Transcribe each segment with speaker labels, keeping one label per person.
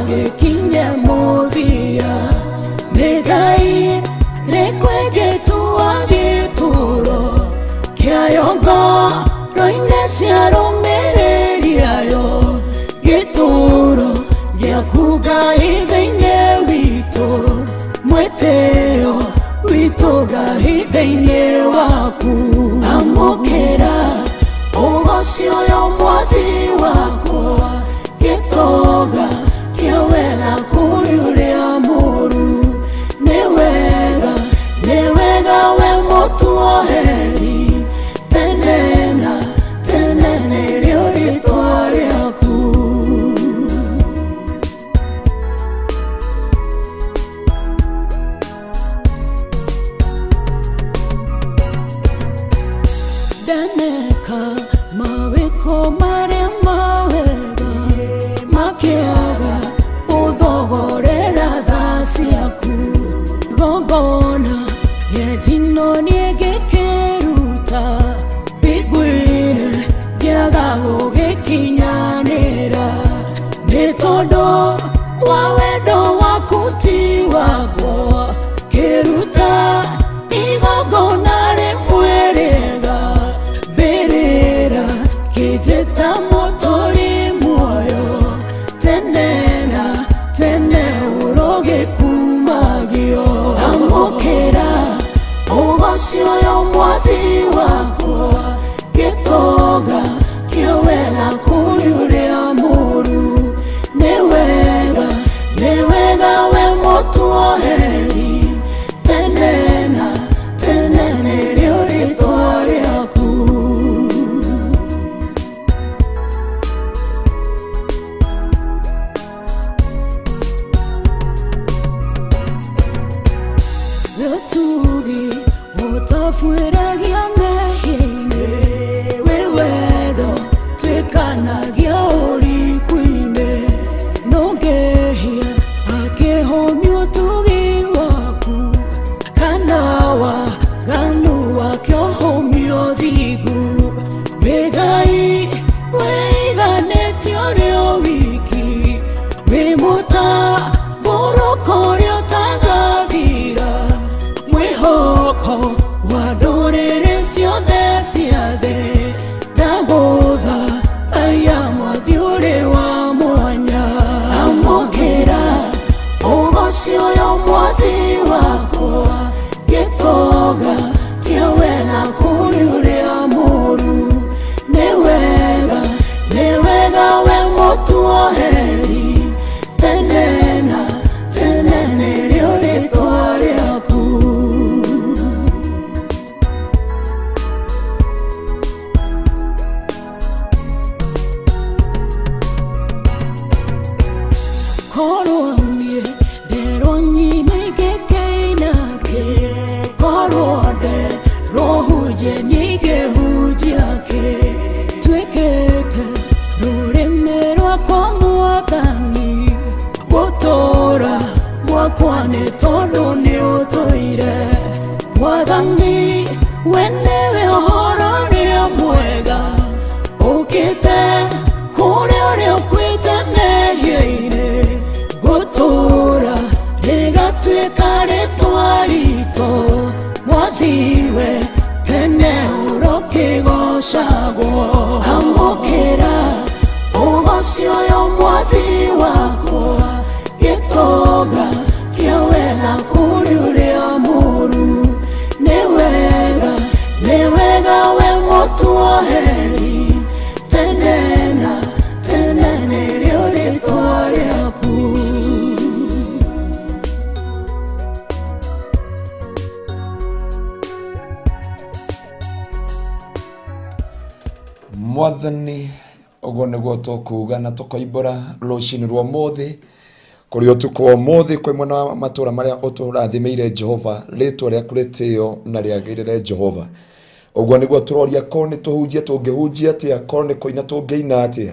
Speaker 1: Gĩkinye mũthia nĩ Ngai rĩkwĩgĩtua gĩtũro kĩayo ngoro-inĩ cia rũmĩrĩri ayo gĩtũro gĩaku Ngai thĩinĩ witũ mwĩtĩo witũ Ngai thĩinĩ waku amũkĩra ũgoci ũyũ mwathi wakwa gĩtonga kĩa wega kũrĩ ũrĩa mũru nĩ wega nĩ wega we mũtuoheri tene na tene nĩrĩo rĩtwa rĩaku. Ndaneka mawĩko marĩa mawega makĩaga ũthogorera tha ciaku gongona rĩa njino niĩ ngĩkĩruta mbingu-inĩ ngĩaga gũgĩkinyanĩra nĩ tondũ wa wendo waku ti wakwa kĩruta igongona rĩmwe rĩega mbĩrĩra kĩnjĩta mũtũri muoyo tene na tene ũrogĩkumagio amũkĩra ũgoci ũyũ mwathi wakwa gĩtonga kĩa wega kũrĩ ũrĩa mũru nĩ wega nĩ wega we mũtuoheri tene na tene nĩrĩo rĩtwa rĩaku. Gĩtugi ũtabuĩragia mehia-inĩ wĩ wendo twĩkanagia ũriku-inĩ nũngĩhia akĩhũmia ũtugi waku kana waganu wake ũhũmia ũthingu wĩ Ngai wĩiganĩte ũrĩ o wiki wĩ mũtambũrũko ũrĩa ũtagathira mwĩhoko wa ndũrĩrĩ ciothe cia thĩ ndagũtha aya mwathi ũrĩ wa mwanya amũkĩra ũgoci ũyũ mwathi wakwa gĩtonga kĩa wega kũrĩ ũrĩa mũru nĩ wega nĩ wega we mũtuoheri tene na tene nĩrĩo rĩtwa rĩaku. Korwo niĩ nderwo nyine ngĩkĩina kĩ korwo nderwo hunjie niĩ ingĩhunjia kĩ tuĩkĩte rũrĩmĩ rwakwa mwathani gũtũra gwakwa nĩ tondũ nĩ ũtũire mwathani we nĩwe ũhoro ũrĩa mwega ũkĩte kũrĩ ũrĩa ũkuĩte mehia-inĩ gũtũra rĩgatuĩka rĩtwa ritũ mwathiwe tene ũrokĩgocagwo amũkĩra ũgoci ũyũ mwathi wakwa gĩtonga kĩa wega kũrĩ ũrĩa mũru nĩ wega nĩ wega we mũtuoheri tene na tene nĩrĩo rĩtwa rĩaku.
Speaker 2: Mwathani ũguo nĩguo tũkuga na tũkoimbũra rũcinĩ rwa ũmũthĩ kũrĩ ũtukũ wa ũmũthĩ kwĩ mwena wa matũra marĩa ũtũrathimĩire Jehova rĩtwa rĩaku rĩtĩo na rĩagĩrĩre Jehova ũguo nĩguo tũroria korwo nĩ tũhunjie tũngĩhunjia atĩa korwo nĩ kũina tũngĩina atĩa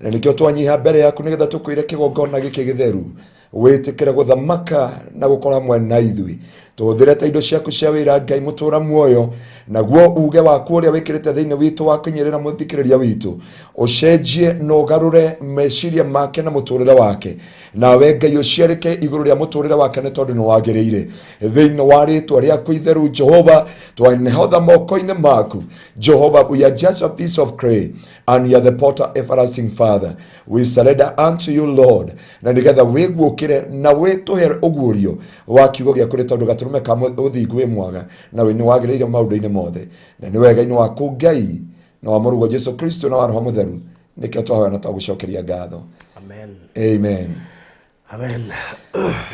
Speaker 2: na nĩkĩo twanyiha mbere yaku nĩgetha tũkwĩre kĩgongona gĩkĩ gĩtheru Wĩtĩkĩre gũthamaka na gũkorwo hamwe na ithuĩ. Tũhũthĩre ta indo ciaku cia wĩra Ngai mũtũra muoyo, naguo uge waku ũrĩa wĩkĩrĩte thĩinĩ witũ wa kũnyĩrĩra mũthikĩrĩria witũ ũcenjie na ũgarũre meciria make na mũtũrĩre wake, nawe Ngai ũciarĩke igũrũ rĩa mũtũrĩre wake nĩ tondũ nĩ wagĩrĩire. Thĩinĩ wa rĩtwa rĩaku itheru Jehova, twanehotha moko-inĩ maku Jehova. We are just a piece of clay and you are the potter, everlasting Father. We surrender unto you, Lord, na nĩgetha wĩguũkĩre na wĩtũhe ũguũrio wa kiugo gĩaku, nĩ tondũ gatũrũme ka ũthingu wĩ mwaga na wĩ nĩ wagĩrĩire maũndũ-inĩ mothe, na nĩ wega-inĩ waku Ngai na wa mũrũguo Jesu Kristo na wa Roho Mũtheru nĩkĩo twahoya na twagũcokeria ngatho.
Speaker 3: Amen.
Speaker 2: Amen.
Speaker 3: Amen.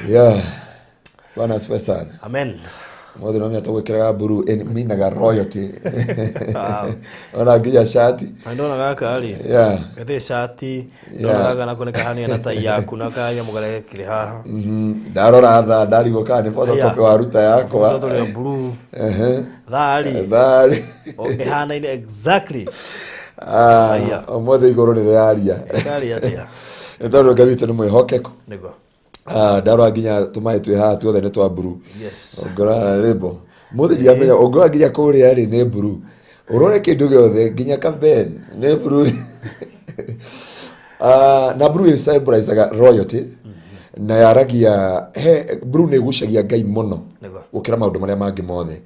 Speaker 2: Yeah, Bwana asifiwe sana.
Speaker 3: Amen.
Speaker 2: Mothe no menya gwĩkĩraga mburu minaga royalty ona nginya shati.
Speaker 3: Na ndona gaka rĩ, gethĩ cati ndona gaka nako nĩ kahania na tai yaku na kanyamũ karĩa gekĩrĩ haha.
Speaker 2: Ndarora thaa ndarigwo kana nĩ photocopy waruta yakwa.
Speaker 3: Tondũ rĩa blue.
Speaker 2: Ehe.
Speaker 3: Thaa rĩ,
Speaker 2: thaa-rĩ
Speaker 3: ĩhanaine exactly.
Speaker 2: Ah,
Speaker 3: Aya.
Speaker 2: Ũmũthĩ igũrũ nĩ rĩaria.
Speaker 3: Ĩkarĩ atĩa?
Speaker 2: Nĩ tondũ Ngai witũ nĩ mwĩhokeku.
Speaker 3: Nĩguo.
Speaker 2: Ah, ndarora nginya tũmaĩ twĩ haha tuothe nĩ twa mburu.
Speaker 3: Yes.
Speaker 2: Ũngĩrora na rĩmbo mũthĩ ndiamenya, ũngĩrora nginya kũrĩa rĩ nĩ mburu, ũrore kĩndũ gĩothe nginya kaben nĩ mburu. Ah, na mburu ĩsymbolizaga royalty na yaragia he mburu nĩ ĩgucagia Ngai mũno
Speaker 3: Nĩguo.
Speaker 2: gũkĩra maũndũ marĩa mangĩ mothe.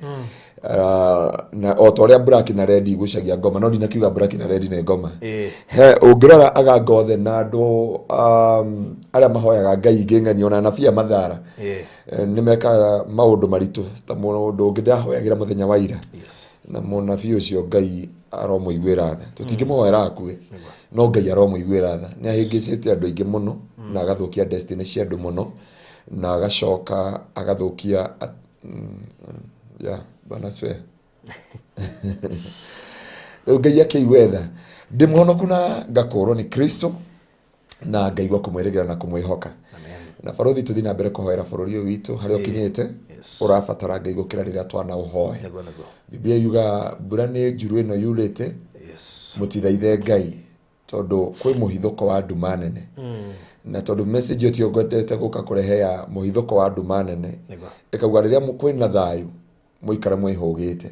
Speaker 2: Ah, na o ta ũrĩa black na red igucagia ngoma, no ndinakiuga black na red nĩ ngoma. He ũngĩrora aganga othe na andũ arĩa mahoyaga ngai ingĩ ng'eni ona anabii a mathara, nĩ mekaga maũndũ maritũ ta mũndũ ũngĩ ndahoyagĩra mũthenya wa ira, na mũnabii ũcio Ngai aromũiguĩra tha, tũtingĩmũhoera akue, no Ngai aromũiguĩra tha. Nĩ ahĩngĩcĩte andũ aingĩ mũno na agathũkia destiny cia andũ mũno na agacoka agathũkia yeah, Bwana asifiwe. Rĩu Ngai akĩigue tha. Ndĩ mũhonoku na ngakũrwo nĩ Kristo na ngaigua kũmwĩrĩgĩra na kũmwĩhoka. Na barothi, tũthiĩ na mbere kũhoera bũrũri ũyũ witũ harĩa ũkinyĩte. Ũrabatara Ngai gũkĩra rĩrĩa twanaũhoe.
Speaker 3: Nĩguo nĩguo.
Speaker 2: Biblia yuga mbura nĩ njuru ĩno yurĩte, mũtithaithe Ngai tondũ kwĩ mũhithũko wa nduma nene, na tondũ message ĩyo tiyo ngwendete gũka kũrehe ya mũhithũko wa nduma nene. Ĩkauga rĩrĩa kwĩna thayũ mũikare mwĩhũgĩte.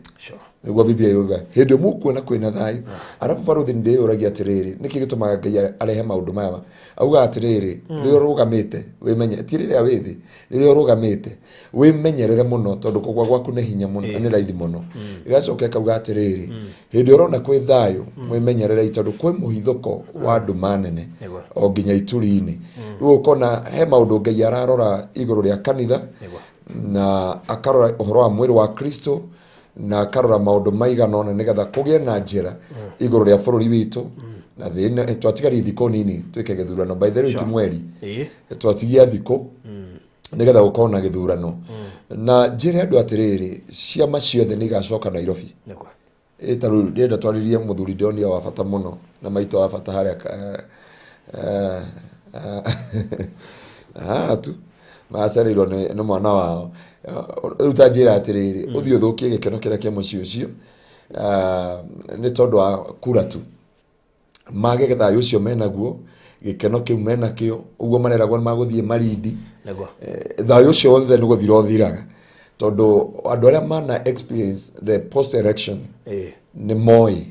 Speaker 2: Nĩguo Biblia yuga hĩndĩ ĩyo mũkuona kwĩna thayũ. Arabu barothi, nĩndĩyũragia atĩrĩrĩ, nĩkĩ gĩtũmaga Ngai arehe maũndũ maya? Augaga atĩrĩrĩ, rĩrĩa ũrũgamĩte wĩmenye, ti rĩrĩa wĩ thĩ, rĩrĩa ũrũgamĩte wĩmenyerere mũno tondũ kũgwa gwaku nĩ hinya mũno, nĩ raithi mũno. Ĩgacoka ĩkauga atĩrĩrĩ, hĩndĩ ĩrĩa ũrona kwĩ thayũ mwĩmenyererei tondũ kwĩ mũhithũko wa nduma nene o nginya ituri-inĩ. Rĩu ũkona he maũndũ Ngai ararora igũrũ rĩa kanitha na akarora ũhoro wa mwĩrĩ wa Kristo na akarora maũndũ maigana ũna nĩgetha kũgĩe na njĩra igũrũ rĩa bũrũri witũ na thĩ ĩno. Twatigaria thikũ nini twĩke gĩthurano, by the way, ti mweri, twatigia thikũ nĩgetha gũkorwo na gĩthurano. Na njĩre andũ atĩrĩrĩ, ciama ciothe nĩ igacoka Nairobi. Ĩ ta rĩu ndĩrenda twarĩrie mũthuri ndĩronire wa bata mũno na maitũ wa bata harĩa haha tu macereirwo nĩ mwana wao. Rĩu ta njĩra atĩrĩrĩ, ũthiĩ ũthũkie gĩkeno kĩrĩa kĩa mũciĩ ũcio, nĩ tondũ wa kura tu, mage thayũ ũcio menaguo, gĩkeno kĩu menakĩo, ũguo mareragwo nĩ magũthiĩ Marindi. Thayũ ũcio wothe nĩ gũthira ũthiraga tondũ andũ arĩa mana experience the post election nĩ moĩ.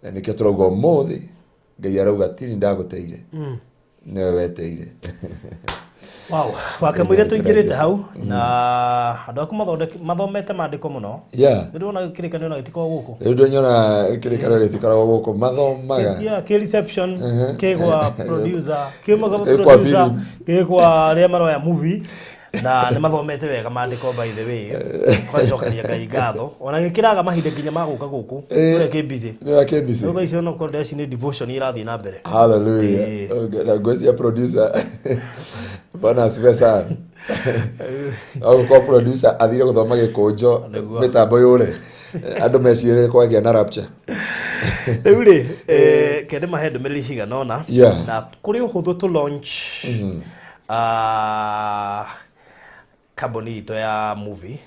Speaker 2: Na nĩkĩo tũrauga ũmũthĩ Ngai arauga tini ndagũteire, nĩwe weteire.
Speaker 3: Wow, wakamũira tũingĩrĩte hau na andũ aku mathomete maandĩko mũno. Nĩ ndĩrona kĩrĩkanĩro na gĩtikoragwo gũkũ.
Speaker 2: Rĩu ndĩnyona kĩrĩkanĩro gĩtikoragwo gũkũ mathomaga.
Speaker 3: Yeah, kĩ reception, kĩ gwa producer, kĩ gwa
Speaker 2: Kĩ kwa
Speaker 3: producer,
Speaker 2: films.
Speaker 3: kĩ kwa arĩa maroya movie, na nĩ mathomete wega maandĩko, by the way. Tũgacokeria Ngai ngatho ona gĩkĩraga mahinda nginya ma gũka gũkũ ũrĩa kĩ busy.
Speaker 2: Nĩ kĩ busy.
Speaker 3: Rĩu thaa icio no korwo ndeci nĩ devotion irathiĩ na mbere.
Speaker 2: Hallelujah. Okay, na ngwĩciria producer, Bwana asifiwe sana, agũkorwo producer athire gũthoma gĩkũnjo. Mĩtambo yũre, andũ mecirĩrie kwagĩa na rapture.
Speaker 3: Rĩu rĩ, kende mahe ndũmĩrĩri cigana ũna na kũrĩ ũhũthũ tũ launch. Ah, Kambuni itũ ya movie,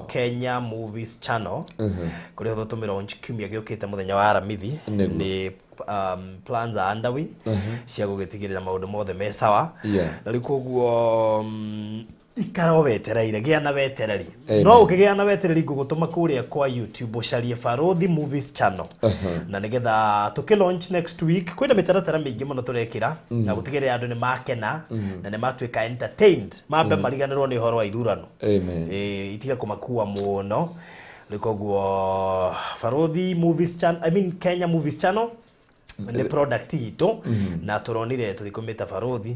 Speaker 3: Kenya Movies Channel, kũrĩa tũtũmĩra launch kiumia gĩũkĩte mũthenya wa Aramithi. Nĩ plans are underway cia gũgĩtigĩrĩra maũndũ mothe me sawa. Na rĩu koguo ikara o wetereire, gĩa na wetereri.
Speaker 2: Amen.
Speaker 3: No ũkĩgĩa na wetereri, ngũgũtũma kũrĩa kwa YouTube ũcarie Barũthi Movies Channel, na nĩgetha tũkĩ launch next week kwĩna mĩtaratara mĩingĩ mũno tũrekĩra na gũtigĩrĩra andũ nĩ makena na nĩ matuĩka entertained, mambe mariganĩrwo nĩ ũhoro wa ithurano.
Speaker 2: Amen.
Speaker 3: Ĩĩ, itiga kũmakua mũno. Rĩu koguo Barũthi Movies Channel, I mean Kenya Movies Channel, nĩ product itũ, na tũronire tũthikũmĩta Barũthi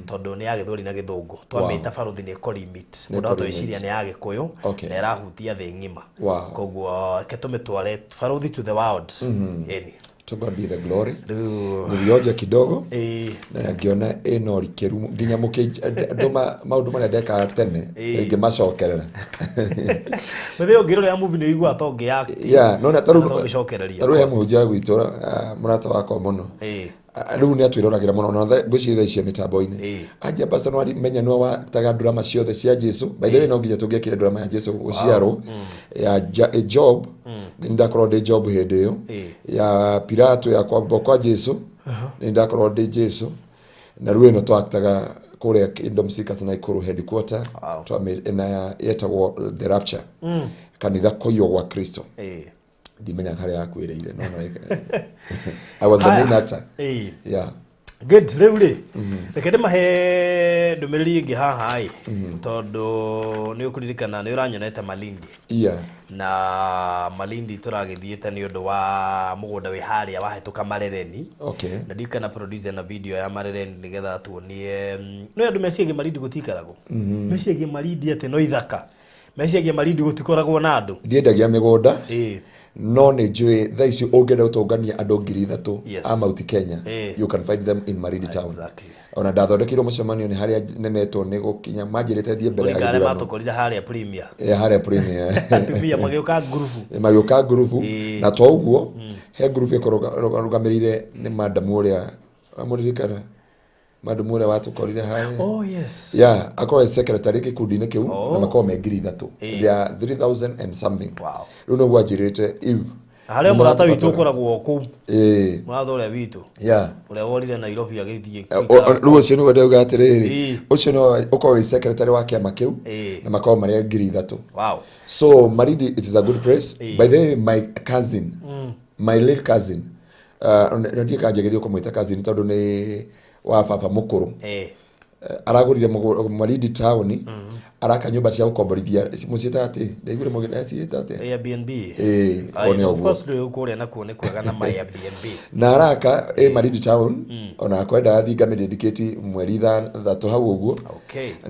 Speaker 3: tondũ nĩ ya Gĩthweri na Gĩthũngũ. Twamĩta Barũthi nĩ ĩkũlimit
Speaker 2: Nĩ
Speaker 3: mũndũ ahota
Speaker 2: ĩkũlimit.
Speaker 3: gwĩciria nĩ ya Gĩkũyũ na ĩrahutia thĩ ng'ima. Koguo reke tũmĩtware Barũthi to the world, ĩni.
Speaker 2: To God be the glory.
Speaker 3: Rĩu
Speaker 2: Nilionja kidogo na ngĩona ĩna ũrikĩru nginya mũkĩndũma maũndũ marĩa ndekaga tene ngĩmacokerera.
Speaker 3: Mũthĩ ũngĩrorera movie nĩ ũiguaga ta ũngĩ
Speaker 2: Yeah, nona
Speaker 3: ta ũngĩcokereria.
Speaker 2: Tarĩu he mũhunjia gwitũ, mũrata wakwa mũno. Rĩu nĩ atwĩroragĩra mũno na ngwĩciria thaa icio mĩtambo-inĩ. Anjia, pastor, nĩ menya nĩwe wataga drama ciothe cia Jesu. By the way, no nginya tũngĩekire drama ya Jesu gũciarwo, ya Job, nĩ ndakorwo ndĩ Job hĩndĩ ĩyo, ya Pilato, ya kwambwo kwa Jesu, nĩ ndakorwo ndĩ Jesu. Na rĩu ĩno twaktaga kũrĩa Kingdom Seekers Nakuru headquarter. Na yetagwo The Rapture, kanitha kũiywo gwa Kristo. Ndimenyaga harĩa yakuĩrĩire, no I was the main actor. Yeah.
Speaker 3: Good. Rĩu rĩ, reke ndĩmahe ndũmĩrĩri ĩngĩ haha ĩ, tondũ nĩ ũkũririkana nĩ ũranyonete Malindi. Na Malindi tũragĩthiĩte nĩ ũndũ wa mũgũnda wĩ harĩa wahĩtũka Marereni. Na ndirikana producer na video ya Marereni nĩgetha tuonie no andũ meciagia Malindi gũtiikaragwo, meciagia Malindi atĩ no ithaka, meciagia Malindi gũtikoragwo na andũ.
Speaker 2: Ndiendagia mĩgũnda, no nĩ njũĩ thaa ici ũngĩenda gũtũngania andũ 3,000 a Mount Kenya, you can find them in Malindi town. Ona ndathondekeirwo mũcemanio nĩ harĩa nemetwo nĩ gũkinya, manjĩrĩte thiĩ mbere ya
Speaker 3: Mũrikare
Speaker 2: gĩthurano.
Speaker 3: Matũkorire harĩa Premier.
Speaker 2: Harĩa Premier.
Speaker 3: Atumia magĩũka ngurubu.
Speaker 2: Magĩũka ngurubu. Na to ũguo, he ngurubu ĩkorũgamĩrĩire nĩ madamu ũrĩa amũririkana, madamu ũrĩa watũkorire harĩa.
Speaker 3: Oh yes.
Speaker 2: Yeah, akorwo e secretary gĩkundi-inĩ kĩu. Na makorwo me 3,000. They are 3000 and something. Rĩu nĩguo anjĩrĩte if
Speaker 3: Harĩa mũrata witũ ũkoragwo kũu. Mũrata ũrĩa witũ ũrĩa worire Nairobi agĩthiĩ.
Speaker 2: Rĩu ũcio nĩguo ndauga atĩrĩrĩ, ũcio nĩwe ũkorwo wĩ secretary wa kĩama kĩu, na makorwo marĩ 3,000. So Malindi, it is a good place. By the way, my cousin, my late cousin, na ndiĩ kanjagĩrĩrio kũmwĩta cousin tondũ nĩ wa baba mũkũrũ. Aragũrire Malindi town, araka nyũmba cia gũkomborithia, mũciĩtaga atĩ ndaiguire mũgĩciĩta atĩa?
Speaker 3: Airbnb.
Speaker 2: Ĩĩ,
Speaker 3: Aye,
Speaker 2: o nĩ
Speaker 3: of
Speaker 2: ũguo.
Speaker 3: course rĩu kũrĩa nakuo nĩ kwega na ma Airbnb.
Speaker 2: Na araka ĩ Malindi town, ona kwenda thiĩ ngamĩdedicate mweri 6 hau ũguo.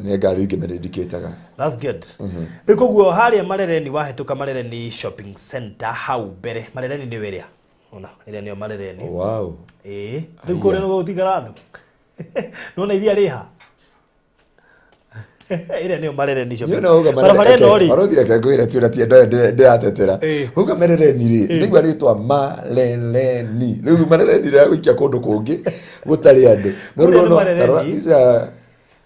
Speaker 2: Nĩ ngathiĩ ngĩmĩdedicataga.
Speaker 3: That's good. Rĩu koguo harĩa Marereni, wahĩtũka Marereni shopping center hau mbere, Marereni nĩ ĩrĩa ona ĩrĩa nĩyo Marereni. Ĩĩ, rĩu kũrĩa nĩguo gũtigara andũ nona iria rĩha ĩrĩa nĩyo Marereni shopping.
Speaker 2: Niĩ no uga
Speaker 3: Barabara ĩno rĩ,
Speaker 2: Barũthi, reke ngwĩre tu na ti ndĩratetera. Uga Marereni rĩ, nĩigua rĩtwa Marereni, rĩu Marereni rĩragũikia kũndũ kũngĩ gũtarĩ andũ, no
Speaker 3: Kũrĩa
Speaker 2: rĩu
Speaker 3: nĩ
Speaker 2: no
Speaker 3: Marereni.
Speaker 2: tarora these are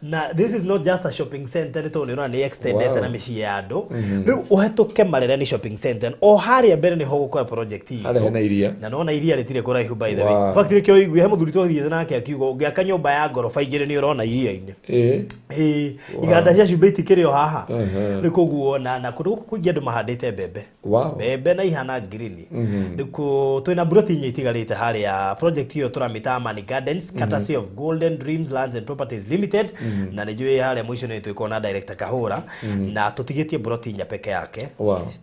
Speaker 3: Na this is not just a shopping center, nĩ tondũ nĩ ũrona nĩ extendete na mĩciĩ ya andũ. Rĩu ũhetũke Marereni shopping center, o harĩa mbere nĩho gũkora project itũ.
Speaker 2: Harĩa hena iria.
Speaker 3: Na nona iria rĩtirĩ kũraihu, by the way. In fact, nĩkĩo ũigue he mũthuri twathiĩte nake akiuga ũngĩaka nyũmba ya ngoroba igĩrĩ nĩ ũrona iria-inĩ. Ĩĩ, iganda cia cumbĩ itikĩrĩ o haha. Rĩu koguo na kũndũ gũkũ kũingĩ andũ mahandĩte mbembe, mbembe na ihana green. Rĩu twĩna mburoti inya itigarĩte harĩa project ĩyo tũramĩta Amani Gardens, courtesy of Golden Dreams Lands and Properties Limited. Na nĩ njũĩ harĩa mũico nĩ twĩkwo na director Kahũra, na tũtigĩtie mburoti inya peke yake.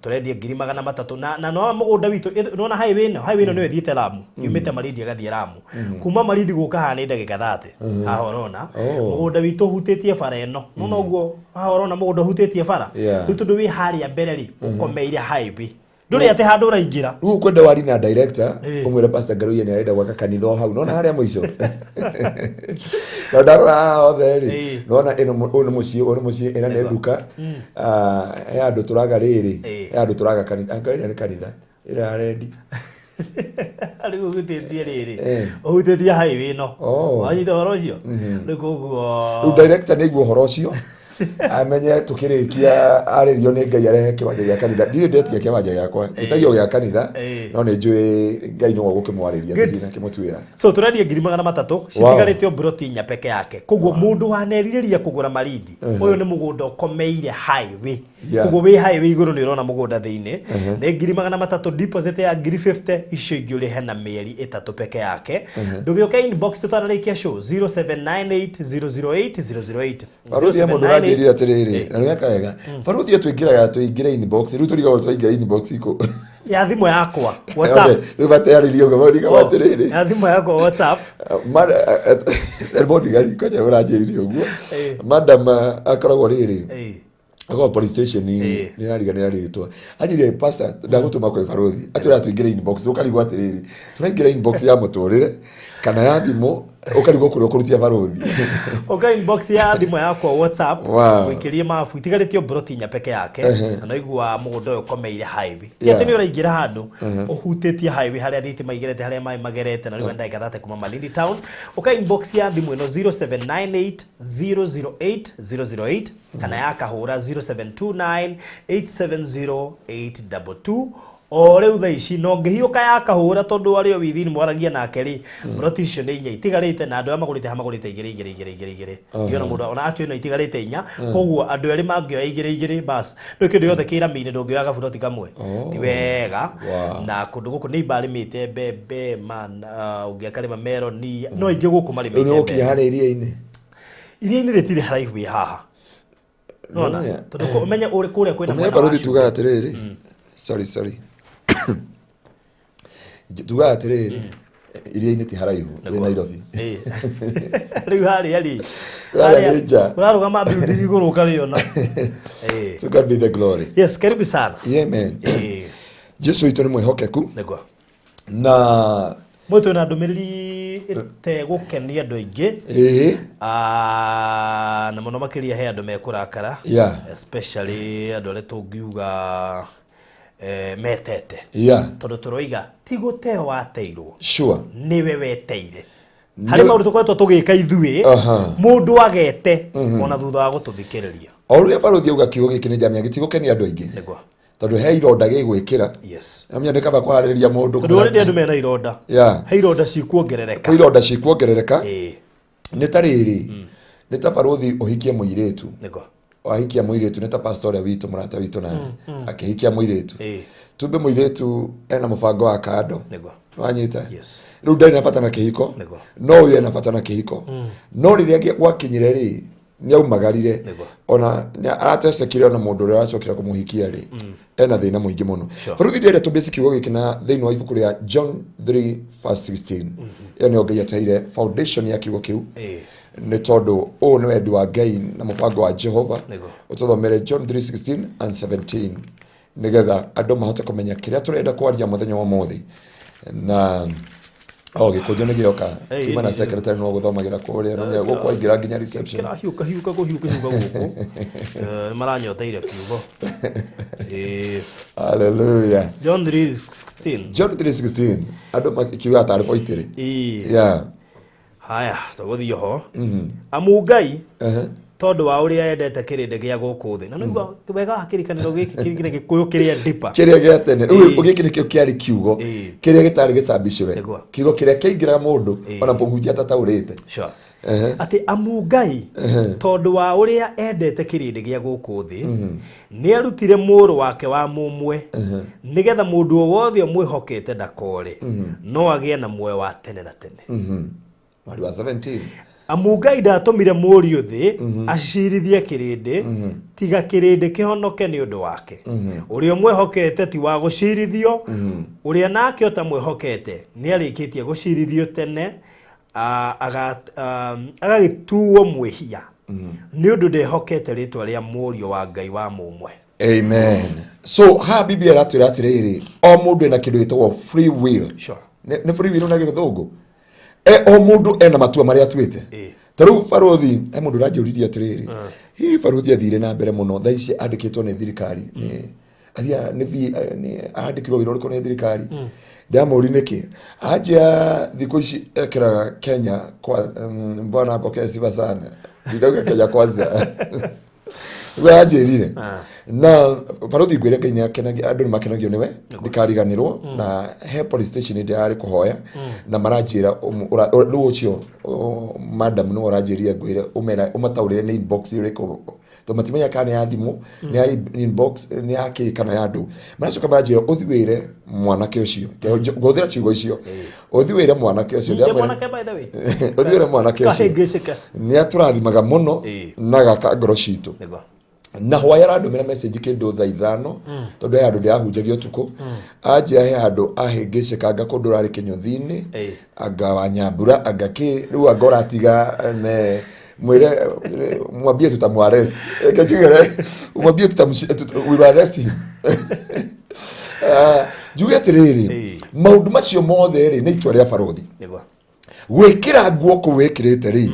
Speaker 3: Tũrendia 300,000, na no mũgũnda witũ nona highway ĩno, highway ĩno nĩyo ĩthiĩte Lamu, yumĩte Malindi ĩgathiĩ Lamu. Kuma Malindi gũka haha nĩ ndagĩka 30. Haha ũrona mũgũnda witũ ũhutĩtie bara ĩno, nona ũguo haha ũrona mũgũnda ũhutĩtie bara. Rĩu tondũ wĩ harĩa mbere rĩ, ũkomeire highway, ndũrĩ atĩ handũ ũraingĩra.
Speaker 2: Rĩu ũkwenda wari na director, ũmwĩre Pastor Ngaruiya nĩ arenda gwaka kanitha o hau nona harĩa mũico, tondũ ndarora haha othe rĩ, nona ĩno ũyũ nĩ mũciĩ, ũyũ nĩ mũciĩ, ĩno nĩ nduka. Ah, he handũ tũraga rĩrĩ, he handũ tũraga kanitha, angĩkorwo ĩrĩa nĩ kanitha ĩrĩa ya rendi.
Speaker 3: Rĩu ũhutĩtie rĩrĩ, ũhutĩtie highway ĩno. Wanyita ũhoro ũcio? Rĩu koguo
Speaker 2: Rĩu director nĩ aigua ũhoro ũcio. Amenye tukĩrĩkia arĩrio nĩ Ngai arehe kĩwanja gĩa kanitha. Ndirĩ ndetia kĩwanja gĩakwa. Njĩtagio gĩa kanitha. No nĩ njũĩ Ngai nĩwe ũgũkĩmwarĩria tũthiĩ na kĩmũtuĩra.
Speaker 3: So tũrendia 300,000 citigarĩte o broti inya peke yake. Koguo mũndũ wanerirĩria kũgũra Malindi, ũyũ nĩ mũgũnda ũkomeire highway. Koguo wĩ highway igũrũ nĩ ũrona mũgũnda thĩinĩ. Nĩ 300,000 deposit ya 50,000, icio ingĩ ũrĩhe na mĩeri 3 peke yake. Ndũgĩũke inbox tũtanarĩkia show 0798 008 008.
Speaker 2: Baruthi ya mũndũ ũranjĩrire atĩrĩrĩ, na nĩweka wega. Baruthi atwĩngĩraga tũingĩre inbox, rĩu tũrigagwo twaingĩra inbox ikũ.
Speaker 3: Ya thimũ yakwa WhatsApp.
Speaker 2: Rĩu matearĩrie ũguo, marigagwo atĩrĩrĩ.
Speaker 3: Ya thimũ yakwa WhatsApp.
Speaker 2: Mũthigari kwanja ũranjĩrire ũguo. Madam akoragwo rĩrĩ. Akoragwo police station nĩ arariganĩra rĩtwa. Anjĩrire pastor ndagũtũma kwĩ baruthi. Atwĩra tũingĩre inbox, ũkarigwo atĩrĩrĩ. Tũraingĩra inbox ya mũtũrĩre kana ya thimũ, ũkarigwo kũrĩa ũkũrutia baruthi.
Speaker 3: Ũka inbox ya thimũ yakwa WhatsApp, ũikĩrie mabu, itigarĩtio broti inya peke yake, na noigua mũgũnda ũyũ ũkomeire highway. Ti atĩ nĩ ũraingĩra handũ, ũhutĩtie highway harĩa thitima igerete, harĩa maĩ magerete, na rĩu ndagĩka 30 kuma Malindi town. Ũka inbox ya thimũ ĩno 0798 008 008 kana ya kahũra 0729 870 822. O rĩu thaa ici no ngĩhiũka ya kahũra tondũ arĩa within mwaragia nake rĩ, broti icio nĩ inya itigarĩte na andũ arĩa magũrĩte ha magũrĩte igĩrĩ igĩrĩ igĩrĩ igĩrĩ igĩrĩ. Ngĩona mũndũ ona actually no itigarĩte inya, koguo andũ erĩ mangĩoya igĩrĩ igĩrĩ bas. Rĩu kĩndũ gĩothe kĩrami-inĩ ndũngĩoya gaburoti kamwe. Ti wega. Na kũndũ gũkũ nĩ imbarĩmĩte mbembe, man, ũngĩ akarĩma meroni, no ingĩ gũkũ marĩmĩte
Speaker 2: Rĩu nĩ ũgũkinya harĩa iria-inĩ.
Speaker 3: Iria-inĩ rĩtirĩ haraihu wĩ haha. Nona, tondũ ũmenye ũrĩ kũrĩa kwĩna
Speaker 2: mwena wa tugaga atĩrĩrĩ. Sorry. Tugaga atĩrĩrĩ, iria-inĩ ti haraihu, wĩ Nairobi.
Speaker 3: Rĩu harĩa rĩ,
Speaker 2: harĩa nĩ nja.
Speaker 3: Ũrarũgama building igũrũ ũkarĩona.
Speaker 2: To God be the glory.
Speaker 3: Yes, karibu sana.
Speaker 2: Yeah, man. Jesu witũ nĩ mwĩhokeku.
Speaker 3: Nĩguo.
Speaker 2: Na
Speaker 3: mwĩtũ na ndũmĩrĩri ĩtegũkenia andũ aingĩ. Na mũno makĩria he andũ mekũrakara. Especially andũ arĩa tũngiuga metete. Tondũ tũroiga ti gũteo wateirwo.
Speaker 2: Sure.
Speaker 3: Nĩwe weteire. Harĩ maũndũ tũkoretwo tũgĩka ithuĩ, mũndũ agete ona thutha wa gũtũthikĩrĩria.
Speaker 2: O ũrĩa baruthi auga kiugo gĩkĩ nĩ njamia gĩtigũkenia andũ aingĩ.
Speaker 3: Nĩguo.
Speaker 2: Tondũ he ironda gĩgwĩkĩra.
Speaker 3: Yes.
Speaker 2: Amenya nĩ kaba kũharĩrĩria mũndũ.
Speaker 3: Tondũ already andũ mena ironda. He ironda cikuongerereka.
Speaker 2: Kwĩ ironda cikuongerereka. Nĩ ta rĩrĩ, nĩ ta baruthi ũhikie mũirĩtu.
Speaker 3: Nĩguo.
Speaker 2: Wahikia mũirĩtu nĩ ta pastor ũrĩa witũ mũrata witũ na akĩhikia mũirĩtu. Tumbe mũirĩtu ena mũbango wa kando.
Speaker 3: Nĩguo.
Speaker 2: Wanyita?
Speaker 3: Yes.
Speaker 2: Rĩu ndarĩ na bata na kĩhiko.
Speaker 3: Nĩguo.
Speaker 2: No ũyũ ena bata na kĩhiko. No rĩrĩa gwakinyire rĩ, nĩaumagarire. Ona aratecekire ona mũndũ ũrĩa aracokire kũmũhikia rĩ, ena thĩna mũingĩ mũno. Baruthi ndĩrenda tũmbĩci kiugo gĩkĩ na thĩinĩ wa ibuku rĩa John 3:16. Ĩyo nĩyo Ngai atũheire foundation ya kiugo kĩu. Nĩ tondũ ũũ nĩ wendi wa Ngai na mũbango wa Jehova. Ũtũthomere John 3:16 and 17 nĩgetha andũ mahote kũmenya kĩrĩa tũrenda kwaria mũthenya wa ũmũthĩ. Na gĩkũnjo nĩ gĩoka. Kiuma na secretary no gũthomagĩra kũrĩa, no nĩ gũkũ aingĩra nginya reception.
Speaker 3: Kĩrahiũka hiũka kũhiũka hiũka gũkũ. Nĩ maranyoteire kiugo.
Speaker 2: Hallelujah.
Speaker 3: John 3:16.
Speaker 2: John 3:16. Andũ makiuga tarĩ 43. Yeah.
Speaker 3: Haya, tũgũthiĩ ho. Amu Ngai tondũ wa ũrĩa endete kĩrĩndĩ gĩa gũkũ thĩ. Na nĩguo wega wa kĩrĩkanĩro gĩkĩ kĩrĩa gĩkũyũ kĩrĩa ndipa.
Speaker 2: Kĩrĩa gĩa tene. Rĩu gĩkĩ nĩkĩo kĩarĩ kiugo. Kĩrĩa gĩtarĩ gĩcabicũre. Kiugo kĩrĩa kĩaingĩraga mũndũ ona mũhunjia atataũrĩte.
Speaker 3: Sure. Atĩ amu Ngai tondũ wa ũrĩa endete kĩrĩndĩ gĩa gũkũ thĩ, nĩarutire mũrũ wake wa mũmwe, nĩgetha mũndũ o wothe ũmwĩhokete ndakore, no agĩe na muoyo wa tene na tene.
Speaker 2: Mweri wa 17.
Speaker 3: Amu Ngai ndatũmire mũriũ thĩ acirithie kĩrĩndĩ, tiga kĩrĩndĩ kĩhonoke nĩ ũndũ wake. Ũrĩa ũmwĩhokete ti wa gũcirithio, ũrĩa nake ũtamwĩhokete nĩarĩkĩtie gũcirithio tene, agagĩtuo mwĩhia nĩ ũndũ ndehokete rĩtwa rĩa mũriũ wa Ngai wa mũmwe.
Speaker 2: Amen. So ha Biblia ĩratwĩra atĩrĩrĩ, o mũndũ ena kĩndũ gĩtagwo free will.
Speaker 3: Sure.
Speaker 2: Nĩ free will na gĩthũngũ. O mũndũ ena matua marĩa atuĩte. Ta rĩu baruthi, he mũndũ ũranjũririe atĩrĩrĩ, hihi baruthi athire na mbere mũno, thaa ici andĩkĩtwo nĩ thirikari, nĩ arandĩkirwo wĩra ũrĩkũ nĩ thirikari. Ndamũri nĩkĩ? Anjia thikũ ici ekĩraga Kenya kwa mbona apokee sifa sana. Ndauga Kenya kwanza. Nĩguo yanjĩrire na barothi ngwĩre Ngai nĩakenagia andũ nĩmakenagio nĩwe ndikariganĩrwo na he police station ĩndĩ yarĩ kũhoya na maranjĩra rĩu ũcio madam nĩwe ũranjĩrire ngwĩre ũmera ũmataũrĩre nĩ inbox ĩrĩkũ tondũ matimenya kana nĩ ya thimũ nĩ ya inbox nĩ ya kĩ kana ya ndũ maracoka maranjĩra ũthi wĩre mwanake ũcio ngũhũthĩra ciugo icio ũthi wĩre mwanake ũcio
Speaker 3: Nĩ
Speaker 2: Ndĩramwĩra-
Speaker 3: mwanake by the way.
Speaker 2: ũthi wĩre mwanake ũcio
Speaker 3: Kahĩngĩcĩka.
Speaker 2: nĩ atũrathimaga mũno na gaka ngoro citũ
Speaker 3: Nĩguo.
Speaker 2: Na hwaĩ arandũmĩra message kĩndũ thaa 5 tondũ he handũ ndĩrahunjagia ũtukũ anjĩra he handũ ahĩngĩcĩkanga kũndũ ũrarĩ kĩnyũthi-inĩ anga wa nyambura anga kĩ rĩu anga ũratiga ne mwĩre mwambie tutamuarrest. Reke njuge mwambie we will arrest him. Ah, njuge atĩrĩrĩ maũndũ macio mothe rĩ nĩ itua rĩa barothi
Speaker 3: Nĩguo.
Speaker 2: Gwĩkĩra nguo kũu wĩkĩrĩte rĩ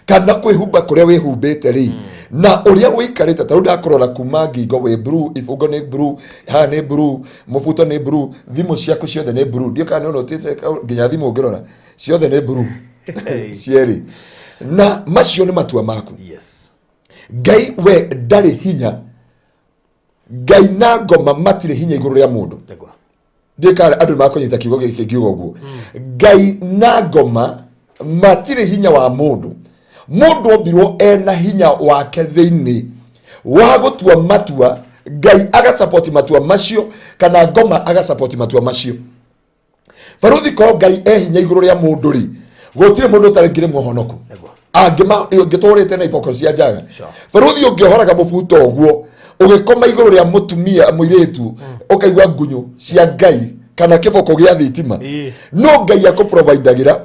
Speaker 2: kana kwĩhumba kũrĩa wĩhumbĩte rĩ na ũrĩa wĩikarĩte ta rĩu ndakũrora kuma ngingo wĩ blue ibungo nĩ blue haha nĩ blue mũbuto nĩ blue thimũ ciaku ciothe nĩ blue ndiũ kana nĩ ũnotĩte nginya thimũ ũngĩrora ciothe nĩ blue cierĩ na macio nĩ matua maku. Ngai we ndarĩ hinya Ngai na ngoma matirĩ hinya igũrũ rĩa mũndũ.
Speaker 3: Nĩguo.
Speaker 2: Ndikare andũ makũnyita kiugo gĩkĩ ngiuga ũguo Ngai na ngoma matirĩ hinya wa mũndũ mũndũ ombirwo ena hinya wake thĩinĩ wa gũtua matua Ngai agasapoti matua macio kana ngoma agasapoti matua macio baruthi ko Ngai e hinya igũrũ rĩa mũndũ rĩ gũtirĩ mũndũ ũtarĩ ngiri mũhonoku
Speaker 3: Nĩguo.
Speaker 2: Angĩma ũngĩtũrĩte na iboko cia njaga
Speaker 3: Sure.
Speaker 2: baruthi ũngĩohoraga mũbuto ũguo ũgĩkoma igũrũ rĩa mũtumia mũirĩtu ũkaigua ngunyu cia Ngai kana kĩboko gĩa thitima no Ngai akũprovidagĩra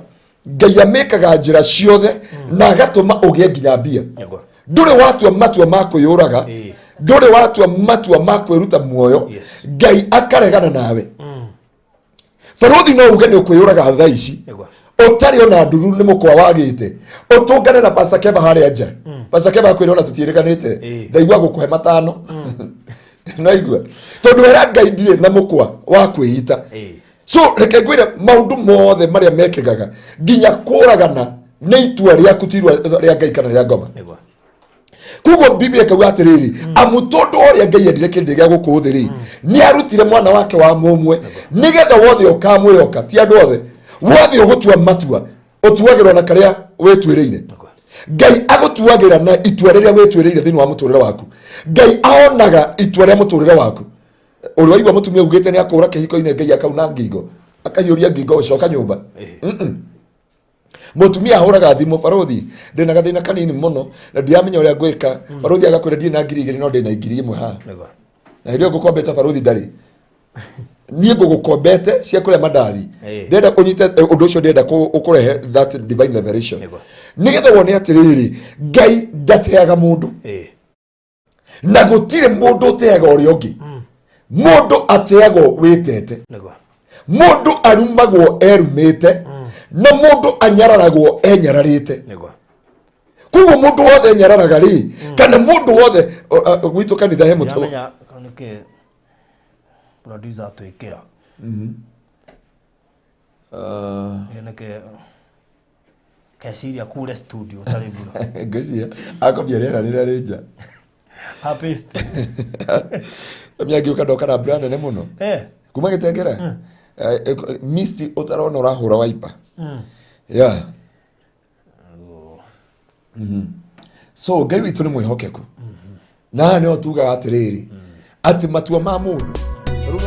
Speaker 2: Ngai amĩkaga njĩra ciothe na agatũma ũgĩe nginya mbia.
Speaker 3: Nĩguo.
Speaker 2: Ndũrĩ watua matua ma kwĩyũraga ndũrĩ watua matua ma kwĩruta muoyo Ngai akaregana nawe baruthi no uge nĩ ũkwĩyũraga thaa ici
Speaker 3: Nĩguo.
Speaker 2: Ũtarĩ ona nduru nĩ mũkwa wagĩte ũtũngane na Pastor Keva harĩa nja Pastor Keva akwĩra ona tũtiĩrĩganĩte ndaigua gũkũhe matano naigua tondũ wera Ngai ndirĩ na mũkwa wa kwĩita. So reke ngwĩre maũndũ mothe marĩa mekĩkaga nginya kũragana nĩ itua rĩaku ti itua rĩa Ngai kana rĩa ngoma.
Speaker 3: Nĩguo.
Speaker 2: Koguo Biblia ĩkauga atĩrĩrĩ amu tondũ ũrĩa Ngai endire kĩrĩndĩ gĩa gũkũ thĩ rĩ nĩ arutire mwana wake wa mũmwe nĩgetha wothe ũkamwĩhoka ti andũ othe wothe ũgũtua matua ũtuagĩrwo na karĩa wĩtuĩrĩire.
Speaker 3: Nĩguo.
Speaker 2: Ngai agũtuagĩra na itua rĩrĩa wĩtuĩrĩire thĩinĩ wa mũtũrĩre waku Ngai aonaga itua rĩa mũtũrĩre waku ũrĩ waigua mũtumia augĩte nĩ akũra kĩhiko-inĩ Ngai akauna ngingo akahiũria ngingo ũcoka nyũmba. Mũtumia ahũraga thimũ barothi ndĩna gathĩna kanini mũno na ndiramenya ũrĩa ngwĩka barothi agakwĩra ndirĩ na 2000 no ndĩna 1000 haha
Speaker 3: Nĩguo.
Speaker 2: Na hĩndĩ ĩyo ngũkombete barothi ndarĩ niĩ ngũgũkombete cia kũrĩa mandathi ndĩrenda ũnyite ũndũ ũcio ndĩrenda ũkũrehe that divine revelation
Speaker 3: Nĩguo.
Speaker 2: Nĩgetha wone atĩrĩrĩ Ngai ndateaga mũndũ na gũtirĩ mũndũ ũteaga ũrĩa ũngĩ mũndũ ateagwo wĩtete.
Speaker 3: Nĩguo.
Speaker 2: Mũndũ arumagwo erumĩte na mũndũ anyararagwo enyararĩte.
Speaker 3: Nĩguo.
Speaker 2: Koguo mũndũ wothe enyararaga rĩ kana mũndũ wothe gwitũ kanitha he mũtũ
Speaker 3: Ndiramenya nĩkĩ producer atwĩkĩra. Nĩkĩ keciria kure studio ũtarĩ mbura.
Speaker 2: Ngwĩciria akobia rĩera rĩrĩa rĩ nja.
Speaker 3: Happy.
Speaker 2: Mĩangĩũka ndoka na mbura nene mũno kuma gĩtengera mist ũtarona ũrahũra waipa yeah. So Ngai witũ nĩ mwĩhokeku na haha nĩho tugaga atĩrĩrĩ atĩ matua ma mũndũ. Rĩu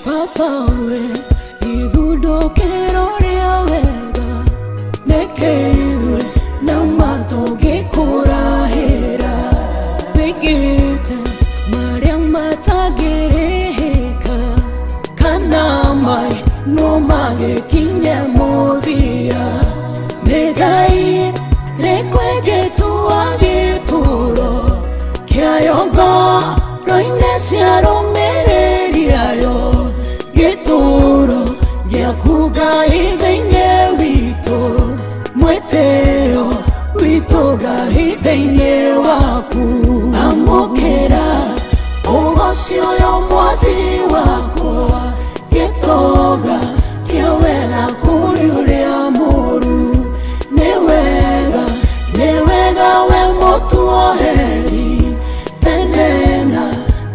Speaker 1: Baba we ithundũkĩro rĩa wega nĩkĩ ithuĩ na matũngĩkũrahe. Mwĩtĩo witũ Ngai thĩinĩ waku. Amũkĩra ũgoci ũyũ mwathi wakwa, gĩtonga kĩa wega kũrĩ ũrĩa mũũru. Nĩ wega, nĩ wega we mũtuoheri, tene na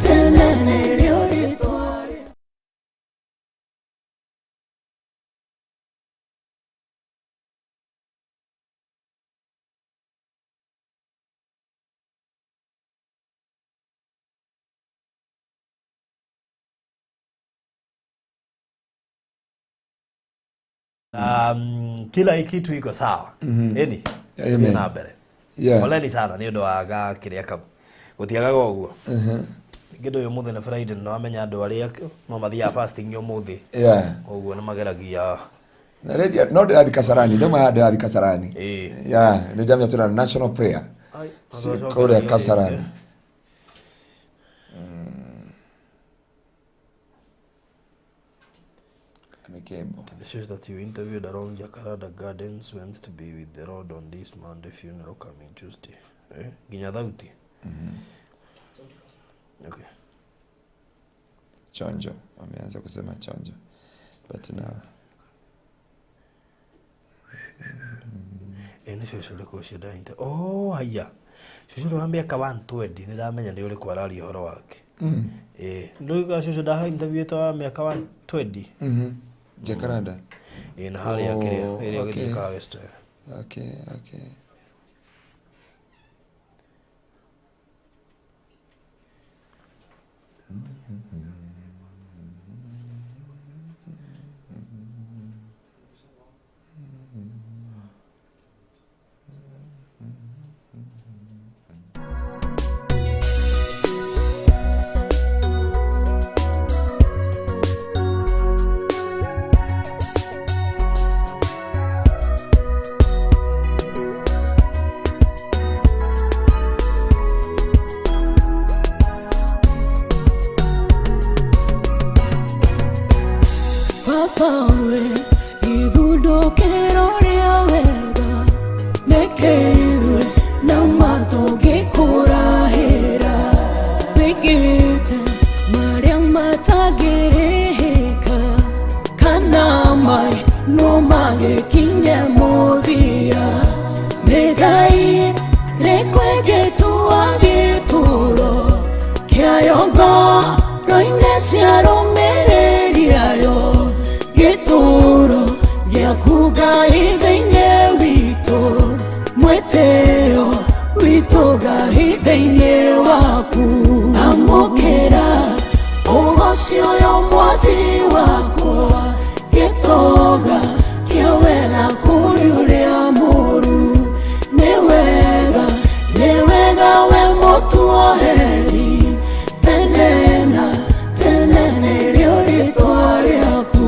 Speaker 1: tene nĩrĩo rĩtwa rĩa.
Speaker 3: Kila kitu iko sawa. Eni.
Speaker 2: Amen.
Speaker 3: Na mbere.
Speaker 2: Yeah.
Speaker 3: Poleni sana nĩ ũndũ wa gakĩrĩa kau. Gũtiagaga ũguo. Ningĩ ndũyũ ũmũthĩ nĩ Friday na wamenya andũ arĩa no mathiaga fasting ũmũthĩ.
Speaker 2: Yeah.
Speaker 3: Ũguo nĩ mageragia.
Speaker 2: Na radio no ndĩrathi Kasarani, ndĩmwe haha ndĩrathi Kasarani.
Speaker 3: Ĩĩ.
Speaker 2: Yeah, nĩ ndamenya twĩna national prayer.
Speaker 3: Ai,
Speaker 2: Kũrĩa Kasarani. Nĩ kĩmbo.
Speaker 3: The shows that you interviewed around Jacaranda Gardens went to be with the Lord on this Monday, funeral coming Tuesday. Eh? Nginya thauti. Okay.
Speaker 2: Chonjo, wameanza kusema chonjo. But now
Speaker 3: Nĩ cũcũ ũrĩkũ ũcio ndainte? Oh, haiya. Cũcũ ũrĩa wa mĩaka 120 nĩ ndamenya nĩ ũrĩkũ araria ũhoro wake. Ĩĩ. Ndũĩ cũcũ ndaha interviewĩte wa mĩaka 120.
Speaker 2: Jacaranda.
Speaker 3: Ĩĩ, na harĩa kĩrĩa
Speaker 2: Oh,
Speaker 3: ĩrĩa
Speaker 2: okay.
Speaker 3: ũgĩthiĩ Kaa West.
Speaker 2: Okay, okay.
Speaker 1: Baba we ithundũkĩro rĩa wega, nĩkĩigue na matũngĩkũrahĩra. Wĩkĩte marĩa matangĩrĩhĩka, kana mai no magĩkinye mũthia. Nĩ Ngai rĩkwĩgĩtua gĩtũũro kĩayo ngoro-inĩ ciarũmĩrĩri ayo, gĩtũũro gĩaku Ngai thĩinĩ witũ, mwĩtĩo witũ Ngai thĩinĩ waku. Amũkĩra ũgoci ũyũ mwathi wakwa, gĩtonga kĩa wega kũrĩ ũrĩa mũũru. Nĩ wega, nĩ wega we mũtuoheri, tene na tene nĩrĩo rĩtwa rĩaku.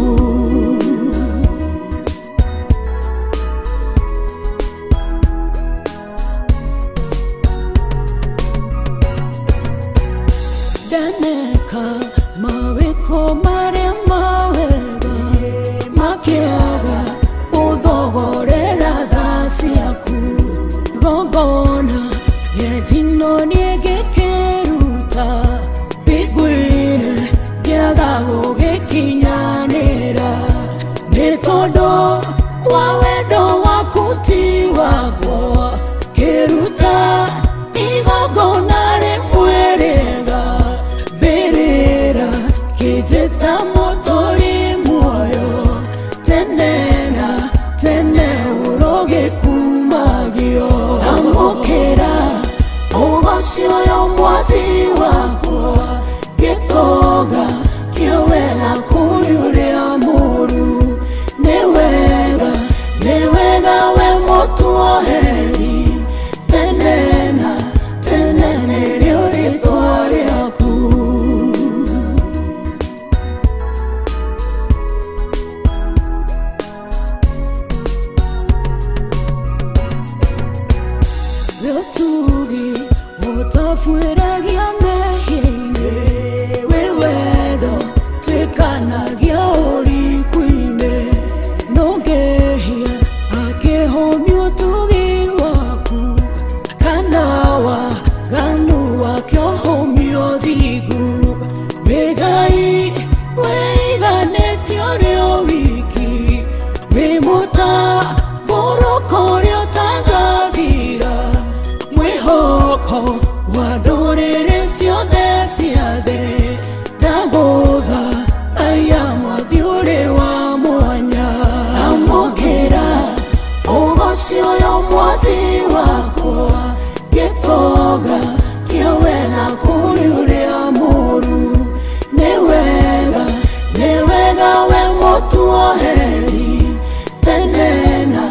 Speaker 1: Ndaneka mawĩko marĩa mawega, makĩaga gũthogorera tha ciaku. Igongona rĩa njino niĩ ngĩkĩruta, mbingu-inĩ ngĩaga gũgĩkinyanĩra. Nĩ tondũ wa wendo waku ti wakwa, ngĩruta igongona rĩmwe rĩega. Mbĩrĩra kĩnjĩta mũtũri muoyo, tene na tene ũrogĩkumagio. Amũkĩra ũgoci ũyũ mwathi wakwa, gĩtonga kĩa wega kũrĩ ũrĩa mũũru. Nĩ wega, nĩ wega we mũtuoheri, tene na tene nĩrĩo rĩtwa rĩaku. Ũtugi ũtabuĩragia mehia-inĩ, wĩ wendo twĩkanagia ũriku-inĩ. No ngehia akĩhomio. Mũroko ũrĩa ũtagathira, mwĩhoko wa ndũrĩrĩ ciothe cia thĩ. Ndagũtha aya mwathi ũrĩ wa mwanya. Amũkĩra ũgoci ũyũ mwathi wakwa, gĩtonga kĩa wega kũrĩ ũrĩa mũũru. Nĩ wega, nĩ wega we mũtuoheri, tene na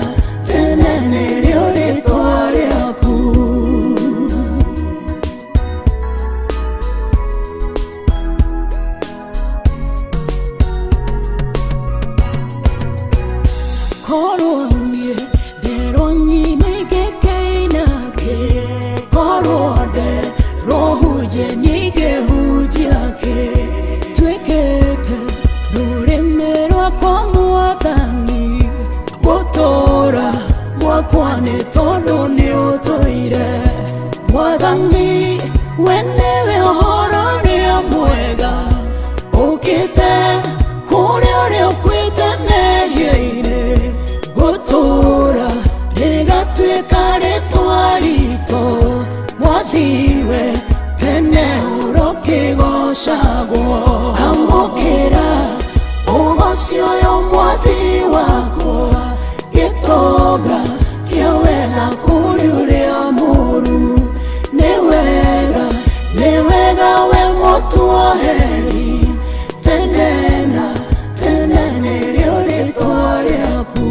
Speaker 1: tene nĩrĩo rĩtwa rĩaku. Korwo niĩ nderwo nyine ingĩkĩina kĩ, korwo nderwo hunjie niĩ ingĩhunjia kĩ. Tuĩkĩte rũrĩmĩ rwakwa mwathani, gũtũũra gwakwa nĩ tondũ nĩ ũtũire. Mwathani, we nĩwe ũhoro ũrĩa mwega, ũkĩte kũrĩ ũrĩa ũkuĩte mehia-inĩ. Gũtũũra rĩgatuĩka rĩtwa ritũ, mwathi we tene ũrokĩgocagwo. Amũkĩra ũgoci ũyũ mwathi wakwa, gĩtonga kĩa wega kũrĩ ũrĩa mũũru. Nĩ wega, nĩ wega we mũtuoheri, tene na tene nĩrĩo rĩtwa rĩaku.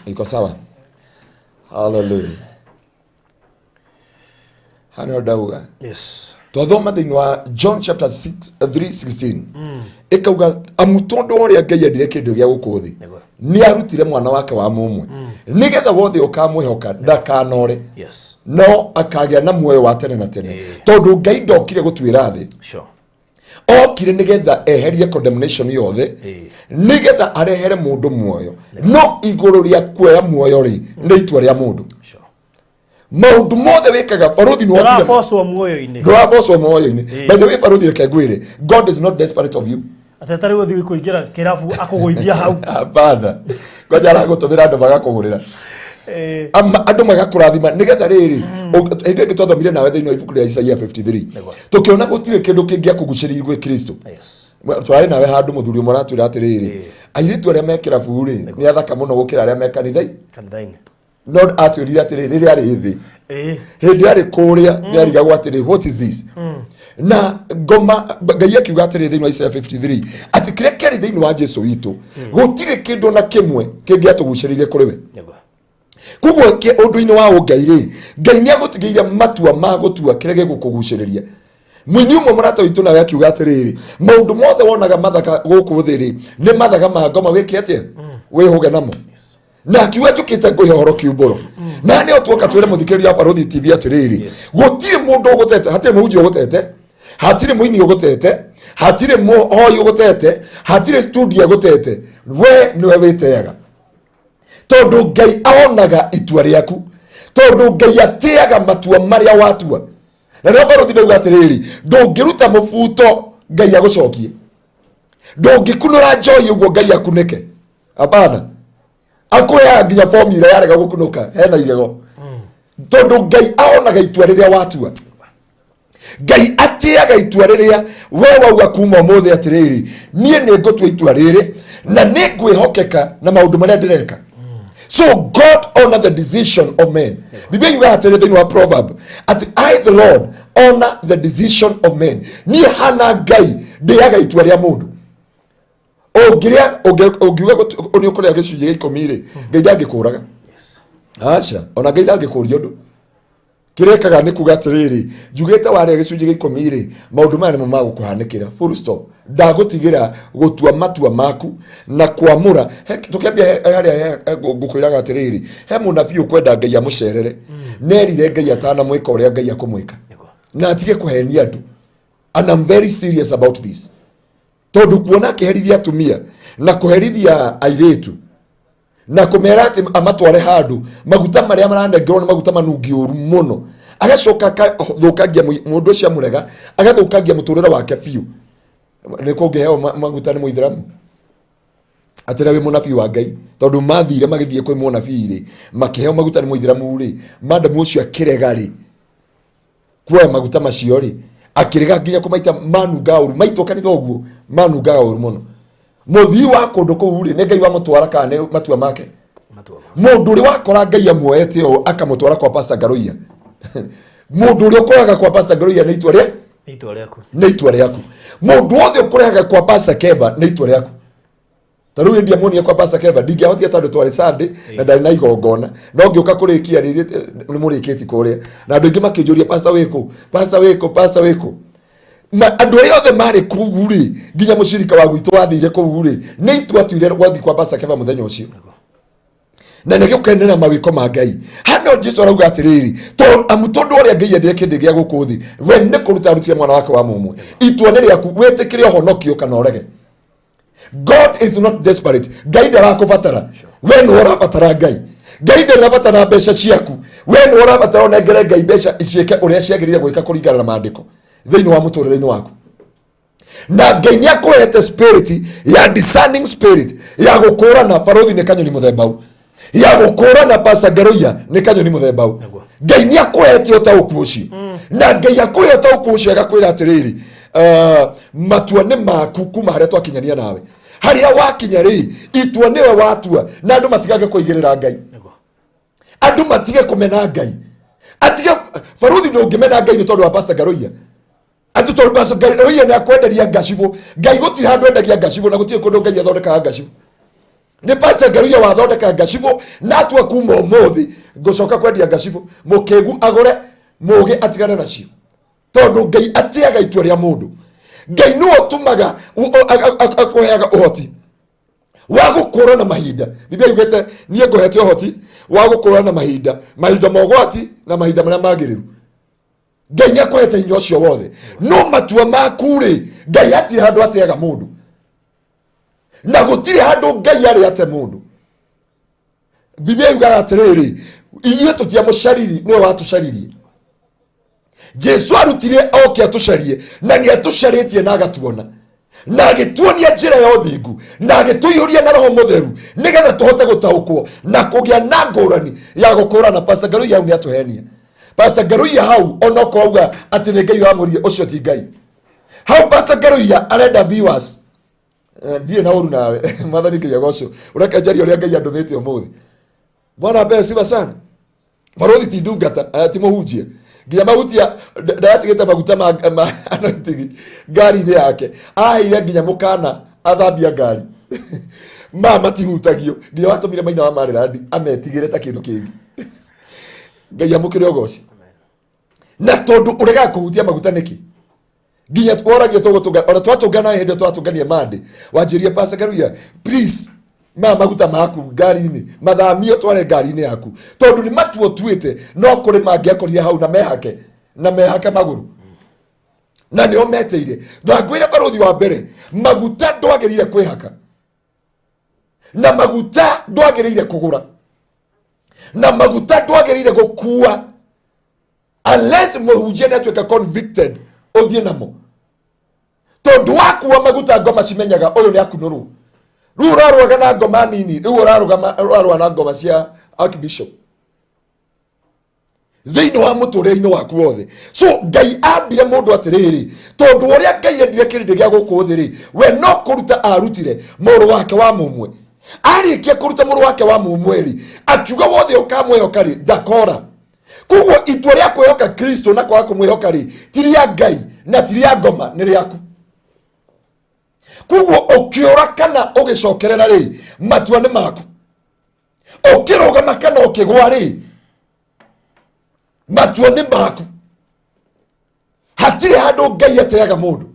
Speaker 2: Iko sawa? Hallelujah. Hano ndauga.
Speaker 3: Yes.
Speaker 2: Twathoma thĩinĩ wa John chapter 6 3:16. Ĩkauga amu tondũ ũrĩa Ngai endire kĩndũ gĩa gũkũ thĩ
Speaker 3: Nĩguo.
Speaker 2: nĩ arutire mwana wake wa mũmwe nĩgetha wothe ũkamwĩhoka ndakanore
Speaker 3: Yes.
Speaker 2: no akagĩa na muoyo wa tene na tene. Tondũ Ngai ndokire gũtuĩra thĩ,
Speaker 3: Sure.
Speaker 2: okire nĩgetha eherie condemnation yothe, nĩgetha arehere mũndũ muoyo. No igũrũ rĩa kuoya muoyo rĩ, nĩ itua rĩa mũndũ.
Speaker 3: Sure.
Speaker 2: Maũndũ mothe wĩkaga barũthi nĩ wokire
Speaker 3: Ndũrabocwo muoyo-inĩ.
Speaker 2: Ndũrabocwo muoyo-inĩ. By the way, barũthi, reke ngwĩre, God is not desperate of you.
Speaker 3: Atĩ tarĩu ũthiĩ kũingĩra kĩrabu akũgũithia hau.
Speaker 2: Hapana, ngoja aragũtũmĩra andũ magakũgũrĩra. Andũ magakũrathima nĩgetha rĩrĩ hĩndĩ ĩngĩ twathomire nawe thĩinĩ wa ibuku rĩa Isaia 53.
Speaker 3: Nĩguo.
Speaker 2: Tũkĩona gũtirĩ kĩndũ kĩngĩakũgucĩrĩirie gwĩ Kristo.
Speaker 3: Yes.
Speaker 2: Twarĩ nawe handũ mũthuri ũmwe aratwĩra atĩrĩrĩ, airĩtu arĩa me kĩrabu rĩ nĩ athaka mũno gũkĩra arĩa me kanitha.
Speaker 3: Kanitha-inĩ.
Speaker 2: No atwĩrire atĩrĩrĩ, rĩrĩa arĩ thĩ, hĩndĩ arĩ kũrĩa nĩ arigagwo atĩrĩ, what is this? Na ngoma Ngai akiuga atĩrĩ thĩinĩ wa Isaia 53 atĩ kĩrĩa kĩarĩ thĩinĩ wa Jesu witũ gũtirĩ kĩndũ na kĩmwe kĩngĩatũgucĩrĩirie kũrĩ we.
Speaker 3: Nĩguo.
Speaker 2: Koguo ũndũ-inĩ wa ũngai rĩ, Ngai nĩ agũtigĩire matua ma gũtua kĩrĩa gĩgũkũgucĩrĩria. Mũini ũmwe mũrata witũ nawe akiuga atĩrĩrĩ, maũndũ mothe wonaga mathaka gũkũ thĩ rĩ nĩ mathaga ma ngoma, wĩke atĩa? Wĩhũge namo. Na akiuga njũkĩte ngũhe ũhoro kiumbũro na nĩo tuoka twĩre mũthikĩrĩria wa Barũthi TV atĩrĩrĩ, gũtirĩ mũndũ ũgũtete, hatirĩ mũhunjia ũgũtete, hatirĩ mũini ũgũtete, hatirĩ mũhoi ũgũtete, hatirĩ studio ĩgũtete, we nĩwe wĩteaga, tondũ Ngai aonaga itua rĩaku. Tondũ Ngai atĩaga matua marĩa watua. Na nĩo barũthi ndauga atĩrĩrĩ, ndũngĩruta mũbuto Ngai agũcokie. Ndũngĩkunũra njoi ũguo Ngai akunĩke. Hapana. Akũheaga nginya formula yarega gũkunũka hena igego. Tondũ Ngai aonaga itua rĩrĩa watua. Ngai atĩaga itua rĩrĩa we wauga kuma ũmũthĩ atĩrĩrĩ, niĩ nĩ ngũtua itua rĩrĩ na nĩ ngwĩhokeka na maũndũ marĩa ndĩreka. So God honor the decision of men. Biblia yugaga atĩrĩ thĩinĩ wa Proverb atĩ I the Lord honor the decision of men. Niĩ hana Ngai ndĩaga itua rĩa mũndũ. Ũngĩrĩa ũngiuga nĩ ũkũrĩa gĩcunjĩ gĩa ikũmi rĩ, Ngai ndangĩkũraga. Aca, ona Ngai ndangĩkũria ũndũ. Kĩrekaga nĩ kuga atĩrĩrĩ, njugĩte warĩa gĩcunjĩ gĩa ikũmi rĩ, maũndũ maya nĩmo magũkũhanĩkĩra. Full stop. Ndagũtigĩra gũtua matua maku na kwamũra. Tũkĩambia harĩa ngũkwĩraga atĩrĩrĩ, he mũnabii ũkwenda Ngai amũcerere. Nerire Ngai atanamwĩka ũrĩa Ngai akũmwĩka. Na atige kũhenia andũ. And I'm very serious about this. Tondũ kuona akĩherithia atumia na kũherithia airĩtu na kũmera atĩ amatware handũ maguta marĩa maranengerwo nĩ maguta manungi ũru mũno, agacoka akathũkangia mũndũ ũcio amũrega, agathũkangia mũtũrĩre wake biũ. Nĩ kũngĩheo maguta nĩ mũithĩramu atĩ wĩ mũnabii wa Ngai, tondũ mathire magĩthiĩ kwĩ mũnabii rĩ, makĩheo maguta nĩ mũithĩramu rĩ, madamu ũcio akĩrega rĩ kuoya maguta macio rĩ, akĩrega nginya kũmaita manungaga ũru, maitwo kanitha ũguo manungaga ũru mũno. Mũthii wa kũndũ kũu rĩ, nĩ Ngai wamũtwara kana nĩ matua make? Mũndũ ũrĩa wakora Ngai amuoete ũũ akamũtwara kwa Pastor Ngaruiya. Mũndũ ũrĩa ũkoraga kwa Pastor Ngaruiya nĩ itua rĩa?
Speaker 3: Nĩ itua rĩaku.
Speaker 2: Nĩ itua rĩaku. Mũndũ wothe ũkũrehaga kwa Pastor Keva nĩ itua rĩaku. Ta rĩu ndiamuonia kwa Pastor Keva, ndingĩahotire tondũ twarĩ Sunday na ndarĩ na igongona. No ngĩũka kũrĩkia rĩ, nĩ mũrĩkĩtie kũrĩa. Na andũ aingĩ makĩnjũria Pastor wĩkũ? Pastor wĩkũ? Pastor wĩkũ? Ma andũ arĩa othe marĩ kũu rĩ, nginya mũcirika wa gwitũ wathire kũu rĩ, nĩ itua atuire gwathiĩ kwa Pastor Keva mũthenya ũcio. Na nĩ gũkenera mawĩko ma Ngai. Hano Jesu arauga atĩrĩrĩ, amu tondũ ũrĩa Ngai endire kĩndĩ gĩa gũkũ thĩ, we nĩ kũruta arutire mwana wake wa mũmwe. Itua nĩ rĩaku, wĩtĩkĩre ũhonokio kana ũrege. God is not desperate. Ngai ndarakũbatara. We nĩwe ũrabatara Ngai. Ngai ndarabatara mbeca ciaku. We nĩwe ũrabatara ũnengere Ngai mbeca ciĩke ũrĩa ciagĩrĩire gwĩka kũringana na maandĩko thĩinĩ wa mũtũrĩre-inĩ waku. Na Ngai nĩ akũhete spirit ya discerning spirit ya gũkũrana barothi nĩ kanyoni mũthemba ũ, ya gũkũrana Pastor Ngaruiya nĩ kanyoni mũthemba ũ. Ngai nĩ akũhete ũtaũku ũcio. Na Ngai akũhe ũtaũku ũcio agakwĩra atĩrĩrĩ, matua nĩ maku kuma harĩa twakinyania nawe. Harĩa wakinya rĩ, itua nĩwe watua, na andũ matigage kũigĩrĩra Ngai. Andũ matige kũmena Ngai. Atige baruthi ndũngĩmena Ngai nĩ tondũ wa Pastor Ngaruiya. Atĩ tondũ Pastor Ngaruiya nĩ akwenderia ngacibũ. Ngai gũtirĩ handũ endagia ngacibũ na gũtirĩ kũndũ Ngai athondekaga ngacibũ. Nĩ Pastor Ngaruiya wathondeka ngacibũ na atua kuma ũmũthĩ ngũcoka kwendia ngacibũ. Mũkĩgu agũre, mũgĩ atigane nacio. Tondũ Ngai atĩaga itua rĩa mũndũ. Ngai nĩwe ũtũmaga, akũheaga ũhoti wa gũkũrana mahinda. Biblia yugĩte niĩ ngũhete ũhoti wa gũkũrana mahinda, mahinda ma ũgwati na mahinda marĩa magĩrĩru. Ngai nĩ akũhete hinya ũcio wothe. No matua maku rĩ, Ngai hatirĩ handũ ateaga mũndũ. Na gũtirĩ handũ Ngai arĩ ate mũndũ. Biblia yugaga atĩrĩrĩ, ithuĩ tũtiamũcaririe, nĩwe watũcaririe. Jesu arutire oke atũcarie, na nĩ atũcarĩtie na agatuona, na agĩtuonia njĩra ya ũthingu, na agĩtũiyũria na Roho Mũtheru, nĩgetha tũhote gũtaũkwo na kũgĩa na ngũrani ya gũkũrana. Pastor Ngaruiya hau nĩ atũhenia. Pastor Ngaruiya hau onokorwo auga atĩ nĩ Ngai wamũririe, ũcio ti Ngai. Hau Pastor Ngaruiya arenda viewers. Ndirĩ na ũru nawe. Mwathani Ngai agocwo. Ũreke njarie ũrĩa Ngai andũmĩte ũmũthĩ. Bwana apewe sifa sana. Barothi ti ndungata, ti mũhunjia. Nginya mahutia ndatigĩte maguta ma anointing ngari-inĩ yake. Aheire nginya mũkana athambia ngari. Ma matihutagio. Nginya watũmire maina wa Maryland ametigĩre ta kĩndũ kĩngĩ. Ngai amũkĩre ũgoci. Na tondũ ũregaga kũhutia maguta nĩkĩ? Nginya woragia tũgũtũnga, ona twatũngana hĩndĩ ĩyo twatũngania Monday, wanjĩrie Pastor Ngaruiya, please, ma maguta maku ngari-inĩ, mathamio tware ngari-inĩ yaku. Tondũ nĩ matua ũtuĩte, no kũrĩ mangĩakorire hau na mehake, na mehake magũrũ. Na nĩo meteire. Na ngwĩre barũthi wa mbere, maguta ndwagĩrĩire kwĩhaka. Na maguta ndwagĩrĩire kũgũra. Na maguta ndwagĩrĩire gũkua unless mũhunjia nĩ atuĩka convicted ũthiĩ namo. Tondũ wakua maguta ngoma cimenyaga ũyũ nĩ akunũrwo. Rĩu ũrarũaga na ngoma nini, rĩu ũrarũa na ngoma cia archbishop thĩinĩ wa mũtũrĩre-inĩ waku wothe. So Ngai ambire mũndũ atĩrĩrĩ, tondũ ũrĩa Ngai endire kĩrĩndĩ gĩa gũkũ thĩ rĩ, we no kũruta arutire mũrũ wake wa mũmwe. Arĩkia kũruta mũrũ wake wa mũmwe rĩ, akiuga wothe ũkamwĩhoka rĩ, ndakora. Koguo itua rĩa kwĩhoka Kristo na kwaga kũmwĩhoka rĩ, ti rĩa Ngai na ti rĩa ngoma, nĩ rĩaku. Koguo ũkĩũra kana ũgĩcokerera rĩ, matua nĩ maku. Ũkĩrũgama kana ũkĩgwa rĩ, matua nĩ maku. Hatirĩ handũ Ngai ateaga mũndũ.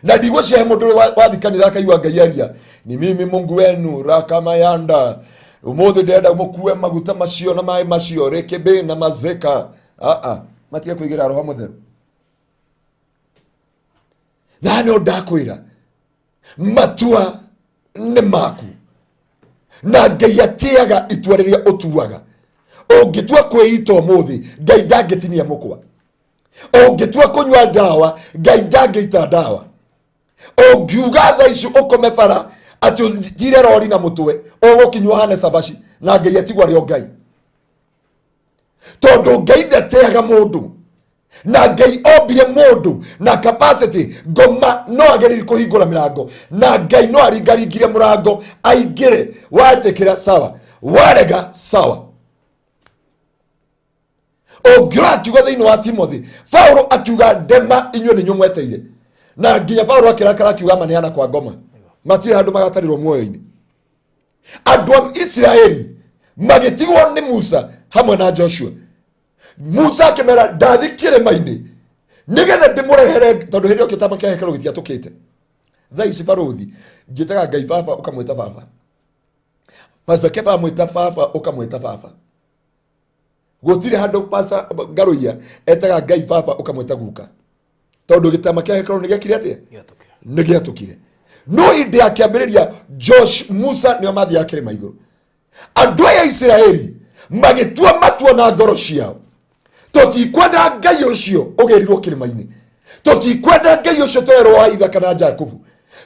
Speaker 2: Na ndigũcihe mũndũ ũrĩa wathi kanitha akaigua Ngai aria, ni mimi Mungu wenu rakamayanda, ũmũthĩ ndĩrenda mũkue maguta macio na maĩ macio rĩkĩmbĩ na mazeka. Aa, matige kũigĩra roho mũtheru. Na no ndakwĩra matua nĩ maku, na Ngai atĩaga itua rĩrĩa ũtuaga. Ũngĩtua kwĩita ũmũthĩ, Ngai ndangĩtinia mũkwa. Ũngĩtua kũnyua ndawa, Ngai ndangĩita ndawa. Ũngiuga thaa ici ũkome bara atĩ ũtire rori na mũtwe, ũgũkinywo hane cabaci, na Ngai atigwo arĩ o Ngai. Tondũ Ngai ndateaga mũndũ, na Ngai ombire mũndũ na capacity. Ngoma no ageririe kũhingũra mĩrango, na Ngai no aringaringire mũrango aingĩre. Wetĩkĩra sawa, warega sawa. Ũngĩrora akiuga thĩinĩ wa Timothy, Paulo akiuga ndema inyuĩ nĩ inyuĩ mweteire, na nginya Paulo akĩrakara akiuga maneana kwa ngoma, matirĩ handũ magatarĩrwo muoyo-inĩ. Andũ a Isiraeli magĩtigwo nĩ Musa hamwe na Joshua. Musa akĩmera ndathi kĩrĩma-inĩ nĩgetha ndĩmũrehere, tondũ hĩndĩ ĩyo kĩtama kĩa hekarũ gĩtiatũkĩte. Thaa ici barũthi njĩtaga Ngai baba, ũkamwĩta baba. Pastor Kefa amwĩta baba, ũkamwĩta baba. Gũtirĩ handũ Pastor Ngaruiya etaga Ngai baba, ũkamwĩta guka, tondũ gĩtama kĩa hekarũ nĩ gĩekire atĩa? Nĩ gĩatũkire. No hĩndĩ ya kĩambĩrĩria Josh Musa nĩo mathiaga kĩrĩma igũrũ. Andũ aya Isiraeli magĩtua matua na ngoro ciao, tũtikwenda Ngai ũcio ũgĩrirwo kĩrĩma-inĩ, tũtikwenda Ngai ũcio tũrerwo wa Ithaka na Jakubu,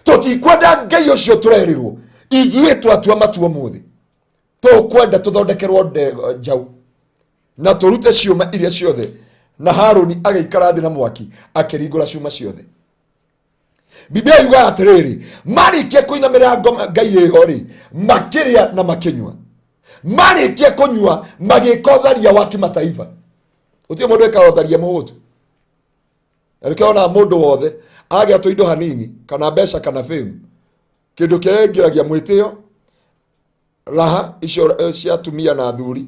Speaker 2: tũtikwenda Ngai ũcio tũrerĩrwo. Ithuĩ twatua matua ũmũthĩ, tũkwenda tũthondekerwo njaũ na tũrute ciũma iria ciothe. Na Harũni agĩikara thĩ na mwaki akĩringũra ciũma ciothe. Biblia yugaga atĩrĩrĩ, marĩkia kũinamĩrĩra Ngai ĩyo rĩ, makĩrĩa na makĩnyua. Marĩkia kũnyua magĩka ũtharia wa kĩmataifa. Gũtirĩ mũndũ wĩkaga ũtharia mũhũtu. Na nĩkĩo wonaga mũndũ wothe agĩa tũindo hanini kana mbeca kana fame, kĩndũ kĩrĩa ĩngĩragia mwĩtĩo, raha icio cia atumia na athuri,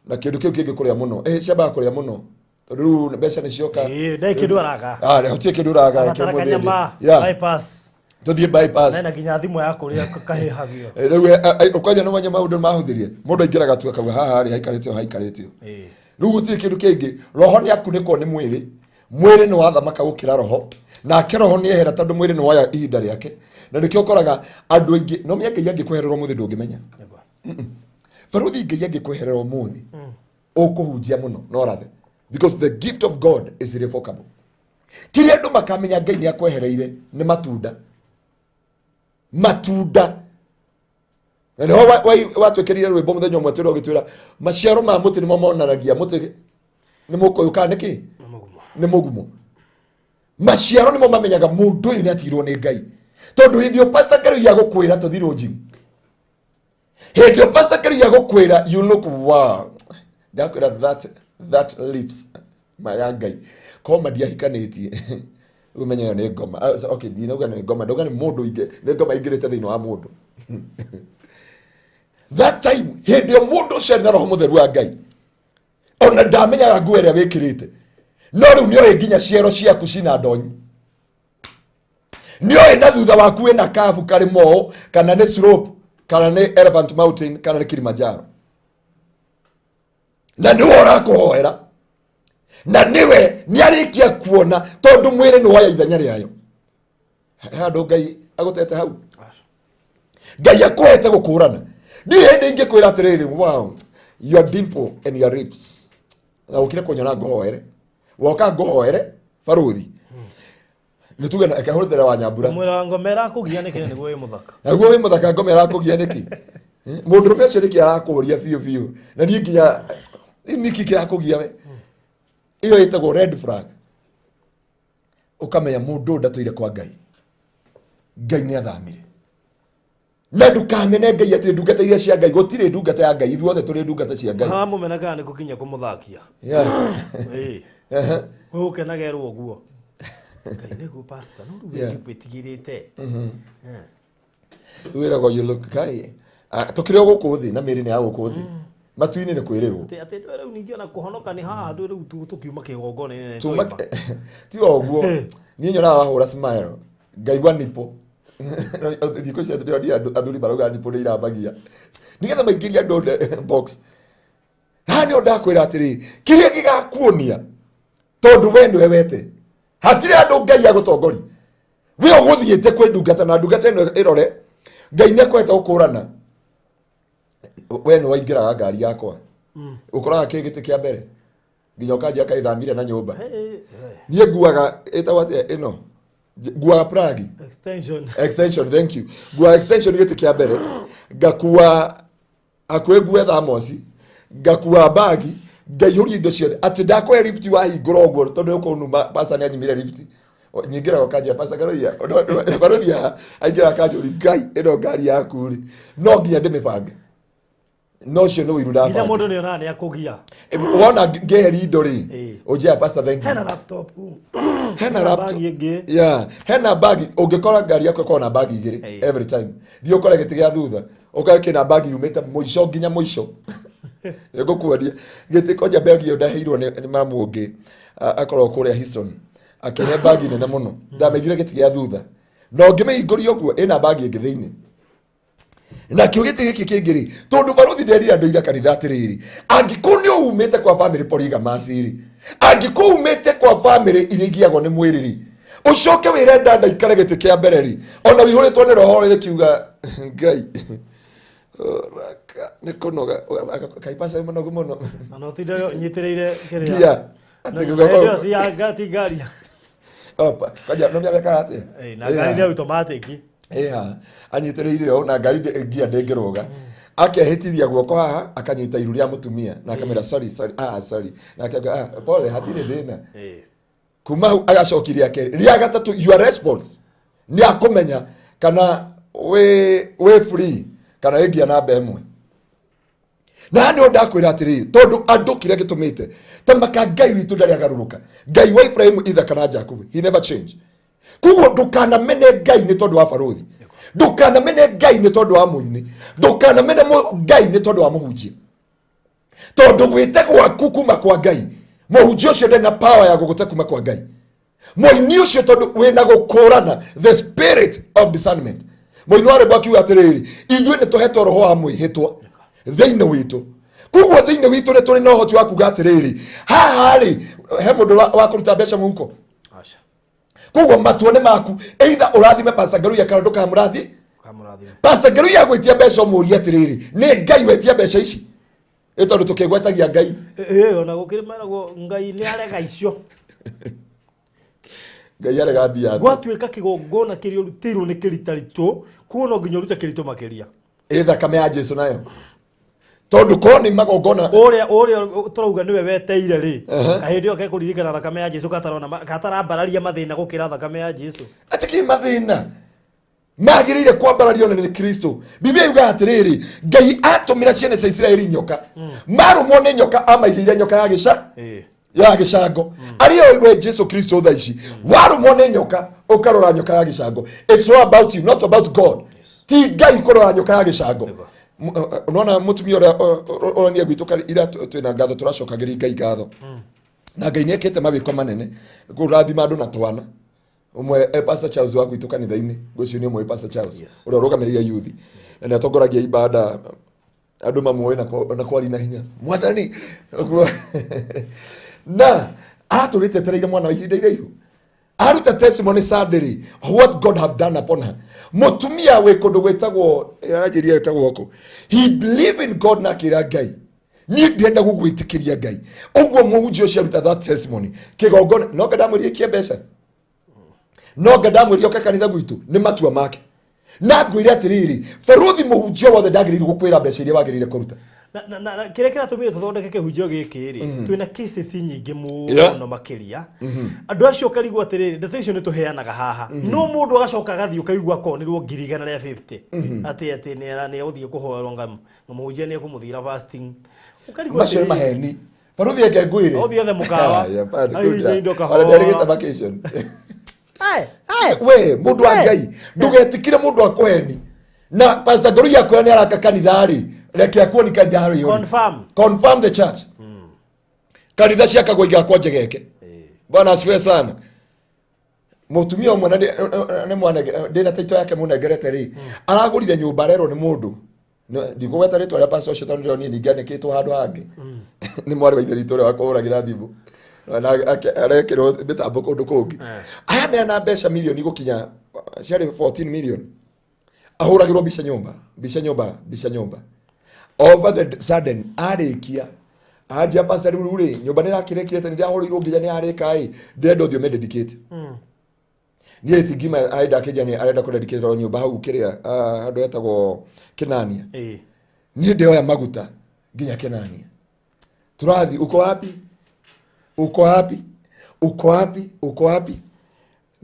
Speaker 2: na kĩndũ kĩu kĩngĩ kũrĩa mũno. Ciambaga kũrĩa mũno tondũ rĩu mbeca nĩ cioka.
Speaker 3: Ĩĩ, ndarĩ kĩndũ araga.
Speaker 2: Ah, gũtirĩ kĩndũ ũraga, reke
Speaker 3: Abatara
Speaker 2: ũmũthĩ
Speaker 3: kanyama,
Speaker 2: ndĩ. Yeah.
Speaker 3: bypass.
Speaker 2: Tũthiĩ bypass.
Speaker 3: Na nginya thimũ ya kũrĩa kahĩhagio.
Speaker 2: Rĩu ũkwanja nĩ manya maũndũ mahũthĩrie. Mũndũ aingĩraga tu akauga haha rĩ haikarĩte o haikarĩte o. Rĩu gũtirĩ kĩndũ kĩngĩ. Roho nĩ akunĩkwo nĩ mwĩrĩ. Mwĩrĩ nĩ wathamaka gũkĩra roho. Nake roho nĩ ehera tondũ mwĩrĩ nĩ woya ihinda rĩake. Na nĩkĩo ũkoraga andũ aingĩ, no menya Ngai angĩkweherera ũmũthĩ ndũngĩmenya. Barũthi Ngai angĩkweherera ũmũthĩ, ũkũhunjia mũno no rathe. Because the gift of God is irrevocable. Kĩrĩa andũ makamenya Ngai nĩ akwehereire nĩ matunda. Matunda. Na nĩho watwĩkĩrire rwĩmbo mũthenya ũmwe twĩra ũgĩtwĩra maciaro ma mũtĩ nĩmo monanagia mũtĩ nĩ mũkũyũ kana nĩkĩ? Nĩ mũgumo. Maciaro nĩmo mamenyaga mũndũ ũyũ nĩ atigirwo nĩ Ngai. Tondũ hĩndĩ ĩyo Pastor Ngai agũkwĩra tũthiĩ rũnjinĩ. Hĩndĩ ĩyo Pastor Ngai agũkwĩra you look wow. Ndakwĩra that lips ma ya Ngai. Ko madiahikanĩtie. Rĩu menye ĩyo nĩ ngoma. So, okay, ndinauga nĩ ngoma, ndauga nĩ mũndũ ingĩ, nĩ ngoma ingĩrĩte thĩinĩ wa mũndũ. That time, hĩndĩ ĩyo mũndũ ũcio arĩ na roho mũtheru wa Ngai. Ona ndamenyaga nguo ĩrĩa wĩkĩrĩte. No rĩu nĩoĩ nginya ciero ciaku cina ndonyi. Nĩoĩ na thutha waku wĩna kabu karĩ mall, kana nĩ slope, kana nĩ Elephant Mountain, kana nĩ Kilimanjaro. Na nĩwe ũrakũhoera. Na nĩwe nĩarĩkia kuona tondũ mwĩrĩ nĩ woya ithenya rĩayo. He handũ Ngai agũtete hau. Ngai akũhete gũkũrana. Ndirĩ hĩndĩ ingĩkwĩra atĩrĩrĩ, wow, your dimple and your lips, na ũkire kũnyona ngũhoere, woka ngũhoere baruthi, nĩ tuge na ĩkahũthĩra wa nyambura.
Speaker 3: Mwĩra ngoma ĩrakũgia nĩkĩ nĩguo wĩ mũthaka?
Speaker 2: Naguo wĩ mũthaka, ngoma ĩrakũgia nĩkĩ? Mũndũrũme ũcio nĩkĩ arakũria biũ biũ? Na niĩ nginya nĩkĩ kĩrakũgia we? Ĩyo ĩtagwo red flag. Ũkamenya mũndũ ũyũ ndatũire kwa Ngai, Ngai nĩ athamire. Na ndũkamene Ngai atĩ ndungata iria cia Ngai, gũtirĩ ndungata ya Ngai, ithuothe tũrĩ ndungata cia Ngai.
Speaker 3: Hamũmena kana nĩ kũkinya kũmũthakia. Ĩĩ. Ũkenagerwo ũguo Ngai nĩguo pastor no rĩu wĩtigĩrĩte.
Speaker 2: Wĩragwo you look guy. Ah, tũkĩrĩ o gũkũ thĩ na mĩĩrĩ nĩ ya gũkũ thĩ, matu-inĩ nĩ kwĩrĩrwo.
Speaker 3: Atĩ rĩu ningĩ ona kũhonoka nĩ haha andũ rĩu tũkiuma kĩgongona-inĩ.
Speaker 2: Tuma ti o ũguo, niĩ nyonaga wahũra smile ngaigua nipo. Thikũ ici ndĩronire andũ athuri marauga nipo nĩ irambagia nĩgetha maingĩrie andũ box. Haha nĩho ndakwĩra atĩrĩrĩ, kĩrĩa gĩgakuonia tondũ we nĩwe wete, hatirĩ andũ Ngai agũtongoria, we ũgũthiĩte kwĩ ndungata na ndungata ĩno ĩrore Ngai nĩ akwete gũkũrana. We nĩ waingĩraga ngari yakwa, ũkoraga kĩ gĩtĩ kĩa mbere nginya ũkanjia kaithamire na nyũmba. Niĩ nguaga ĩtagwo atĩa ĩno? Nguaga plug.
Speaker 3: Extension.
Speaker 2: Extension, thank you. Nguaga extension gĩtĩ kĩa mbere, ngakua hakuhĩ ngue thamosi, ngakua bagi, ngaihũria indo ciothe, atĩ ndakũhe lift wahingũra ũguo tondũ ũkũnuma. Pasa nĩ anyimire lift. Nyingĩraga ũkanjia pasa karoia barothi haha, aingĩra akanjũri, Ngai, ĩno ngari yaku rĩ, no nginya ndĩmĩbange. No ũcio nĩ ũiru.
Speaker 3: Nginya
Speaker 2: Ndabanga.
Speaker 3: Mũndũ nĩ onaga nĩ akũgia.
Speaker 2: Wona ngĩeheria indo rĩ, ũnjĩra, "Pastor, thank you."
Speaker 3: Hena laptop.
Speaker 2: Hena laptop.
Speaker 3: Bagi ĩngĩ.
Speaker 2: Yeah, hena bagi. Ũngĩkora ngari yaku ĩkorwo na bagi igĩrĩ every time, thiĩ ũkore gĩtĩ gĩa thutha, ũkore kĩna bagi yumĩte mũico nginya mũico. Nĩngũkuonia gĩtĩ kwanja. Bagi ĩyo ndaheirwo nĩ mamu ũngĩ akorwo kũrĩa Houston, akĩhe bagi nene mũno, ndamĩigire gĩtĩ gĩa thutha, na ũngĩmĩhingũria ũguo ĩna bagi ĩngĩ thĩinĩ. Nakĩo gĩtĩ gĩkĩ kĩngĩ rĩ, tondũ barothi nderire andũ ira kanitha atĩrĩrĩ, angĩkorwo nĩ umĩte kwa family polygamous rĩ, angĩkorwo umĩte kwa family iria igiagwo nĩ mwĩrĩ rĩ, ũcoke wĩre ndanda ikare gĩtĩ kĩa mbere rĩ, ona wĩihũrĩtwo nĩ roho rĩkiuga Ngai raka nĩ kũnoga kaipasa wĩ mũnogu mũno.
Speaker 3: Na no tinde nyitĩrĩire kĩrĩa.
Speaker 2: Ngia.
Speaker 3: Na
Speaker 2: Atĩ
Speaker 3: ĩyo ti ya ti ngari.
Speaker 2: Opa, kwanja no mĩamekaga atĩa?
Speaker 3: Ĩĩ, na ngari nĩ automatic.
Speaker 2: Ĩha anyitĩrĩire ũũ na ngari ngia ndĩngĩrũga, akehĩtithia guoko haha, akanyita iru rĩa mũtumia na akamwĩra, "Sorry, sorry, ah, sorry," na akauga, "Ah, pole, hatirĩ thĩna." Kuma hau agacoki rĩa kerĩ, rĩa gatatũ, your response nĩ akũmenya kana wĩ free kana wĩ ngia namba ĩmwe. Na nĩ ndakwĩra atĩrĩrĩ, tondũ andũ kĩrĩa gĩtũmĩte ta maka, Ngai witũ ndarĩ agarũrũka, Ngai wa Ibrahimu, Ithaka na Jakubu, he never change. Koguo ndũkanamene Ngai nĩ tondũ wa barũthi, ndũkanamene Ngai nĩ tondũ wa mũini, ndũkanamene Ngai nĩ tondũ wa mũhunjia, tondũ gwĩte gwaku kuma kwa Ngai, mũhunjia ũcio ndarĩ na power ya gũgũte kuma kwa Ngai, mũini ũcio, tondũ wĩna gũkũrana, the spirit of discernment. Mũini wa rwĩmbo akiuga atĩrĩrĩ, ithuĩ nĩ tũhetwo roho wa mwĩhĩtwa thĩinĩ witũ, koguo thĩinĩ witũ nĩ tũrĩ na ũhoti wa kuga atĩrĩrĩ, haha rĩ he mũndũ wa kũruta mbeca mũhuko.
Speaker 3: Aca.
Speaker 2: Koguo matua nĩ maku, either ũrathime Pastor Ngaruiya kana ndũkamũrathi.
Speaker 3: Kamũrathime.
Speaker 2: Pastor Ngaruiya agwĩtia mbeca, ũmũrie atĩrĩrĩ, nĩ Ngai wetia mbeca ici? Ĩ tondũ tũkĩgwetagia Ngai.
Speaker 3: Ĩĩ, ona gũkĩrĩ meragwo Ngai nĩ arega icio.
Speaker 2: Ngai arega mbia atĩa?
Speaker 3: Gwatuĩka kĩgongona kĩrĩa ũrutĩirwo nĩ kĩritaritũ, kuo no nginya ũrute kĩritũ makĩria.
Speaker 2: Ĩ thakame ya Jesu nayo, tondũ korwo nĩ magongona.
Speaker 3: Ũrĩa tũrauga nĩwe weteire rĩ, hĩndĩ ĩyo kekũririkana thakame ya Jesu, katarona katarambararia mathĩna gũkĩra thakame ya Jesu.
Speaker 2: Atĩ kĩ mathĩna magĩrĩire kwambarario na nĩ Kristo? Biblia yugaga atĩrĩrĩ, Ngai atũmĩra ciana cia Isiraeli nyoka, marũmwo nĩ nyoka, amaigĩire nyoka ya gĩca ya gĩcango, arĩa we Jesu Kristo. Tha ici warũmwo nĩ nyoka, ũkarora nyoka ya gĩcango. It's all about you, not about God. Ti Ngai kũrora nyoka ya gĩcango. Nona mũtumia ũrĩa ũrania gwitũ ira twĩna ngatho, tũracokagĩria Ngai ngatho, na Ngai nĩ ekĩte mawĩko manene kũrathima andũ na twana. Ũmwe Pastor Charles wa gwitũ kanitha-inĩ, ngwĩciria nĩ ũmwe Pastor Charles ũrĩa ũrũgamĩrĩire youth na nĩ atongoragia ibada, andũ mamuoĩ na kwari na hinya mwathani ũguo, na atũrĩte etereire mwana wa ihinda iraihu. Aruta testimony Sunday what God have done upon her. Mutumia wĩ kũndũ gwĩtagwo Nigeria ĩtagwo kũ. He believe in God na akĩra Ngai. Niĩ ndĩrenda gũgwĩtĩkĩria Ngai. Ũguo mũhunjia ũcio aruta that testimony. Kĩgongona no ngandamwĩrie kie mbeca. No ngandamwĩrie oke kanitha gwitũ nĩ matua make. Na ngwĩre atĩrĩrĩ, baruthi mũhunjia wothe ndagĩrĩirwo gũkwĩra mbeca iria wagĩrĩire kũruta.
Speaker 3: Na kĩrĩa kĩratũmire tũthondeke kĩhunjio gĩkĩ rĩ, twĩna cases nyingĩ mũno makĩria. Andũ acio ũkarigwo atĩrĩrĩ, ndeto icio nĩ tũheanaga haha, no mũndũ agacoka agathiĩ ũkaigua akonirwo 150,000 atĩ nĩ egũthiĩ kũhoerwo nga mũhunjia nĩ ekũmũthira fasting.
Speaker 2: Ũkarigwo macio nĩ maheni. Baruthi eke ngwĩre.
Speaker 3: Ũthiĩ ethe mũkawa.
Speaker 2: Ona nderĩgĩte vacation. We mũndũ wa Ngai ndũgetikire mũndũ akũheni. Na Pastor Ngoru akwĩra nĩ araka kanitha rĩ, reke akuoni kanitha rĩ.
Speaker 3: Confirm.
Speaker 2: Confirm the church. Kanitha ciakagwo igakwo njegeke. Bwana asifiwe sana. Mũtumia ũmwe na nĩ mwana ndĩna taito yake mũnengerete rĩ, aragũrire nyũmba arerwo nĩ mũndũ. Ndikũgweta rĩtwa rĩa pastor ũcio tondũ ndĩronire ningĩ anĩkĩtwo handũ hangĩ. Nĩ mwarĩ wa ithe witũ ũrĩa wakũhũragĩra thimũ. Na arekĩrwo mĩtambo kũndũ kũngĩ. Ayaneana mbeca mirioni gũkinya ciarĩ 14 million. Ahũragĩrwo mbica nyũmba, mbica nyũmba, mbica nyũmba. Over the sudden arĩkia anjia pastor rĩu rĩ nyũmba nĩ ĩrakĩrĩkire nĩ ndĩrahũrĩirwo nginya nĩ yarĩka ĩ ndĩrenda ũthiĩ ũmĩdedicate. Niĩ ti ngima arenda akĩnjia nĩ arenda kũdedicate nyũmba hau kĩrĩa handũ hetagwo Kĩnania. Niĩ ndĩoya maguta nginya Kĩnania. Tũrathiĩ uko wapi? Uko wapi? Uko wapi? Uko wapi?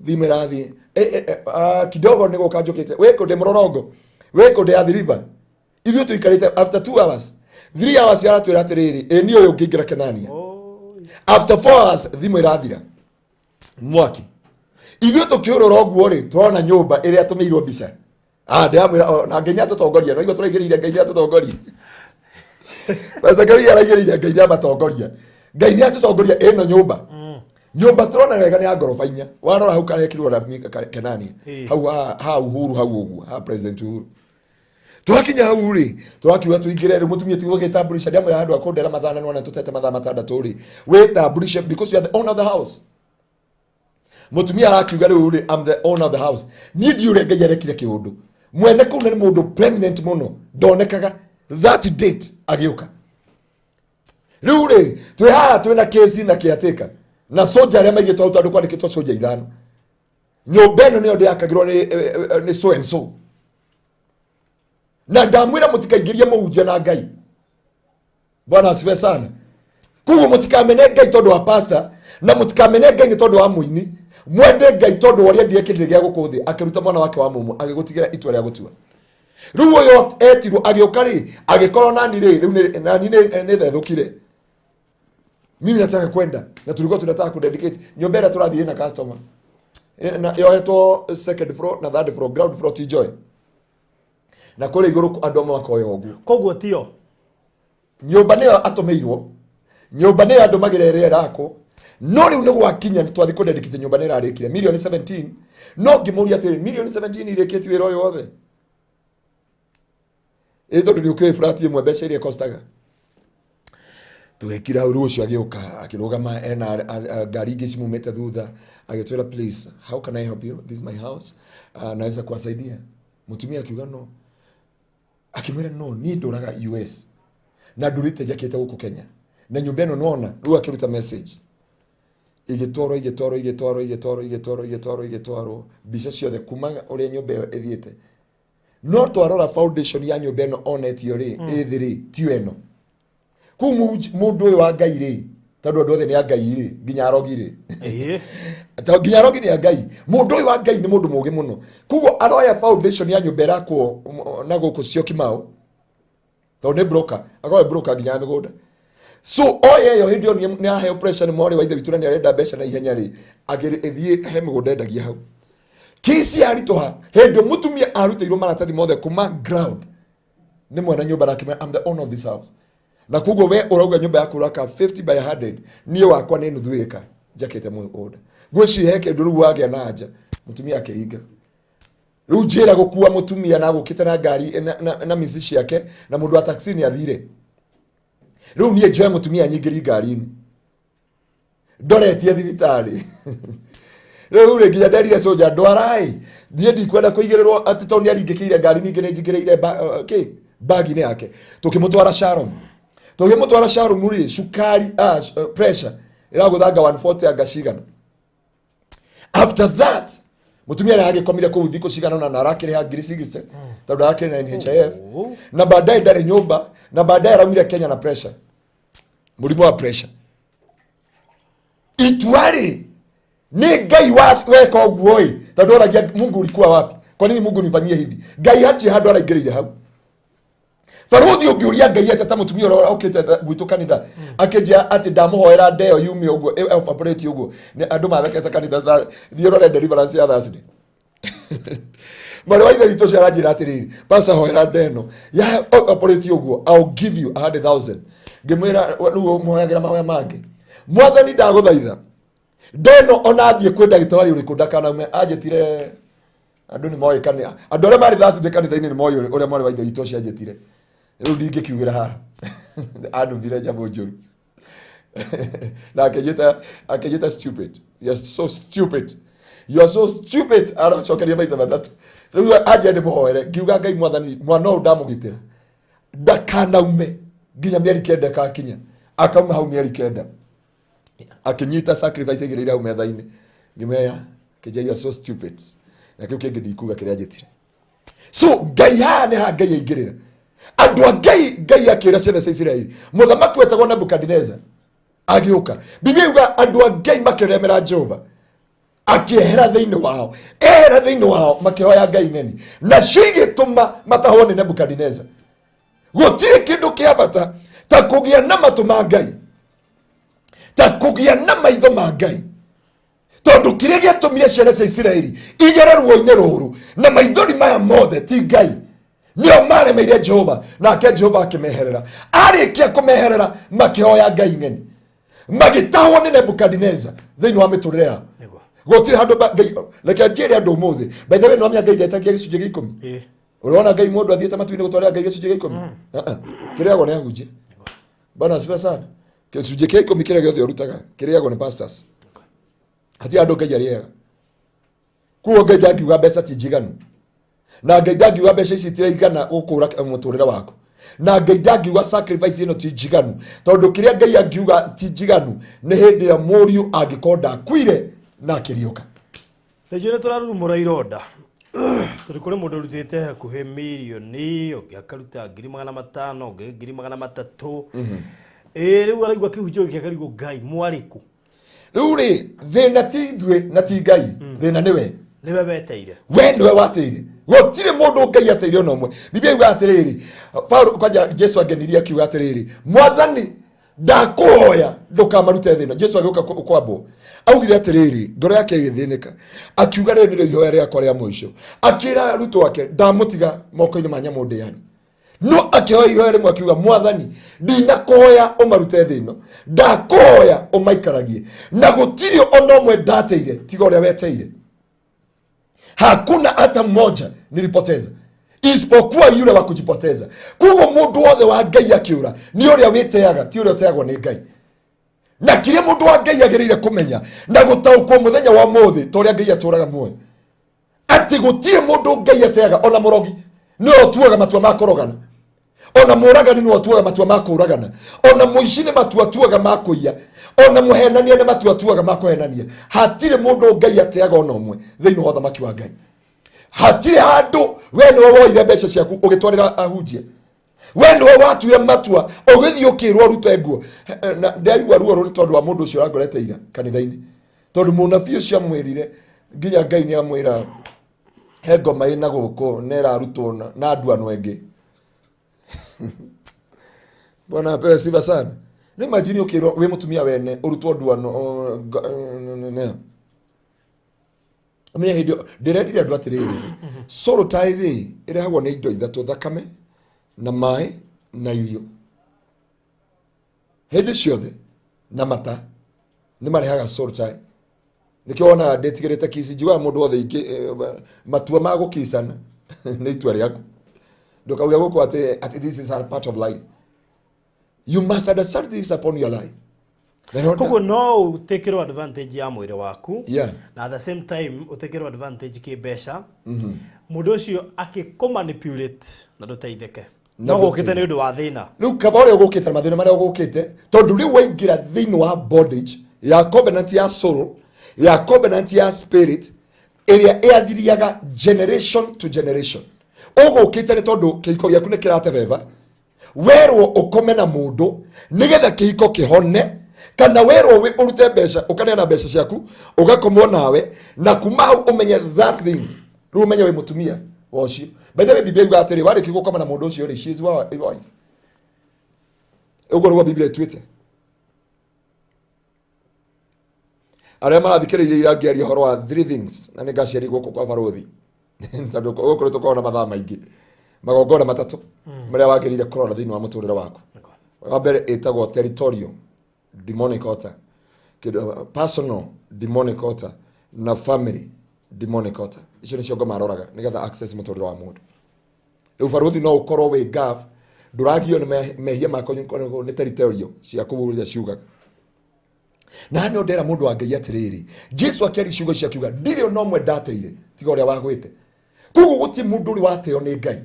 Speaker 2: Thimũ ĩrathiĩ kidogo nĩ gũka njũkĩte wĩ kũ ndĩ mũrorongo wĩ kũ ndĩ Athi River. Ithuĩ tũikarĩte after 2 hours 3 hours aratwĩra atĩrĩrĩ ĩ niĩ ũyũ ngĩingĩra Kenania. After 4 hours thimũ ĩrathira mwaki. Ithuĩ tũkĩũrũra ũguo rĩ tũrona nyũmba ĩrĩa tũmĩirwo mbica. Ndĩramwĩra na Ngai nĩatũtongoria no igua tũraigĩrĩire Ngai nĩatũtongoria. Pastor Ngai araigĩrĩire Ngai nĩamatongoria. Ngai nĩatũtongoria ĩno nyũmba. Nyũmba tũrona wega nĩ ya ngoroba inya. Warora hau karekirwo rami Kenania. Hau ha Uhuru hau ũguo ha President Uhuru. Twakinya hau rĩ tũrakiuga tũingĩre rĩ mũtumia tigwo gĩtamburisha ndĩamwĩra handũ akũndera mathaa na nĩwona tũtete mathaa matandatũ rĩ wĩtamburishe because you are the owner of the house. Mũtumia arakiuga rĩu rĩ I'm the owner of the house. Niĩ ndiũ ũrĩa Ngai arekire kĩũndũ. Mwene kũu nĩ mũndũ pregnant mũno ndonekaga that date agĩũka. Rĩu rĩ twĩ haha twĩna kesi na caretaker na soja arĩa maigĩtwo hau tondũ kwandĩkĩtwo soja ithano. Nyũmba ĩno nĩyo ndĩakagĩrwo nĩ so and so. Na ndamwĩra mũtikaingĩrie mũhunjia na Ngai. Bwana asifiwe sana. Koguo mũtikamene Ngai tondũ wa pastor na mũtikamene Ngai nĩ tondũ wa mũini. Mwende Ngai tondũ wa ũrĩa endire kĩrĩndĩ gĩa gũkũ thĩ akĩruta mwana wake wa mũmwe agĩgũtigĩra itua rĩa gũtua. Rĩu ũyũ etirwo agĩũka rĩ agĩkorwo nani rĩ rĩu nani nĩ thethũkire. Mimi nataka kwenda na tulikuwa tunataka kudedicate nyũmba ĩrĩa tũrathiĩ na customer. Na yoetwo second floor na third floor, ground floor ti joy. Na kũrĩa igũrũ andũ amwe makoya ũguo.
Speaker 3: Koguo tio.
Speaker 2: Nyũmba nĩyo atũmĩirwo, nyũmba nĩyo andũ magĩra ĩrĩa ĩrakwo. No rĩu nĩ gwakinya nĩ twathiĩ kũdedicate nyũmba nĩ ĩrarĩkire milioni 17. No ngĩmũria atĩrĩ milioni 17 irĩkĩtie wĩra ũyũ wothe? Ĩ tondũ nĩ ũkĩũĩ flat ĩmwe mbeca iria ĩkostaga. Tũgĩkira hau rĩu ũcio agĩũka akĩrũgama ena ngari ingĩ cimumĩte thutha agĩtwĩra please how can I help you, this is my house, naweza kuwasaidia. Mũtumia akiuga no. Akĩmwĩra no niĩ ndũraga US na ndũrĩte njakĩte gũkũ Kenya na nyũmba ĩno nona rĩu akĩruta message igĩtwarwo igĩtwarwo igĩtwarwo igĩtwarwo igĩtwarwo igĩtwarwo igĩtwarwo mbica ciothe kuma ũrĩa nyũmba ĩyo ĩthiĩte. No twarora foundation ya nyũmba ĩno onetio rĩ ĩthĩ rĩ tiyo ĩno. Kũu mũndũ ũyũ wa Ngai rĩ tondũ andũ othe nĩ a Ngai rĩ nginya arogi rĩ nginya arogi nĩ a Ngai. Mũndũ ũyũ wa Ngai nĩ mũndũ mũũgĩ mũno. Koguo aroya foundation ya nyũmba ĩrakwo na gũkũ Syokimau tondũ nĩ broker, akoya broker nginya ya mĩgũnda. So oya ĩyo hĩndĩ ĩyo nĩ aheo pressure nĩ mwarĩ wa ithe witũ na nĩ arenda mbeca na ihenya rĩ agĩthiĩ he mĩgũnda endagia hau. Kesi yaritũha hĩndĩ mũtumia arutĩirwo maratathi mothe kuma ground nĩ mwana nyũmba na akĩmwĩra I'm the owner of this house. Na koguo we ũrauga nyũmba yaku ũraka 50 by 100 niĩ wakwa nĩ nuthu ĩka njakĩte mũgũnda. Ngwĩciria he kĩndũ rĩu wagĩa na anja. Mũtumia akĩringa. Rĩu njĩra gũkua mũtumia na gũkĩte na ngari na mici ciake na mũndũ wa taxi nĩ athire. Rĩu niĩ njoe mũtumia nyingĩrie ngari-inĩ. Ndoretie thibitarĩ. Rĩu rĩ nginya nderire soja ndwaraĩ thiĩ ndikwenda kũigĩrĩrwo atĩ tondũ nĩaringĩkĩire ngari ningĩ nĩnjingĩrĩire kĩ bagi-inĩ yake. Tũkĩmũtwara Sharon. Tũkĩmũtwara Sharon rĩ cukari pressure ĩragũthanga 140 anga cigana. After that mutumia nĩ agĩkomire kũu thikũ cigana ũna na arakĩrĩha ngiri 60 tondũ arakĩrĩ na NHIF na baadaye ndarĩ nyũmba na baadaye araumire Kenya na pressure, mũrimũ wa pressure. Itua rĩ nĩ Ngai weka ũguo ĩ, tondũ oragia Mungu ulikuwa wapi, kwa nini Mungu nifanyie hivi? Ngai hatirĩ handũ araingĩrĩire hau. Barũthi ũngĩũria Ngai atĩa ta mũtumia ũrĩa okĩte gwitũ kanitha akĩnjĩra atĩ ndamũhoera ndeo yume ũguo evaporate ũguo, nĩ andũ mathekete kanitha thiĩ ũrore deliverance ya Thursday. Mwarĩ wa ithe witũ ũcio aranjĩra atĩrĩrĩ, pastor hoera ndeno ya evaporate ũguo, I'll give you 100,000. Ngĩmwĩra rĩu ũmũhoyagĩra mahoya mangĩ, mwathani ndagũthaitha ndeno ona athiĩ kwĩ ndagĩtarĩ ũrĩkũ ndakanaume. Anjĩtire andũ nĩ moĩ kanitha, andũ arĩa marĩ Thursday kanitha-inĩ nĩ moĩ ũrĩa mwarĩ wa ithe witũ ũcio anjĩtire. Rĩu ndingĩkiugĩra haha andumire nyamũ njũru na akĩnjĩta stupid, you are so stupid, you are so stupid. Aracokeria maita matatũ. Rĩu anjia ndĩmũhoere, ngiuga Ngai mwathani mwana ũyũ ndamũgitĩra ndakanaume nginya mĩeri 9 ĩgakinya. Akauma hau mĩeri 9 akĩnyita sacrifice aigĩrĩire hau metha-inĩ, ngĩmwĩra akĩnjia you are so stupid, na kĩu kĩngĩ ndikuga kĩrĩa njĩtire. So Ngai haha nĩ ha Ngai aingĩrĩra andũ a Ngai. Ngai akĩra ciana cia Isiraeli, mũthamaki wetagwo Nebukadineza agĩũka. Biblia yuga andũ a Ngai makĩremera Jehova, akĩehera thĩinĩ wao, ehera thĩinĩ wao makĩhoya Ngai ng'eni, nacio igĩtũma matahwo nĩ Nebukadineza. Gũtirĩ kĩndũ kĩa bata ta kũgĩa na matũ ma Ngai, ta kũgĩa na maitho ma Ngai, tondũ kĩrĩa gĩatũmire ciana cia Isiraeli igere ruo-inĩ rũrũ na maithori maya mothe ti Ngai, nĩo maremeire Jehova, nake Jehova akĩmeherera. Arĩkia kũmeherera makĩhoya Ngai ng'eni, magĩtahwo nĩ Nebukadineza thĩinĩ wa mĩtũrĩre yao. Gũtirĩ handũ Ngai, reke njĩre andũ ũmũthĩ, by the way, nĩwamenya Ngai ndetagia gĩcunjĩ gĩa 10? Ũrona Ngai mũndũ athiĩte matu-inĩ gũtwarĩra Ngai gĩcunjĩ gĩa 10? Kĩrĩagwo nĩ ahunjia. Bwana asifiwe sana. Gĩcunjĩ kĩa 10 kĩrĩa gĩothe ũrutaga kĩrĩagwo nĩ pastors, hatirĩ andũ Ngai arĩaga. Koguo Ngai ndangiuga mbeca ti njiganu, na Ngai ndangiuga mbeca ici itiraigana gũkũra mũtũrĩre waku, na Ngai ndangiuga sacrifice ĩno ti njiganu, tondũ kĩrĩa Ngai angiuga ti njiganu nĩ hĩndĩ ĩrĩa mũriũ angĩkorwo ndakuire na akĩriũka.
Speaker 3: Nĩnjũĩ nĩ tũrarurumũra ironda tondũ kũrĩ mũndũ ũrutĩte hakuhĩ mirioni, ũngĩ akaruta 500,000, ũngĩ 300,000. Ĩĩ, rĩu araigua kĩhunjio gĩkĩ akarigwo Ngai mwarĩkũ.
Speaker 2: Rĩu rĩ thĩna ti ithuĩ na ti Ngai, thĩna nĩwe.
Speaker 3: Nĩwe weteire.
Speaker 2: We nĩwe wateire, gũtirĩ mũndũ Ngai ateire ona ũmwe. Biblia yuga atĩrĩrĩ, Paulo kwanja Jesu angenirie akiuga atĩrĩrĩ, mwathani ndakũhoya ndũkamarute thĩna. Jesu agĩũka kwambwo augire atĩrĩrĩ, ngoro yake ĩgĩthĩnĩka, akiuga rĩrĩ nĩrĩo ihoya rĩakwa rĩa mũico. Akĩra arutwo ake ndamũtiga moko-inĩ ma nyamũ ndĩani, no akĩhoya ihoya rĩmwe akiuga mwathani ndinakũhoya ũmarute thĩ ĩno, ndakũhoya ũmaikaragie, na gũtirĩ ona ũmwe ndateire tiga ũrĩa weteire. Hakuna hata mmoja nilipoteza isipokuwa yule wa kujipoteza. Koguo mũndũ wothe wa Ngai akĩũra nĩ ũrĩa wĩteaga, ti ũrĩa ũteagwo nĩ Ngai. Na kĩrĩa mũndũ wa Ngai agĩrĩire kũmenya na gũtaũkwo mũthenya wa ũmũthĩ, ta ũrĩa Ngai atũraga muoyo, atĩ gũtirĩ mũndũ Ngai ateaga. Ona mũrogi nĩwe ũtuaga matua ma kũrogana, ona mũragani nĩwe ũtuaga matua ma kũragana, ona mũici nĩ matua atuaga ma kũiya, ona mũhenania nĩ matua atuaga ma kũhenania. Hatirĩ mũndũ Ngai ateaga ona ũmwe thĩinĩ wa ũthamaki wa Ngai. Hatirĩ handũ we nĩwe woire mbeca ciaku ũgĩtwarĩra ahunjia, we nĩwe watuire matua ũgĩthiĩ ũkĩrwo ũrute nguo. Na ndaigua ruo rũrĩ tondũ wa mũndũ ũcio ũrangorete ira kanitha-inĩ, tondũ mũnabii ũcio amwĩrire nginya Ngai nĩ amwĩra he ngoma ĩna gũkũ na ĩrarutwo na nduano ĩngĩ. Bwana apewe sifa sana. Nĩ imagine ũkĩrwo wĩ mũtumia wene ũrutwo nduano menya hĩndĩ ĩyo ndĩrendire andũ atĩrĩrĩ, soul tie rĩ ĩrehagwo nĩ indo ithatũ, thakame na maĩ na irio hĩndĩ ciothe, na mata nĩ marehaga soul tie. Nĩkĩo wonaga ndĩtigĩrĩte kici, njiguaga mũndũ wothe ingĩ matua ma gũkicana nĩ itua rĩaku, ndũkauge gũkũ atĩ this is a part of life. You must understand this upon your life.
Speaker 3: Koguo no ũtĩkĩrwo advantage ya mwĩrĩ waku, na at the same time ũtĩkĩrwo advantage kĩmbeca. Mũndũ ũcio akĩkũmanipulate na ndũteithĩke.
Speaker 2: Na
Speaker 3: No gũkĩte
Speaker 2: ndũteithĩke.
Speaker 3: nĩ ũndũ wa thĩna.
Speaker 2: Rĩu kaba ũrĩa ũgũkĩte na mathĩna marĩa ũgũkĩte, tondũ rĩu waingĩra thĩinĩ wa bondage ya covenant ya soul, ya covenant ya spirit, ĩrĩa ĩathiriaga generation to generation. Ũgũkĩte nĩ tondũ kĩhiko gĩaku nĩ kĩratebeba, werwo ũkome na mũndũ nĩgetha kĩhiko kĩhone, kana werwo ũrute mbeca, ũkaneana mbeca ciaku ũgakomwo nawe, na kuma hau ũmenye that thing, rĩu ũmenye wĩ mũtumia wa ũcio. By the way, Biblia yugaga atĩrĩ, warĩkia gũkoma na mũndũ ũcio rĩ, she is your wife. Ũguo nĩguo Biblia ĩtuĩte. Arĩa marathikĩrĩirie ira ngĩaria ũhoro wa three things, na nĩ ngaciaria gũkũ kwa barũthi, tondũ gũkũ nĩ tũkoragwo na mathaa maingĩ, magongona matatũ marĩa wagĩrĩire kũrora thĩinĩ wa mũtũrĩre waku. Wa mbere ĩtagwo territorial demonic altar, kĩndũ personal demonic altar, na family demonic altar. Icio nĩcio ngoma aroraga nĩgetha access mũtũrĩre wa mũndũ. Rĩu barũthi no ũkorwo wĩ gaf, ndũragio nĩ mehia maku nĩ territorial cia kũu ũrĩa ciugaga. Na no ndera mũndũ wa Ngai atĩrĩrĩ, Jesu akĩaria ciugo icio akiuga, ndirĩ ona ũmwe ndateire tiga ũrĩa wagwĩte. Koguo gũtirĩ mũndũ ũrĩ wateo nĩ Ngai.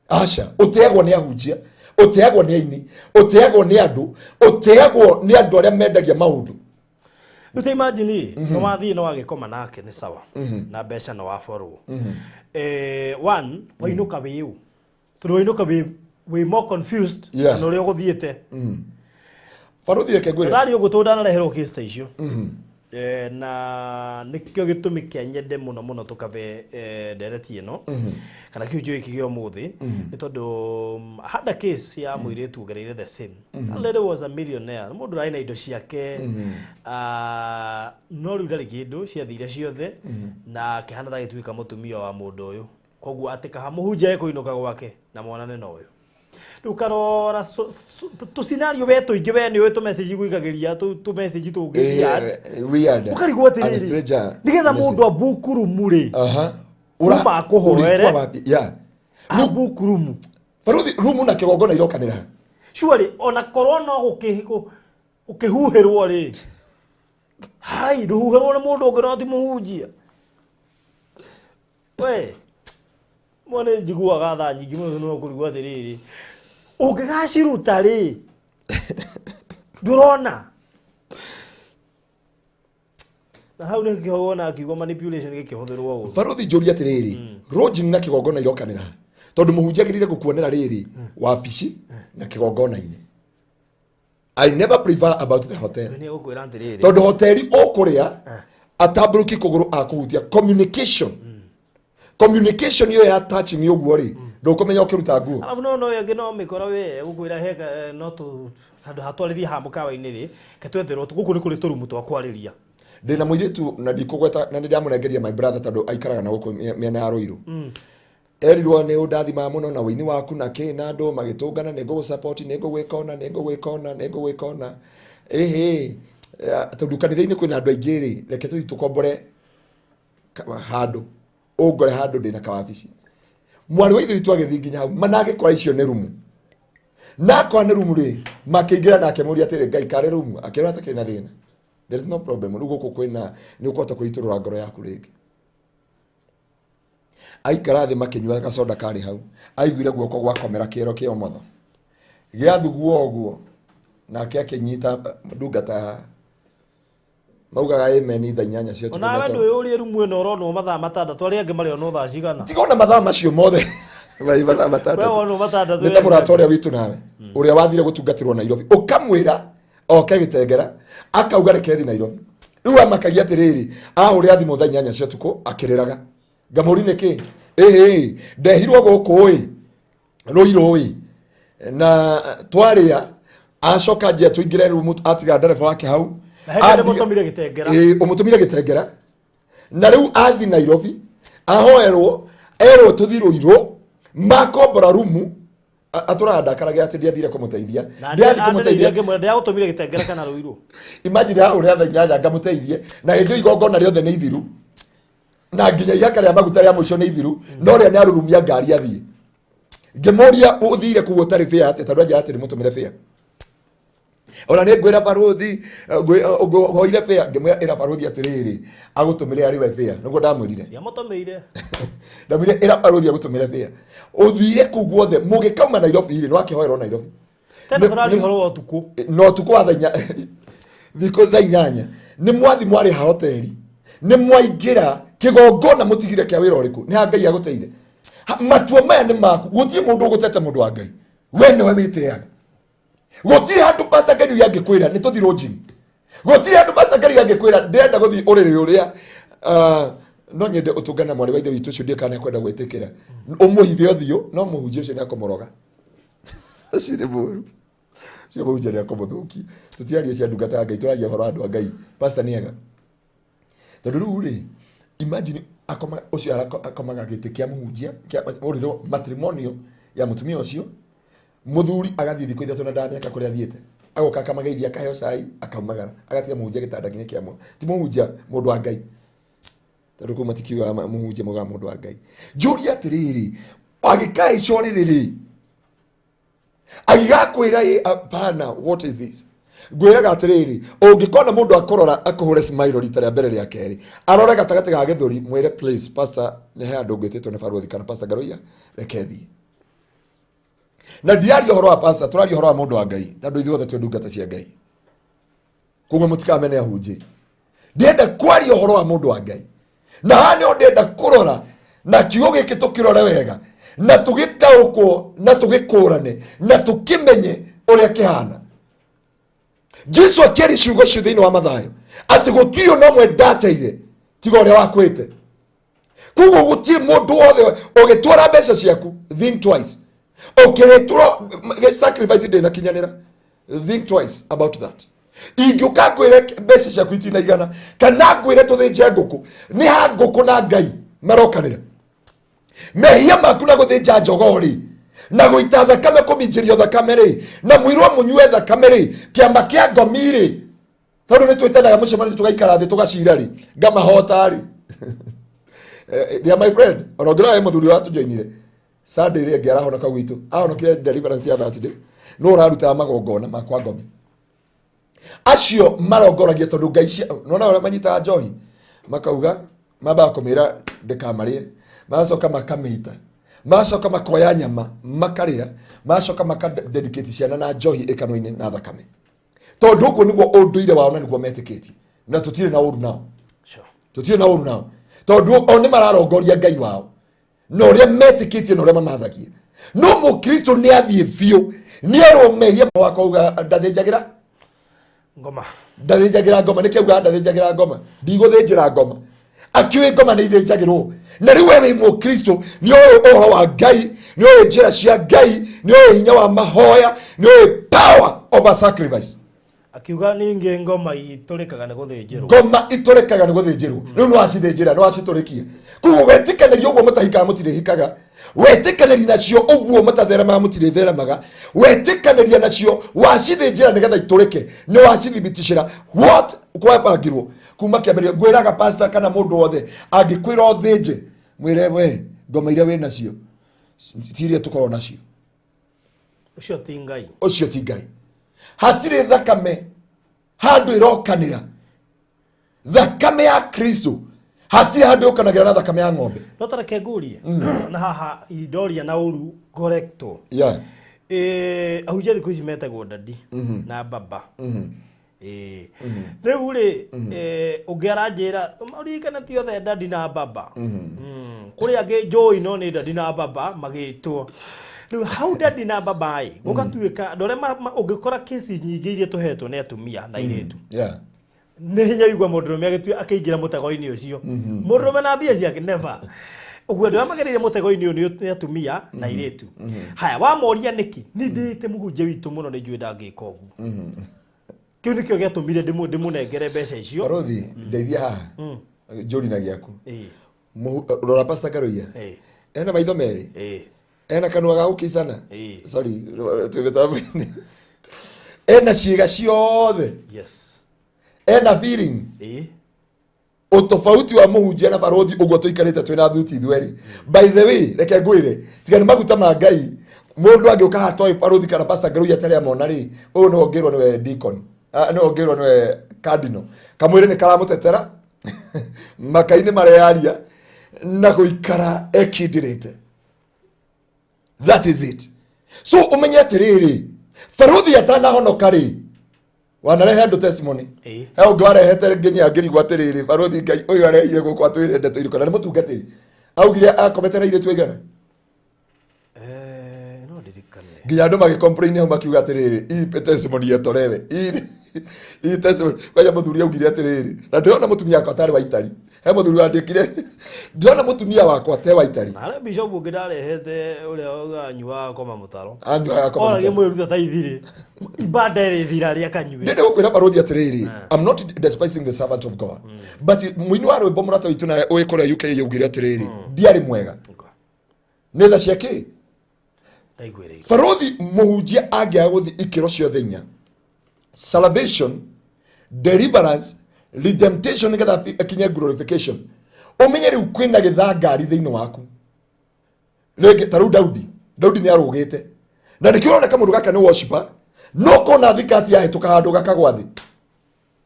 Speaker 2: Aca, ũteagwo nĩ ahunjia, ũteagwo nĩ aini, ũteagwo nĩ andũ, ũteagwo nĩ andũ arĩa mendagia maũndũ.
Speaker 3: Rĩu ta imagine nĩ wathiĩ nĩ wagĩkoma nake nĩ sawa, na mbeca nĩ waborwo. One, wainũka wĩ ũ? Tondũ wainũka wĩ more confused na ũrĩa ũgũthiĩte.
Speaker 2: Barũthi, reke ngwĩre.
Speaker 3: Ndari ũguo tondũ ndanareherwo case ta icio. Na nĩkĩo gĩtũmi kĩa nyende mũno mũno tũkabe ndereti ĩno kana kĩhunjio gĩkĩ gĩa ũmũthĩ, nĩ tondũ I had a case ya mũirĩtu ũgereire the same. That lady was a millionaire, nĩ mũndũ ũrarĩ na indo ciake. No rĩu ndarĩ kĩndũ, ciathire ciothe na akĩhana ta agĩtuĩka mũtumia wa mũndũ ũyũ. Koguo atĩ kaha mũhunjia ekũinũka gwake na mwanane na ũyũ. Rĩu karora tũ scenario we tũingĩ, we nĩ ũĩ tũ message gũikagĩria tũ message tũngĩ weird.
Speaker 2: Weird.
Speaker 3: Ũkarigwo
Speaker 2: And
Speaker 3: atĩrĩrĩ,
Speaker 2: stranger
Speaker 3: nĩgetha
Speaker 2: message.
Speaker 3: mũndũ ambuku rumu rĩ, kuma akũhoere.
Speaker 2: Ulikuwa wapi? Yeah.
Speaker 3: Ambuku rumu.
Speaker 2: Barũthi, rumu na kĩgongona irokanĩra.
Speaker 3: Surely ona korwo no gũkĩhuhĩrwo rĩ, hai ndũhuhĩrwo nĩ mũndũ ũngĩ no ti mũhunjia. We mwana, njiguaga thaa nyingĩ mũno no kũrigwo atĩrĩrĩ, ũngĩgaciruta rĩ, ndũrona na hau nĩkĩo wona akiuga manipulation gĩkĩhũthĩrwo ũru.
Speaker 2: Barũthi, njũria atĩrĩrĩ, lodging na kĩgongona irokanĩra, tondũ mũhunjia agĩrĩire gũkuonera rĩrĩ wabici na kĩgongona-inĩ. I never prefer about the hotel.
Speaker 3: Nĩ gũkwĩra atĩrĩrĩ,
Speaker 2: Tondũ hoteli ũkũrĩa atambũrũki kũgũrũ akũhutia, communication ĩyo ya touching ũguo rĩ, ndũkũmenya ũkĩruta nguo.
Speaker 3: Arabu no ĩngĩ no mĩkora we gũkwĩra he no tũ handũ hatwarĩrie haha mũkawa-inĩ rĩ, ke twetherwo gũkũ nĩ kũrĩ tũrumu twa kwarĩria.
Speaker 2: Ndĩna mũirĩtu na ndikũgweta, na nĩ ndamũnengeria my brother tondũ aikaraga na gũkũ mĩena ya Rũirũ. Erirwo nĩ ũndathimaga mũno na ũini waku na kĩ na andũ magĩtũngana, nĩ ngũgũsupport, nĩ ngũgwĩka ũna, nĩ ngũgwĩka ũna, nĩ ngũgwĩka ũna, ĩhĩ, tondũ kanitha-inĩ kwĩna andũ aingĩ rĩ, reke tũthiĩ tũkombore handũ, ũngore handũ ndĩna kawabici. Mwarĩ wa ithe witũ agĩthiĩ nginya hau managĩkora icio nĩ rumu, na akora nĩ rumu rĩ, makĩingĩra nake mũria atĩrĩ, Ngai karĩ rumu, akĩrora atakĩrĩ na thĩna, there is no problem. Rĩu gũkũ kwĩna nĩ ũkũhota kwĩitũrũra ngoro yaku rĩngĩ. Aikara thĩ makĩnyua gacoda karĩ hau, aiguire guoko gwakomera kĩero kĩa ũmotho gĩathuguo ũguo, nake akĩnyita ndungata ya maugaga amen thaa 8 cia ũtukũ.
Speaker 3: Onawe ndũĩ ũrĩe rumu ĩno ũronwo mathaa 6, arĩa angĩ marĩonwo thaa cigana?
Speaker 2: Tiga ona mathaa macio mothe. Mai mathaa
Speaker 3: We
Speaker 2: 6.
Speaker 3: wonwo 6.
Speaker 2: Nĩ ta mũrata ũrĩa witũ nawe ũrĩa wathire gũtungatĩrwo Nairobi, ũkamwĩra oke gĩtengera, akauga reke thi Nairobi. Rĩu amakagia atĩrĩrĩ, ahũrĩra thimũ thaa 8 cia ũtukũ akĩrĩraga, ngamũri nĩkĩ, ĩhĩ ndehirwo gũkũ ĩ Rũirũ ĩ, na twarĩa acoka njia tũingĩre rumu, atiga ndereba wake hau.
Speaker 3: Na hĩndĩ ĩrĩa mũtũmire gĩtengera.
Speaker 2: Ĩĩ, ũmũtũmire gĩtengera, na rĩu athi Nairobi ahoerwo, erwo tũthi Rũirũ, makombora rumu. Atũraga ndakaraga atĩ ndiathire kũmũteithia.
Speaker 3: Na
Speaker 2: Ndiathi kũmũteithia.
Speaker 3: Ngĩmwĩra ndĩragũtũmire gĩtengera kana Rũirũ.
Speaker 2: Imagine ahũrĩra thaa 8 ngamũteithie, na hĩndĩ ĩyo igongona rĩothe nĩ ithiru, na nginya ihaka rĩa maguta rĩa mũico nĩ ithiru, no rĩa nĩ arurumia ngari athiĩ. Ngĩmũria, ũthire kũu ũtarĩ fare atĩa? Tondũ anjĩra atĩ ndĩmũtũmĩre fare. Ona nĩ ngwĩra barũthi, hoire fare, ngĩmwĩra ĩra barũthi atĩrĩrĩ, agũtũmĩre arĩ we fare, nĩguo ndamwĩrire.
Speaker 3: Ndiamũtũmĩire.
Speaker 2: Ndamwĩrire ĩra barũthi agũtũmĩre fare. Ũthire kũu guothe, mũgĩkauma Nairobi rĩ, nĩwakĩhoerwo Nairobi.
Speaker 3: Tena tũraria ũhoro wa ũtukũ.
Speaker 2: No ũtukũ wa thaa inya, thikũ thaa inyanya, nĩ mwathi mwarĩha hoteli, nĩ mwaingĩra kĩgongona mũtigire kĩa wĩra ũrĩkũ, nĩ ha Ngai agũteire. Matua maya nĩ maku, gũtirĩ mũndũ ũgũtete mũndũ wa Ngai. We nĩwe wĩteaga. Gũtirĩ handũ Pastor Ngai angĩkwĩra nĩ tũthiĩ lodging. Gũtirĩ handũ Pastor Ngai angĩkwĩra ndĩrenda gũthiĩ ũrĩrĩ ũrĩa, no nyende ũtũngane mwarĩ wa ithe witũ ũcio ndiũĩ kana nĩekwenda gwĩtĩkĩra. Ũmũhithe ũthiũ, no mũhunjia ũcio nĩekũmũroga. Ũcio nĩ mũũru. Ũcio mũhunjia nĩekũmũthũkia. Tũtiraria cia ndungata ya Ngai, tũraria ũhoro wa andũ a Ngai. Pastor nĩ ega. Tondũ rĩu rĩ, imagine akoma, ũcio akomaga gĩtĩ kĩa mũhunjia, kĩa ũrĩrĩ matrimonial ya mũtumia ũcio, mũthuri agathiĩ thikũ ithatũ na ndameka kũrĩa athiĩte. Agoka akamageithia, akaheo cai, akaumagara, agatiga mũhunjia gĩtanda nginya kĩa ti mũhunjia, mũndũ wa Ngai. Tondũ kũu matikiugaga mũhunjia, maugaga mũndũ wa Ngai. Njũria atĩrĩrĩ, agĩkaĩca ũrĩrĩ rĩ, agĩgakwĩra ĩ, hapana, what is this? Ngwĩraga atĩrĩrĩ, ũngĩkona mũndũ akũrora akũhũre smile rita rĩa mbere rĩa kerĩ, arore gatagatĩ ga gĩthũri, mwĩre please pastor, nĩ he andũ ngwĩtĩtwo nĩ barũthi kana pastor Ngaruiya, reke thiĩ. Na ndiraria ũhoro wa pastor, tũraria ũhoro wa mũndũ wa Ngai, tondũ ithuothe twĩ ndungata cia Ngai. Koguo mũtikamene ahunjia. Ndĩrenda kwaria ũhoro wa mũndũ wa Ngai. Na haha nĩho ndĩrenda kũrora, na kiugo gĩkĩ tũkĩrore wega, na tũgĩtaũkwo, na tũgĩkũrane, na tũkĩmenye ũrĩa kĩhana. Jesu akĩaria ciugo icio thĩinĩ wa Mathayo, atĩ gũtirĩ ona ũmwe ndateire tiga ũrĩa wakuĩte. Koguo gũtirĩ mũndũ wothe ũgĩtwara mbeca ciaku, think twice. Ũkĩrĩtũra sacrifice ndĩnakinyanĩra, think twice about that. Ingĩũka ngwĩre mbeca ciaku itinaigana, kana ngwĩre tũthĩnje ngũkũ, nĩ ha ngũkũ na Ngai marokanĩra. Mehia maku na gũthĩnja njogoo rĩ, na gũita thakame, kũminjĩrio thakame rĩ, na mũirwo mũnyue thakame rĩ, kĩama kĩa ngomi rĩ, tondũ nĩ twĩtanaga mũcemanio tũgaikara thĩ tũgacira rĩ, ngamahota rĩ. They are my friend. Ona ũngĩrora he mũthuri watũjoinire Sunday ĩrĩa ĩngĩ arahonoka gwitũ, ahonokire deliverance ya Thursday, no ũrarutaga magongona ma kwa ngomi. Acio marongoragia tondũ Ngai cia, nona ũrĩa manyitaga njohi, makauga mambaga kũmĩra ndĩkamarĩe, magacoka makamĩita, magacoka makoya nyama makarĩa, magacoka maka dedicate ciana na njohi ĩkanua-inĩ na thakame. Tondũ ũguo nĩguo ũndũire wao na nĩguo metĩkĩtie, na tũtirĩ na ũru nao. Tũtirĩ na ũru nao tondũ o nĩ mararongoria Ngai wao na ũrĩa metĩkĩtie na ũrĩa mamathagia. No mũkristo nĩ athiĩ biũ, nĩ erwo mehia wakauga ndathĩnjagĩra
Speaker 3: ngoma,
Speaker 2: ndathĩnjagĩra ngoma. Nĩkĩ augaga ndathĩnjagĩra ngoma? Ndigũthĩnjĩra ngoma. Akiũĩ ngoma nĩ ithĩnjagĩrwo. Na rĩu we wĩ mũkristo nĩ ũĩ ũhoro wa Ngai, nĩ ũĩ njĩra cia Ngai, nĩ ũĩ hinya wa mahoya, nĩ ũĩ power of a sacrifice.
Speaker 3: Akiuga ningĩ ngoma itũrĩkaga nĩ gũthĩnjĩrwo.
Speaker 2: Ngoma itũrĩkaga nĩ gũthĩnjĩrwo. Rĩu nĩ wacithĩnjĩra, nĩ wacitũrĩkia. Koguo wetĩkanĩria ũguo mũtahikaga mũtirĩhikaga, wetĩkanĩria nacio ũguo mũtatheremaga mũtirĩtheremaga, wetĩkanĩria nacio wacithĩnjĩra nĩgetha itũrĩke, nĩ wacithibitishĩra what kwabangirwo kuma kĩambĩrĩria. Ngwĩraga pastor kana mũndũ wothe angĩkwĩra ũthĩnje, mwĩre we ngoma iria wĩ nacio ti iria tũkorwo nacio.
Speaker 3: Ũcio ti Ngai.
Speaker 2: Ũcio ti Ngai. Hatirĩ thakame handũ ĩrokanĩra. Thakame ya Kristo hatirĩ handũ ĩrokanagĩra na thakame ya ng'ombe.
Speaker 3: No ta reke ngũrie na haha indoria na ũru correcto. Ahunjia thikũ ici metagwo dadi na baba. Rĩu rĩ, ũngĩ aranjĩra ũririkane ti othe dadi na baba. Kũrĩ angĩ njũĩ no nĩ dadi na baba magĩtwo. Rĩu hau dadi na baba ĩ, gũgatuĩka andũ arĩa ũngĩkora kesi nyingĩ iria tũhetwo nĩ atumia na airĩtu. Nĩ hinya igua mũndũrũme agĩtua akĩingĩra mũtego-inĩ ũcio. Mũndũrũme na mbia ciake never. Ũguo andũ arĩa magereire mũtego-inĩ ũyũ nĩ atumia na airĩtu. Haya, wamoria nĩkĩ? Nĩ ndĩĩte mũhunjia witũ mũno, nĩ njũĩ ndangĩka ũguo. Kĩu nĩkĩo gĩatũmire ndĩmũnengere mbeca icio.
Speaker 2: Barothi, ndeithia haha. Njũri na gĩaku. Rora Pastor Ngaruiya. Ena maitho merĩ. Ena kanua ga gũkicana. Sorry, twĩ mĩtambo-inĩ. Ena ciĩga ciothe. Ena feeling. Utofauti wa mũhunjia na barothi ũguo tũikarĩte twĩna thuti ithuerĩ. By the way, reke ngwĩre, tiga nĩ maguta ma Ngai. Mundu angiuka haha baruthi kana pastor Ngaruiya atarĩ amona rĩ, ũyũ nĩwe ũngĩrwo nĩwe deacon, nĩwe ũngĩrwo nĩwe cardinal. Kamwĩrĩ nĩ karamũtetera makai-inĩ mareyaria na gũikara ekindĩrĩte. That is it. So umenye atĩrĩrĩ, baruthi atanahonoka rĩ, wanarehe andũ testimony. He ũngĩ warehete nginya ngĩrigwo atĩrĩrĩ, baruthi Ngai ũyũ arehire gũkũ atwĩre ndeto irĩkũ, na nĩ mũtungatĩri. Augire akomete na airĩtu aigana?
Speaker 3: No ndirikane.
Speaker 2: Nginya andũ magĩcomplain hau makiuga atĩrĩrĩ, hii testimony yetolewe. Hii testimony. Kwanja mũthuri augire atĩrĩrĩ, na ndĩrona mũtumia wakwa tarĩ wa itari. He mũthuri wandĩkire, ndĩrona mũtumia wakwa te wa itari.
Speaker 3: Na harĩa bishop ũngĩ ndarehete ũrĩa anyuaga koma mũtaro.
Speaker 2: Anyuaga koma
Speaker 3: Oragia
Speaker 2: mũtaro.
Speaker 3: mwĩruta ta ithirĩ. Ibanda ĩrĩthira rĩa kanyue.
Speaker 2: Ndĩrenda gũkwĩra barothi atĩrĩrĩ, I'm not despising the servant of God. But mũini wa rwĩmbo mũrata witũ nawe ũĩ kũrĩa UK yaugire atĩrĩrĩ, ndiarĩ mwega. Nĩ tha cia kĩ?
Speaker 3: Ndaiguĩrĩire.
Speaker 2: Barothi mũhunjia angĩaga gũthiĩ ikĩro ciothe inya, salvation, deliverance, redemption, nĩgetha akinye glorification, ũmenye rĩu kwĩna gĩthangari thĩinĩ waku. Rĩngĩ ta rĩu Daudi, Daudi nĩ arũgĩte na nĩkĩo ũroneka mũndũ gaka nĩ worshiper, no kona thikati yahĩtũka handũ gakagwa thĩ.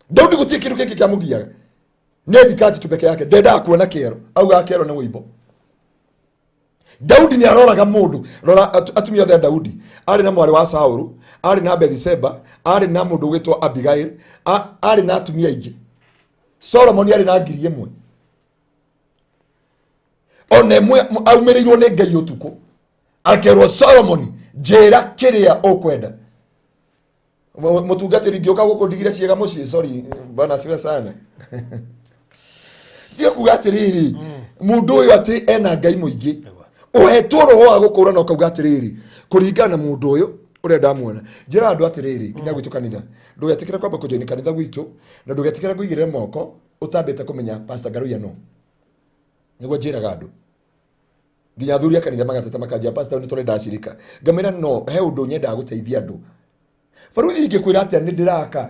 Speaker 2: Daudi gũtirĩ kĩndũ kĩngĩ kĩamũgiaga, nĩ thikati tu peke yake, ndendaga kuona kĩero, augaga kĩero nĩ wũimbo. Daudi nĩ aroraga mũndũ. Rora atumia othe a Daudi, arĩ na mwarĩ wa Saulu, arĩ na Bethseba, arĩ na mũndũ ũgwĩtwo Abigail, arĩ na atumia aingĩ. Solomoni arĩ na 1,000. Ona ĩmwe aumĩrĩirwo nĩ Ngai ũtukũ, akerwo Solomoni, njĩra kĩrĩa ũkwenda. Mũtungatĩri ngĩũka gũkũ ndigire ciĩga mũciĩ, sorry, bwana asifiwe sana. Tiga kuga atĩrĩrĩ, mũndũ ũyũ atĩ ena Ngai mũingĩ, ũhetwo roho wa gũkũra na ũkauga atĩrĩrĩ, kũringana na mũndũ ũyũ ũrĩa ndamuona. Njĩra andũ atĩrĩrĩ, nginya gwitũ kanitha, ndũgetĩkĩre kwamba kũjoin kanitha gwitũ, na ndũgetĩkĩre kũigĩrĩra moko ũtambĩte kũmenya Pastor Ngaruiya no. Nĩguo njĩraga andũ. Nginya athuri a kanitha magateta makanjia, Pastor nĩ tũrenda acirika. Ngamĩra no, he ũndũ nyendaga gũteithia andũ. Baruthi ingĩkwĩra atĩa nĩ ndĩraka.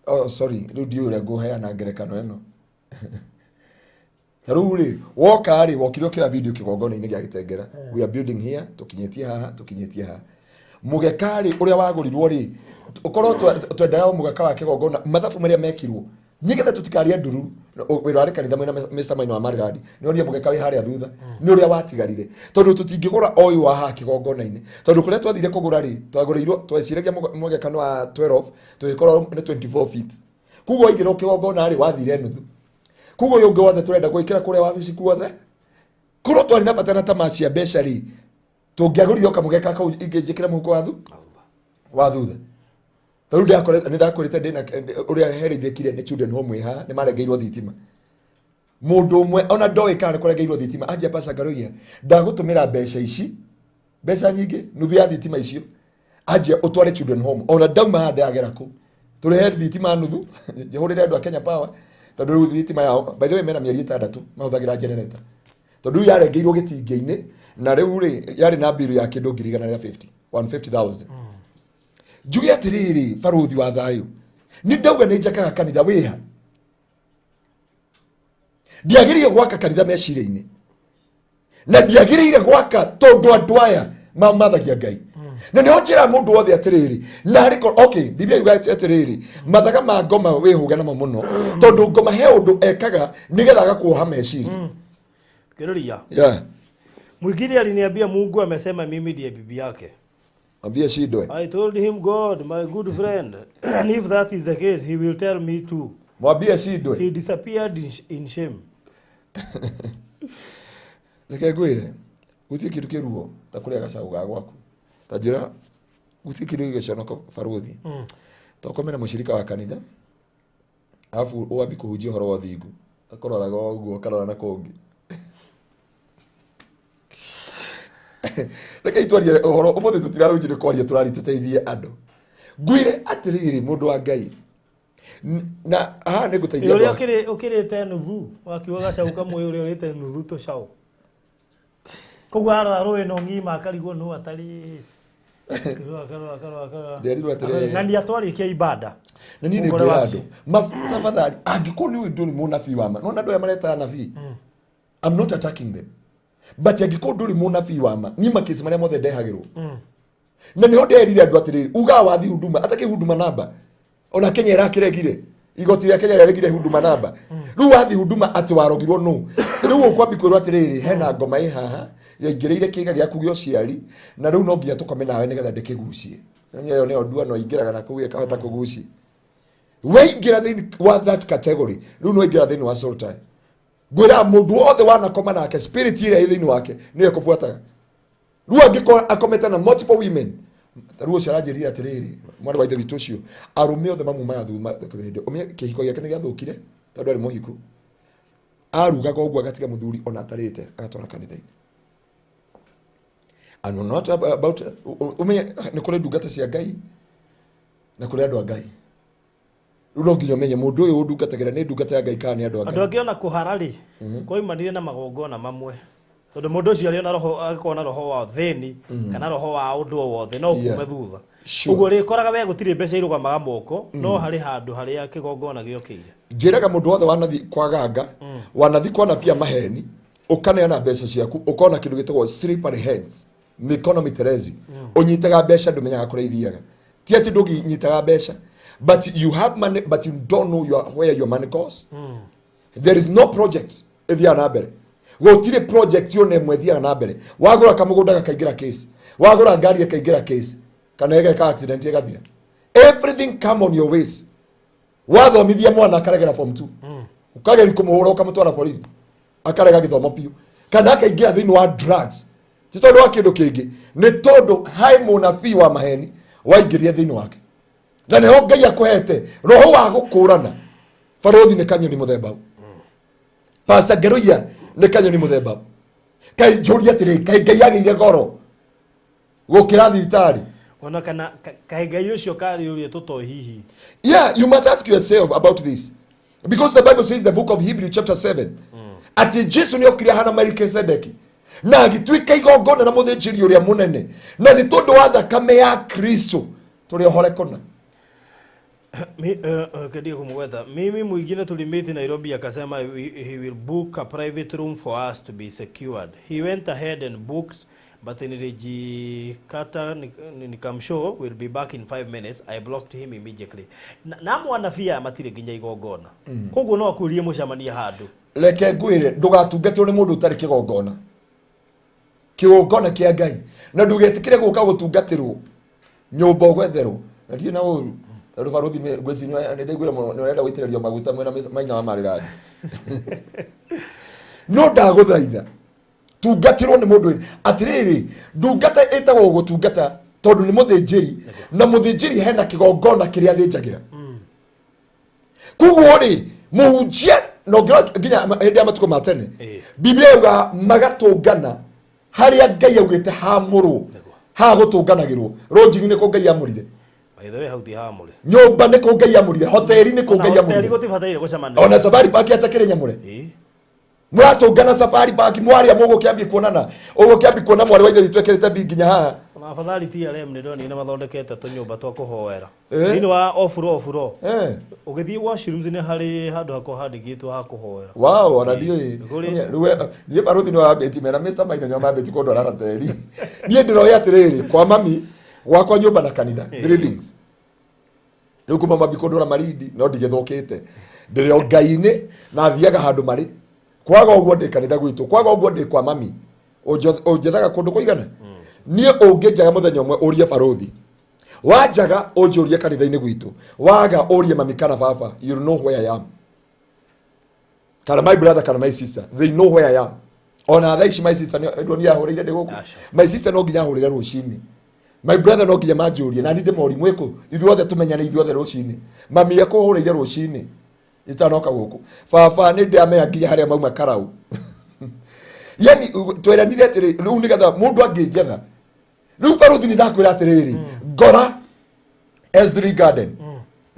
Speaker 2: Oh, sorry, rĩu ndiũĩ ũrĩa ngũheana ngerekano ĩno. Ta rĩu rĩ, woka rĩ, wokire ũkĩoya video kĩgongona-inĩ gĩa Gĩtengera. We are building here, tũkinyĩtie haha, tũkinyĩtie haha. Mũgeka rĩ, ũrĩa wagũrirwo rĩ, ũkorwo twendaga mũgeka wa kĩgongona, mathabu marĩa mekirwo, nĩgetha tũtikarie ndururu. Wĩra warĩ kanitha mwena Mr. Maina wa Marirandi, nĩ ũrĩa mũgeka wĩ harĩa thutha, nĩ ũrĩa watigarire. Tondũ tũtingĩgũra o ũyũ wa haha kĩgongona-inĩ. Tondũ kũrĩa twathire kũgũra rĩ, twagũrĩirwo, tweciragia mũgeka nĩ wa 12, tũgĩkorwo nĩ 24 feet. Koguo waigĩrwo kĩgongona rĩ, wathire nuthu. Koguo ũyũ ũngĩ wothe tũrenda gwĩkĩra kũrĩa wabici kuothe. Korwo twarĩ na bata na tamaa cia mbeca rĩ, tũngĩagũrire o kamũgeka kau ingĩnjĩkĩra mũhuko wa wa thutha. Ta rĩu nĩ ndakorete ndĩna ũrĩa herithĩkire nĩ children home ĩ haha, nĩ marengeirwo thitima. Mũndũ ũmwe ona ndoĩ kana nĩ kũrengeirwo thitima, anjia Pastor Ngaruiya, ndagũtũmĩra mbeca ici, mbeca nyingĩ, nuthu ya thitima icio, anjia ũtware children home. Ona ndauma haha ndagera kũu. Tũrehe thitima nuthu, njĩhũrĩre andũ a Kenya Power, tondũ rĩu thitima yao, by the way, mena mĩeri 6 mahũthagĩra generator. Tondũ rĩu yarengeirwo gĩtingĩ-inĩ, na rĩu rĩ, yarĩ na bill ya kĩndũ ngiri igana rĩa fifty, one fifty thousand. Njuge atĩrĩrĩ, barũthi wa thayũ, nĩ ndauga nĩ njakaga kanitha wĩha. Ndiagĩrĩire gwaka kanitha meciria-inĩ, na ndiagĩrĩire gwaka tondũ andũ aya mathagia Ngai. Na nĩho njĩraga mũndũ wothe atĩrĩrĩ, na harĩ okay, Biblia yugaga atĩrĩrĩ, mathaga ma ngoma wĩhũge namo mũno, tondũ ngoma he ũndũ ekaga nĩgetha agakuoha meciria.
Speaker 3: Kĩrũria.
Speaker 2: Yeah.
Speaker 3: Mwingine aliniambia Mungu amesema mimi ndiye bibi yake.
Speaker 2: Ambia shindwe.
Speaker 3: I told him God, my good friend, and if that is the case, he will tell me too.
Speaker 2: Mwambie shindwe.
Speaker 3: He disappeared in shame.
Speaker 2: Reke ngwĩre, gũtirĩ kĩndũ kĩruo ta kũrĩa gacaũ ga gwaku. Ta njĩra, gũtirĩ kĩndũ gĩgĩconoka barũthi. Ta ũkome na mũcirika wa kanitha, alafu wambi kũhunjia ũhoro wa ũthingu. Akũroraga ũguo, akarora na kũngĩ. Reke itwarie ũhoro, ũmũthĩ tũtirahunjia nĩ kwaria tũraria tũteithie andũ. Ngwĩre atĩrĩrĩ, mũndũ wa Ngai, na haha nĩ ngũteithia
Speaker 3: Ũrĩa
Speaker 2: andũ.
Speaker 3: ũkĩrĩte nuthu, wakiuga gacaũ kamwe ũrĩa ũrĩte nuthu tũcaũ. Koguo arora rũĩ no ng'ima akarigwo nũ atarĩ. Akarora, akarora, akarora, akarora.
Speaker 2: Nderirwo atĩrĩrĩ.
Speaker 3: Na nĩ atwarĩkia ibada.
Speaker 2: Na niĩ nĩ
Speaker 3: Mũkore
Speaker 2: ngwĩra
Speaker 3: wa
Speaker 2: andũ, tafadhali, angĩkorwo nĩ ũĩ ndũrĩ mũnabii wa ma, nĩwona andũ aya maretaga anabii? I'm not attacking them. But angĩkorwo ndũrĩ mũnabii wa ma, niĩ makĩci marĩa mothe ndehagĩrwo. Na nĩho nderire andũ atĩrĩrĩ, ugaga wathi huduma atakĩ huduma namba, ona Kenya ĩrakĩregire, igoti rĩa Kenya rĩaregire huduma namba. Rĩu wathi huduma atĩ warogirwo nũ? Rĩu ũkwambi kwĩrwo atĩrĩrĩ, hena ngoma ĩ haha yaingĩrĩire kĩga gĩaku gĩa ũciari, na rĩu no nginya tũkome nawe nĩgetha ndĩkĩgucie. Ĩyo nĩyo nduano ĩingĩraga na kũu ĩkahota kũgucia. Waingĩra thĩinĩ wa that category, rĩu nĩ waingĩra thĩinĩ wa soul tie. Ngwĩraga mũndũ wothe wanakoma nake, spirit ĩrĩa ĩ thĩinĩ wake nĩyo ĩkũbuataga. Rĩu angĩkorwo akomete na multiple women, ta rĩu ũcio aranjĩrire atĩrĩrĩ, mwana wa ithe witũ ũcio, arũme othe mamumaga thutha hĩndĩ ũmenye kĩhiko gĩake nĩ gĩathũkire tondũ arĩ mũhiku. Arugaga ũguo agatiga mũthuri ona atarĩte, agatwara kanitha-inĩ. And not about ũmenye nĩ kũrĩ ndungata cia Ngai na kũrĩ andũ a Ngai. Rĩu no nginya ũmenye mũndũ ũyũ ũndungatagĩra nĩ ndungata ya Ngai kana nĩ andũ a
Speaker 3: Andũ
Speaker 2: Ngai.
Speaker 3: angĩ ona kũhara rĩ, kwaumanire na magongona mamwe, tondũ mũndũ ũcio arĩ ona roho, angĩkorwo na roho wa thĩni kana roho wa ũndũ o wothe no ũkume thutha. Ũguo rĩkoraga we gũtirĩ mbeca irũgamaga moko, no harĩ handũ harĩa kĩgongona gĩokĩire.
Speaker 2: Njĩraga mũndũ wothe wanathi kwa ganga, wanathi kwa nabii a maheni, ũkaneana mbeca ciaku, ũkona kĩndũ gĩtagwo slippery hands, mĩkono mĩterezi. Ũnyitaga mbeca ndũmenyaga kũrĩa ithiaga. Ti atĩ ndũngĩnyitaga mbeca, but you have money but you don't know where your money goes. There is no project ĩthiaga na mbere. Gũtirĩ project yona ĩmwe ĩthiaga na mbere. Wagũra kamũgũnda gakaingĩra case, wagũra ngari ĩkaingĩra case, kana ĩgeka accident ĩgathira. Everything come on your ways. Wathomithia mwana akaregera form 2, ũkageria kũmũhũra ũkamũtwara borithi, akarega gĩthomo biũ, kana akaingĩra thĩinĩ wa drugs. Ti tondũ wa kĩndũ kĩngĩ, nĩ tondũ hai mũnabii wa maheni waingĩrire thĩinĩ wake. Na nĩho Ngai akũhete roho wa gũkũrana. Barothi nĩ kanyoni mũthemba ũũ, Pastor Ngeruia nĩ kanyoni mũthemba ũũ. Kaĩ njũrie atĩrĩ, kaĩ Ngai agĩire goro gũkĩra thibitarĩ?
Speaker 3: Ona kana kaĩ Ngai ũcio karĩ ũrĩa tũtoĩ hihi?
Speaker 2: Yeah, you must ask yourself about this. Because the Bible says, the book of Hebrew chapter 7, atĩ Jesu nĩ okire hana Melkisedeki na agĩtuĩka igongona na mũthĩnjĩri ũrĩa mũnene, na nĩ tondũ wa thakame ya Kristo tũrĩ ohore kũna.
Speaker 3: Kendia kumwetha. Mimi mwingine tulimiti Nairobi akasema he will book a private room for us to be secured. He went ahead and booked, but nilijikata nikamshow we'll be back in 5 minutes. I blocked him immediately. Na mwanabii aya matirĩ nginya igongona. Koguo no akwĩrie mũcemanie handũ.
Speaker 2: Reke ngwĩre, ndũgatungatĩrwo nĩ mũndũ ũtarĩ kĩgongona. Kĩgongona kĩa Ngai. Na ndũgetĩkĩre gũka gũtungatĩrwo nyũmba ũgwetherwo. Na ndirĩ na ũru. Tondũ barothi ngwĩciria nĩ ndaiguire mũno nĩ ũrenda gũitĩrĩrio maguta mwena maina wa marĩrani. No ndagũthaitha tungatĩrwo nĩ mũndũ atĩrĩrĩ, ndungata ĩtagwo gũtungata tondũ nĩ mũthĩnjĩri, na mũthĩnjĩri hena kĩgongona kĩrĩa athĩnjagĩra. Koguo rĩ, mũhunjia na ũngĩrora nginya hĩndĩ ya matukũ ma tene, Biblia yugaga magatũngana harĩa Ngai augĩte hamũrwo, ha gũtũnganagĩrwo. Rũnjigi nĩ kũ Ngai amũrire?
Speaker 3: By the way, hau ti hamũre.
Speaker 2: Nyũmba nĩ kũ Ngai amũrire? Hoteli nĩ kũ Ngai
Speaker 3: Ona hoteli
Speaker 2: amũrire?
Speaker 3: gũtibataire gũcemania.
Speaker 2: Ona Safari Park atakĩrĩ nyamũre. Mũratũngana Safari Park, mwaria mũgũkĩambia kuonana, ũgũkĩambia kuona mwarĩ wa ithe witũ ekĩrĩte bi nginya haha.
Speaker 3: Ona afadhali TRM nĩ ndonire nĩ mathondekete tũnyũmba twa kũhoera. Thĩinĩ wa ofuro ofuro. Ũgĩthiĩ washrooms nĩ harĩ handũ hakoragwo handĩkĩtwo ha kũhoera.
Speaker 2: Wow, ona ndiũĩ.
Speaker 3: Kũrĩ-
Speaker 2: Rĩu niĩ barothi nĩ wambĩtie mena Mr. Maina nĩ wambĩtie kũndwara hoteli. Niĩ ndĩroĩ atĩrĩrĩ, kwa mami gwakwa nyũmba na kanitha, three things. Rĩu kuma mami kũndwara Malindi no ndigĩthũkĩte. Ndĩrĩ o Ngai-inĩ na thiaga handũ marĩ. Kwaga ũguo ndĩ kanitha gwitũ, kwaga ũguo ndĩ kwa mami. Ũnjethaga kũndũ kũigana? Niĩ ũngĩnjaga mũthenya ũmwe ũrie barothi. Wanjaga ũnjũrie kanitha-inĩ gwitũ. Waga ũrie mami kana baba, you know where I am. Kana my brother kana my sister, they know where I am. Ona thaa ici my sister nĩ ndonire ahũrĩire ndĩ gũkũ.
Speaker 3: Aca.
Speaker 2: My sister no nginya ahũrĩre rũcinĩ. My brother no nginya manjũrie, na niĩ ndĩmorie mwĩkũ, ithuothe tũmenyane ithuothe rũcinĩ. Mami ekũhũrĩire rũcinĩ itanoka gũkũ. Baba nĩ ndĩamenya nginya harĩa mauma karau. Yani tweranire atĩrĩ, rĩu nĩgetha mũndũ angĩnjetha. Rĩu barothi nĩ ndakwĩra atĩrĩrĩ, ngora S3 Garden.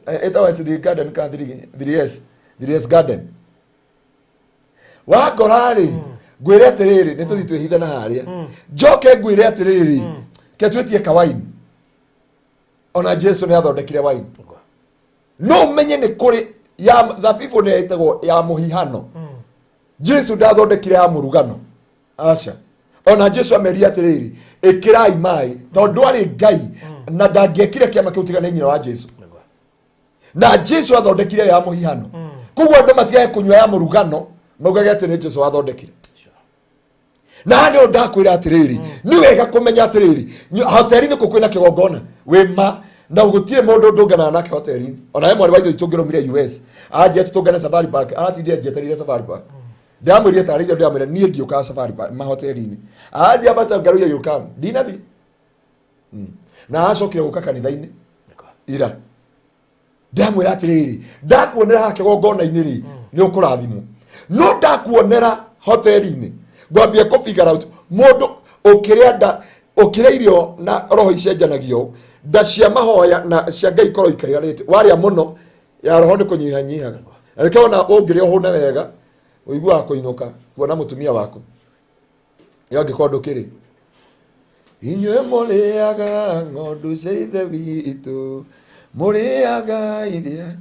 Speaker 2: Ĩtagwo S3 Garden kana 3S, 3S Garden. Wangora rĩ, ngwĩre atĩrĩrĩ, nĩ tũthiĩ twĩhithe na harĩa. Njoke ngwĩre atĩrĩrĩ, ke twĩtie kawaini. Ona Jesu nĩ athondekire waini. No ũmenye nĩ kũrĩ ya thabibũ nĩ ĩtagwo ya mũhihano. Jesu ndathondekire ya mũrugano. Aca. Ona Jesu amerie atĩrĩrĩ, ĩkĩrai maĩ, tondũ arĩ Ngai na ndangĩekire kĩama kĩu tiga nĩ nyina wa Jesu. Na Jesu athondekire ya mũhihano. Koguo andũ matigage kũnyua ya mũrugano maugage atĩ nĩ Jesu athondekire. Na nĩ ndakwĩra atĩrĩrĩ, nĩ wega kũmenya atĩrĩrĩ, hoteri-inĩ kũ kwĩna kĩgongona wĩma na gũtirĩ mũndũ ndũnganaga nake hoteri-inĩ. Ona he mwarĩ wa ithe witũ ũngĩrũmire US, anjia tũtũngane Safari Park, aratindire njetereire Safari Park. Ndamwĩrire tarĩ ithe ndamwĩra niĩ ndiũkaga Safari Park mahoteri-inĩ. Anjia basa ngaruya you come. Ndinathi. Na acokire gũka kanitha-inĩ ira. Ndamwĩra atĩrĩrĩ, ndakuonera haha kĩgongona-inĩ rĩ, nĩ ũkũrathimwo. No ndakuonera hoteri-inĩ, ngwambia kũ figure out mũndũ ũkĩrĩa nda ũkĩrĩa irio na roho icenjanagio, nda cia mahoya na cia Ngai ikorwo ikaiganĩte. Warĩa mũno ya roho nĩ kũnyihanyihaga. Na nĩkĩo ona ũngĩrĩa ũhũne wega, ũiguaga kũinũka kuona mũtumia waku. Ĩyo angĩkorwo ndũkĩrĩ. Inyuĩ mũrĩaga ng'ondu cia ithe witũ, mũrĩaga iria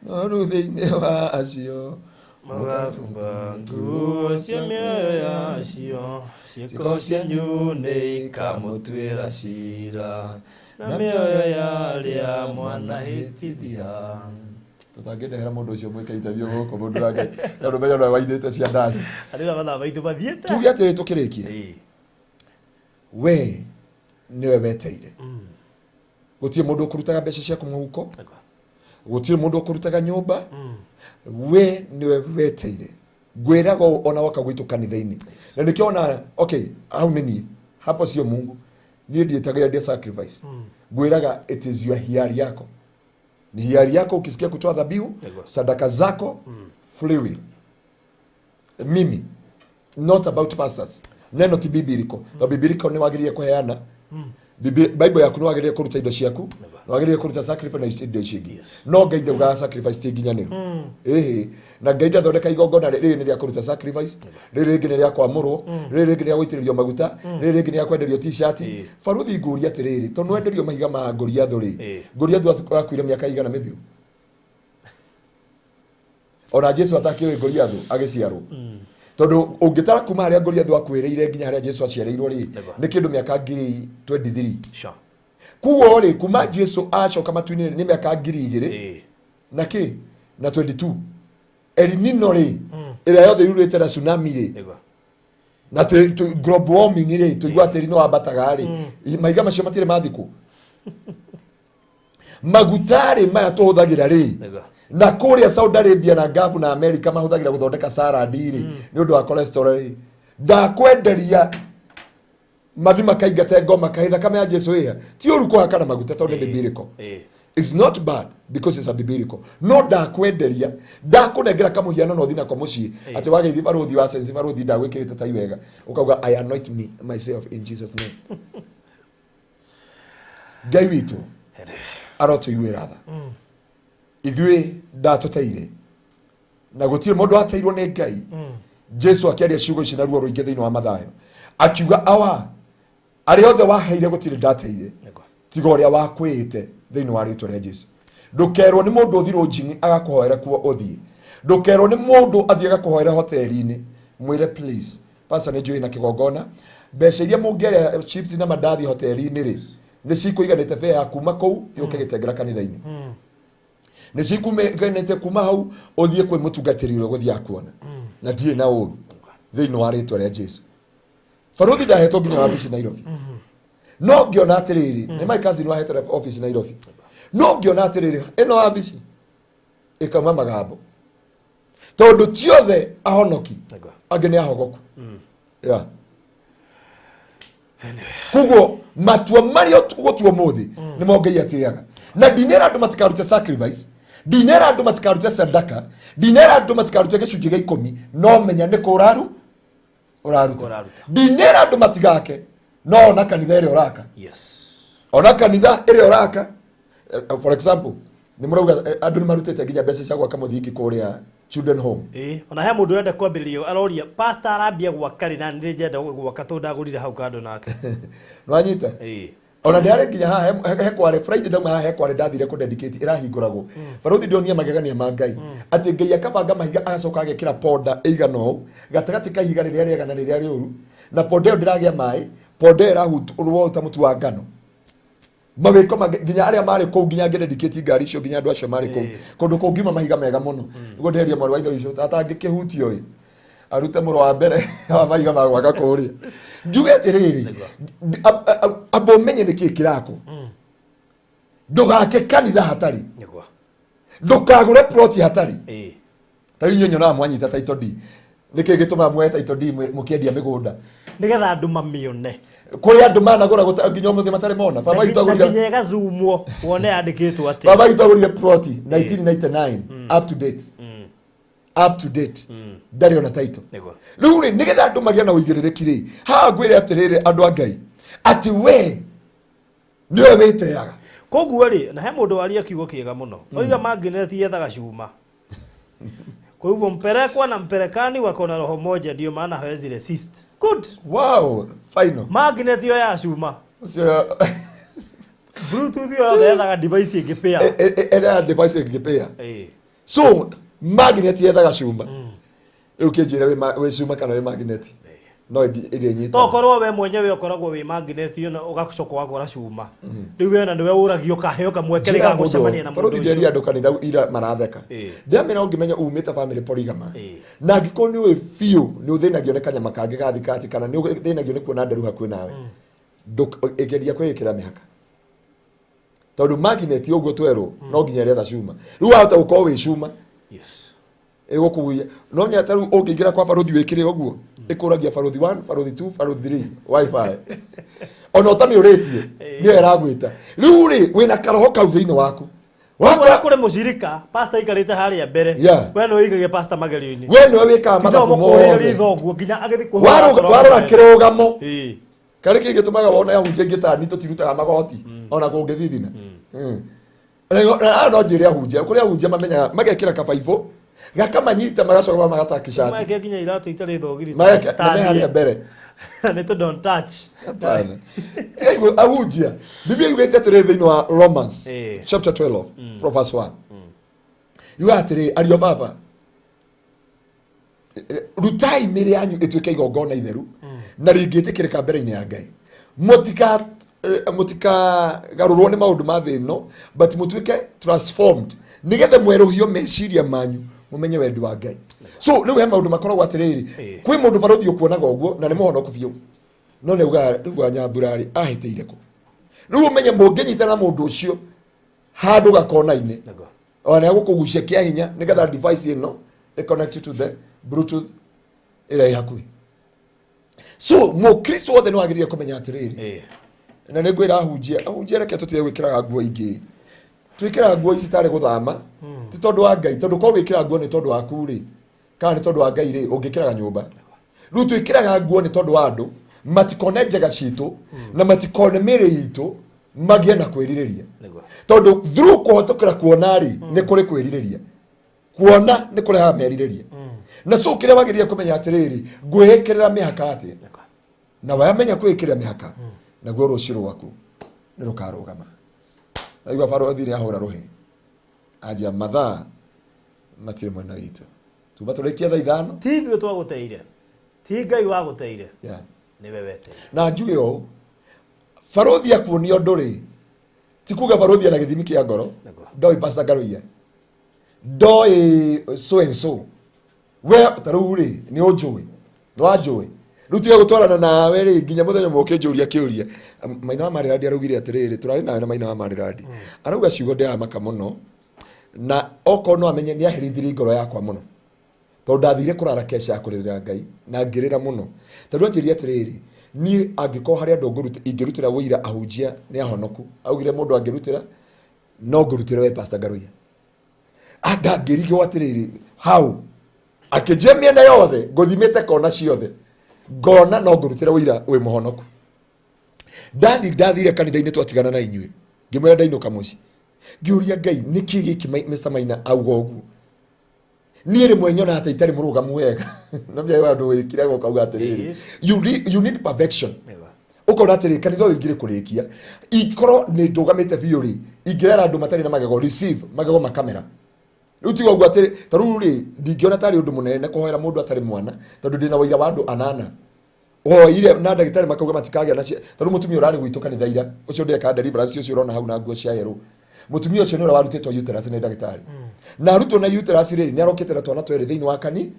Speaker 2: noru thĩinĩ wa acio.
Speaker 3: Mũgahumba nguo cia mĩoyo yacio, ciĩko cianyu nĩ ikamũtuĩra cira, na mĩoyo ya arĩa mwanahĩtithia.
Speaker 2: Tũtangĩndehera mũndũ ũcio mwĩke interview gũkũ mũndũ wa Ngai, tondũ menya ũrĩa wainĩte cia ndaci.
Speaker 3: Arĩ na mathaa maitũ mathiĩte.
Speaker 2: Tuge atĩrĩ tũkĩrĩkie, we nĩwe weteire. Gũtirĩ mũndũ ũkũrutaga mbeca ciaku mũhuko, gũtirĩ mũndũ ũkũrutaga nyũmba, we nĩwe weteire. Ngwĩraga ona woka gwitũ kanitha-inĩ. Na nĩkĩo ona, okay, hau nĩ niĩ, hapo sio Mungu. Niĩ ndiĩtagĩra ndia sacrifice. Ngwĩraga it is your hiari yako. Ni hiari yako ukisikia kutoa dhabihu, sadaka zako, free will. Mimi, not about pastors. Neno ti bibiliko. To bibiliko nĩ wagĩrĩire kũheana. Bible yaku nĩ wagĩrĩire kũruta indo ciaku, nĩ wagĩrĩire kũruta sacrifice na indo icio ingĩ. No Ngai ndaugaga sacrifice ti nginyanĩru. Ĩhĩ, na Ngai ndathondeka igongona rĩrĩ nĩ rĩa kũruta sacrifice, rĩrĩ rĩngĩ nĩ rĩa kwamũrwo, rĩrĩ rĩngĩ nĩ rĩa gũitĩrĩrio maguta, rĩrĩ rĩngĩ nĩ rĩa kwenderio t-shirt. Baruthi ngũria atĩrĩrĩ, tondũ wenderio mahiga ma Goliathũ rĩ, Goliathũ akuire mĩaka igana mĩthiru. Ona Jesu atakĩũĩ Goliathũ agĩciarwo. Tondũ ũngĩtara kuma harĩa Goliathũ akuĩrĩire nginya harĩa Jesu aciarĩirwo rĩ, nĩ kĩndũ mĩaka 2023. Koguo rĩ, kuma Jesu acoka matu-inĩ nĩ mĩaka 2000 na kĩ na 22. El Nino rĩ, ĩrĩa yothe yurĩte na tsunami rĩ, na global warming rĩ, tũigua tĩri nĩ wambataga rĩ, mahiga macio matirĩ mathikwo. Maguta rĩ maya tũhũthagĩra rĩ, na kũrĩa Saudi Arabia na Gulf na America mahũthagĩra gũthondeka salad rĩ, nĩ ũndũ wa cholesterol rĩ. Ndakwenderia mathi makaingate ngoma kaĩ thakame ya Jesu ĩha. Ti ũru kũhakana maguta tondũ nĩ biblical. It's not bad because it's a biblical. No ndakwenderia, ndakũnengera kamũhiano na ũthiĩ nako mũciĩ. Atĩ wagĩthiĩ barũthi wa sensi barũthi ndagwĩkĩrĩte tai wega. Ũkauga I anoint me myself in Jesus name. Ngai witũ arotũiguĩra tha. Ithuĩ ndatũteire. Na gũtirĩ mũndũ ateirwo nĩ Ngai. Jesu akĩaria ciugo ici na ruo rũingĩ thĩinĩ wa Mathayo. Akiuga awa, arĩa othe waheire gũtirĩ ndateire. Tiga ũrĩa wakwĩĩte thĩinĩ wa rĩtwa rĩa Jesu. Ndũkerwo nĩ mũndũ ũthirwo njini agakũhoera kuo ũthiĩ. Ndũkerwo nĩ mũndũ athiĩ agakũhoera hoteri-inĩ. Mwĩre please, pastor nĩ njũĩ na kĩgongona. Mbeca iria mũngĩarĩa chips na mandathi hoteri-inĩ rĩ, nĩ cikũiganĩte fare ya kuma kũu yũke gĩtengera kanitha-inĩ. Nĩ cikũiganĩte kuma hau ũthiĩ kwĩ mũtungatĩri ũrĩa ũgũthiĩ akuona. Na ndirĩ na ũru thĩinĩ wa rĩtwa rĩa Jesu. Baruthi ndahetwo nginya wabici Nairobi. No ngĩona atĩrĩrĩ, nĩ my cousin wahetwo office Nairobi. No ngĩona atĩrĩrĩ, ĩno wabici ĩkauma magambo. Tondũ ti othe ahonoki, angĩ nĩ ahogoku. Yeah. Koguo matua marĩa ũgũtua ũmũthĩ nĩmo Ngai atĩaga. Na ndinera andũ matikarute sacrifice, ndinera andũ matikarute sadaka, ndinera andũ matikarute gĩcunjĩ gĩa ikũmi, no menya nĩ kũ ũraruta. Ndinera andũ matigake, no ona kanitha ĩrĩa ũraka. Ona kanitha ĩrĩa ũraka, for example, nĩ mũrauga andũ nĩ marutĩte nginya mbeca cia gwaka mũthingi kũrĩa Children Home.
Speaker 3: Ona he mũndũ ũrenda kwambĩrĩria aroria pastor arambia gwaka rĩ na nĩ njenda gwaka tondũ ndagũrire hau kando nake.
Speaker 2: Nĩwanyita? Ona ndĩarĩ nginya haha he kware Friday ndauma haha he kware ndathire kũ dedicate ĩrahingũragwo. Baruthi ndionia magegania ma Ngai. Atĩ Ngai akabanga mahiga agacoka agekĩra ponda ĩigana ũũ gatagatĩ ka ihiga rĩrĩa rĩega na rĩrĩa rĩũru. Na ponde ĩyo ndĩragĩa maĩ, ponde ĩyo ĩrahutwo ta mũtu wa ngano. Mawĩko mangĩ nginya arĩa marĩ kũu, nginya ngĩdedicate ngari icio nginya andũ acio marĩ kũu. Kũndũ kũngiuma mahiga mega mũno. Nĩguo ndĩreria mwarĩ wa ithe witũ atangĩkĩhutio ĩ, arute mũro wa mbere wa mahiga ma gwaka kũrĩa. Njuge atĩrĩrĩ, amba ũmenye nĩkĩĩ kĩrakwo. Ndũgake kanitha hatarĩ. Ndũkagũre ploti hatarĩ. Ta rĩu inyuĩ nyonaga mwanyita title deed. Nĩkĩ gĩtũmaga muoye title deed mũkĩendia mĩgũnda?
Speaker 3: Nĩgetha andũ mamĩone.
Speaker 2: Kũrĩ andũ managũra nginya ũmũthĩ matarĩ mona. Baba witũ agũrire
Speaker 3: nginya ĩgazumwo wone yandĩkĩtwo atĩa.
Speaker 2: Baba witũ agũrire ploti 1999 up to date. Up to date. Ndarĩ ona title. Rĩu rĩ, nĩgetha andũ magĩe na ũigĩrĩrĩki rĩ, haha ngwĩre atĩrĩrĩ andũ a Ngai, atĩ we nĩwe wĩteaga.
Speaker 3: Koguo rĩ, na he mũndũ waria kiugo kĩega mũno. Oiga magnet yethaga cuma. Kwa hivyo mpelekwa na mpelekani wako na roho moja, ndio maana hawezi resist. Good.
Speaker 2: Wow, final.
Speaker 3: Magnet yo ya cuma.
Speaker 2: Ũcio
Speaker 3: Bluetooth yo yothe yethaga device ĩngĩpĩa.
Speaker 2: Ĩrĩa device ĩngĩpĩa. So magnet yethaga cuma. Rĩu kĩnjĩre wĩ cuma kana wĩ magnet. No ĩrĩa
Speaker 3: To korwo we mwenyewe ũkoragwo wĩ magnet na ũgacoka ũgakora cuma. Rĩu we na nĩwe ũragio kaheo kamweke ga gũcemania na mũndũ
Speaker 2: ũcio. Nderia andũ kanitha ira maratheka. Ndĩramera ũngĩmenya umĩte family polygama. Na angĩkorwo nĩ ũĩ biũ nĩ ũthĩnagio nĩ kanyama kangĩ ga thikati kana nĩ ũthĩnagio nĩ kuona nderu hakuhĩ nawe. Ĩgeria kwĩĩkĩra mĩhaka. Tondũ magnet ũguo twerwo no nginya ĩretha cuma. Rĩu wahota gũkorwo wĩ cuma.
Speaker 3: Yes.
Speaker 2: Ĩgũkuia. No nya ta rĩu ũngĩingĩra kwa baruthi wĩkĩre ũguo, ĩkũragia baruthi 1, baruthi 2, baruthi 3, wifi. Ona ũtamĩũrĩtie, nĩyo ĩragwĩta. Rĩu rĩ, wĩna karoho kau thĩinĩ waku.
Speaker 3: Wakora kũrĩ mũcirika, pastor aikarĩte harĩa mbere. We nĩwe ũigagia pastor magerio-inĩ.
Speaker 2: We nĩwe wĩkaga mathabu mothe.
Speaker 3: Ritho ũguo nginya agĩthiĩ kũhũra.
Speaker 2: Warora kĩrũgamo. Karĩ kĩ gĩtũmaga wone ahunjia aingĩ ta niĩ tũtirutaga magoti ona kũngĩthithina. No njĩre ahunjia, kũrĩ ahunjia mamenyaga magekĩra kabaibũ gakamanyita magacoka magataki shati.
Speaker 3: Magekĩra nginya iratũ itarĩ thogiri.
Speaker 2: Magekĩra na harĩa mbere.
Speaker 3: Nĩ tũ don't touch.
Speaker 2: Hapana. Tiga ahunjia. Biblia yugĩte atĩrĩ thĩinĩ wa Romans chapter 12 from verse 1. Yugaga atĩrĩ, ariũ a baba, rutai mĩĩrĩ yanyu ĩtuĩke igongona itheru na rĩngĩtĩkĩrĩka mbere-inĩ ya Ngai. Mũtikagarũrwo nĩ maũndũ ma thĩ ĩno, but mũtuĩke transformed nĩgetha mwerũhio meciria manyu mũmenye wendi wa Ngai. So rĩu he maũndũ makoragwo atĩrĩrĩ, kwĩ mũndũ barũthi ũkuonaga ũguo na nĩ mũhonoku biũ, no nĩ augaga rĩu anyambura rĩ ahĩtĩire kũ. Rĩu ũmenye mũngĩnyitana na mũndũ ũcio handũ gakona-inĩ, ona nĩ agũkũgucia kĩa hinya nĩgetha device ĩno ĩ connect to the bluetooth ĩrĩa ĩ hakuhĩ. So mũkristo wothe nĩ wagĩrĩire kũmenya atĩrĩrĩ, na nĩ ngwĩra ahunjia reke tũtige gwĩkĩraga nguo ingĩ. Twĩkĩraga nguo ici tarĩ gũthama, ti tondũ wa Ngai, tondũ korwo wĩkĩraga nguo nĩ tondũ waku rĩ, kana nĩ tondũ wa Ngai rĩ, ũngĩkĩraga nyũmba. Rĩu twĩkĩraga nguo nĩ tondũ wa andũ matikone njega citũ na matikone mĩĩrĩ itũ magĩe na kwĩrirĩria. Tondũ through kũhotokera kuona rĩ, nĩ kũrĩ kwĩrirĩria. Kuona nĩ kũrehaga merirĩria. Na so kĩrĩa wagĩrĩire kũmenya atĩrĩrĩ, ngwĩĩkĩrĩra mĩhaka atĩa? Na wamenya kwĩĩkĩrĩra mĩhaka, naguo rũciũ rwaku nĩ rũkarũgama. Naigua barũthi nĩ ahũra rũhĩ. Anjia mathaa matirĩ mwena witũ. Tuma tũrĩkie thaa ithano.
Speaker 3: Ti ithuĩ twagũteire. Ti Ngai wagũteire. Nĩwe weteire.
Speaker 2: Na njuge ũũ, barũthi akuonia ũndũ rĩ, ti kuga barũthi ena gĩthimi kĩa ngoro. Ndoĩ Pastor Ngaruiya. Ndoĩ so and so. We ta rĩu rĩ, nĩ ũnjũĩ. Nĩ wanjũĩ. Rĩu tiga gũtwarana nawe rĩ, nginya mũthenya ũmwe ũkĩnjũria kĩũria. Maina wa Marirandi araugire atĩrĩrĩ, tũrarĩ nawe na Maina wa Marirandi. Arauga ciugo ndĩramaka mũno, na okorwo no amenye nĩ aherithirie ngoro yakwa mũno. Tondũ ndathire kũrara kesha ya kũrĩrĩra Ngai na ngĩrĩra mũno. Tondũ anjĩrire atĩrĩrĩ, niĩ angĩkorwo harĩ andũ ingĩrutĩra ũira ahunjia nĩ ahonoku. Augire mũndũ angĩrutĩra, no ngũrutĩre we Pastor Ngaruiya. Ndangĩrigwo atĩrĩrĩ, hau akĩnjia mĩena yothe, ngũthimĩte kona ciothe, ngona no ngũrutĩre ũira wĩ mũhonoku. Ndathire kanitha-inĩ twatigana na inyuĩ, ngĩmwĩra ndainũka mũciĩ. Ngĩũria Ngai, nĩkĩ gĩkĩ Mister Maina auga ũguo? Niĩ rĩmwe nyonaga ta itarĩ mũrũgamu wega. No mbiaga andũ wĩkire gũkauga atĩrĩrĩ, you need perfection. Ũkona atĩrĩrĩ, kanitha ũyũ ingĩrĩ kũrĩkia, ikorwo nĩ ndũgamĩte biũ rĩ, ingĩrera andũ matarĩ na magego, receive magego ma kamera. Rĩu tiga ũguo atĩ, ta rĩu rĩ, ndingĩona tarĩ ũndũ mũnene kũhoera mũndũ atarĩ mwana, tondũ ndĩna ũira wa andũ anana. Woire na ndagĩtarĩ makauga matikagĩa na tondũ mũtumia ũrarĩ gwitũ kanitha ira ũcio ndeka deliverance ũcio ũrona hau na nguo cia yerũ mũtumia ũcio nĩ ũrĩa warutĩtwo uterus nĩ ndagĩtarĩ na arutwo na uterus rĩ nĩ arokĩte na twana twerĩ thĩinĩ wa kani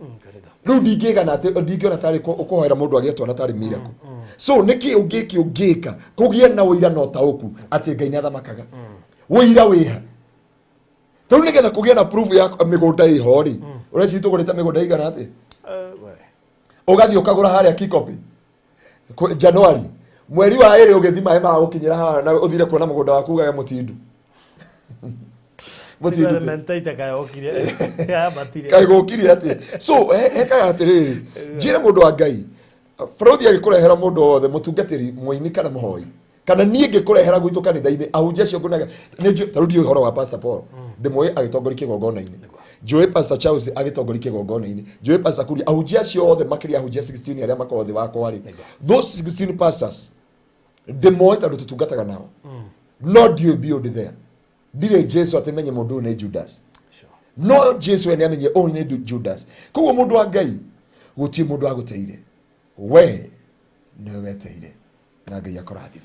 Speaker 2: rĩu ndingĩgana atĩ ndingĩona tarĩ ũkũhoera mũndũ agĩe twana tarĩ miracle. So nĩkĩ ũngĩki ũngĩka kũgĩe na ũira na ũtaũku atĩ Ngai nĩ athamakaga ũira wĩha tondũ nĩgetha kũgĩe na proof ya mĩgũnda ĩho rĩ ũreciria tũgũrĩte mĩgũnda igana atĩ ũgathiĩ ũkagũra harĩa Kikopi January mweri wa ĩrĩ ũgĩthi maĩ magũkinyĩra haha na ũthire kuona mũgũnda waku ugage mũtindu kaĩ gũkire atĩ so hekaga atĩrĩrĩ njĩre mũndũ wa Ngai Frothi agĩkũrehera mũndũ wothe mũtungatĩri mũini kana mũhoi kana niĩ ngĩkũrehera gwitũ kanitha-inĩ ahunjia acio ngunaga nĩ ta rĩu ndiũĩ ũhoro wa Pastor Paul ndĩmũĩ agĩtongoria kĩgongona-inĩ njũĩ Pastor Charles agĩtongoria kĩgongona-inĩ njũĩ Pastor Kuria ahunjia acio othe makĩria ahunjia 16 arĩa makoragwo thĩ wakwa rĩ those 16 pastors ndĩmoĩ tondũ tũtungataga nao no ndiũĩ beyond there ndirĩ Jesu atĩ menye mũndũ ũyũ nĩ Judas no Jesu we nĩ amenye ũyũ nĩ Judas koguo mũndũ wa Ngai gũtirĩ mũndũ agũteire we nĩwe weteire na Ngai akũrathime.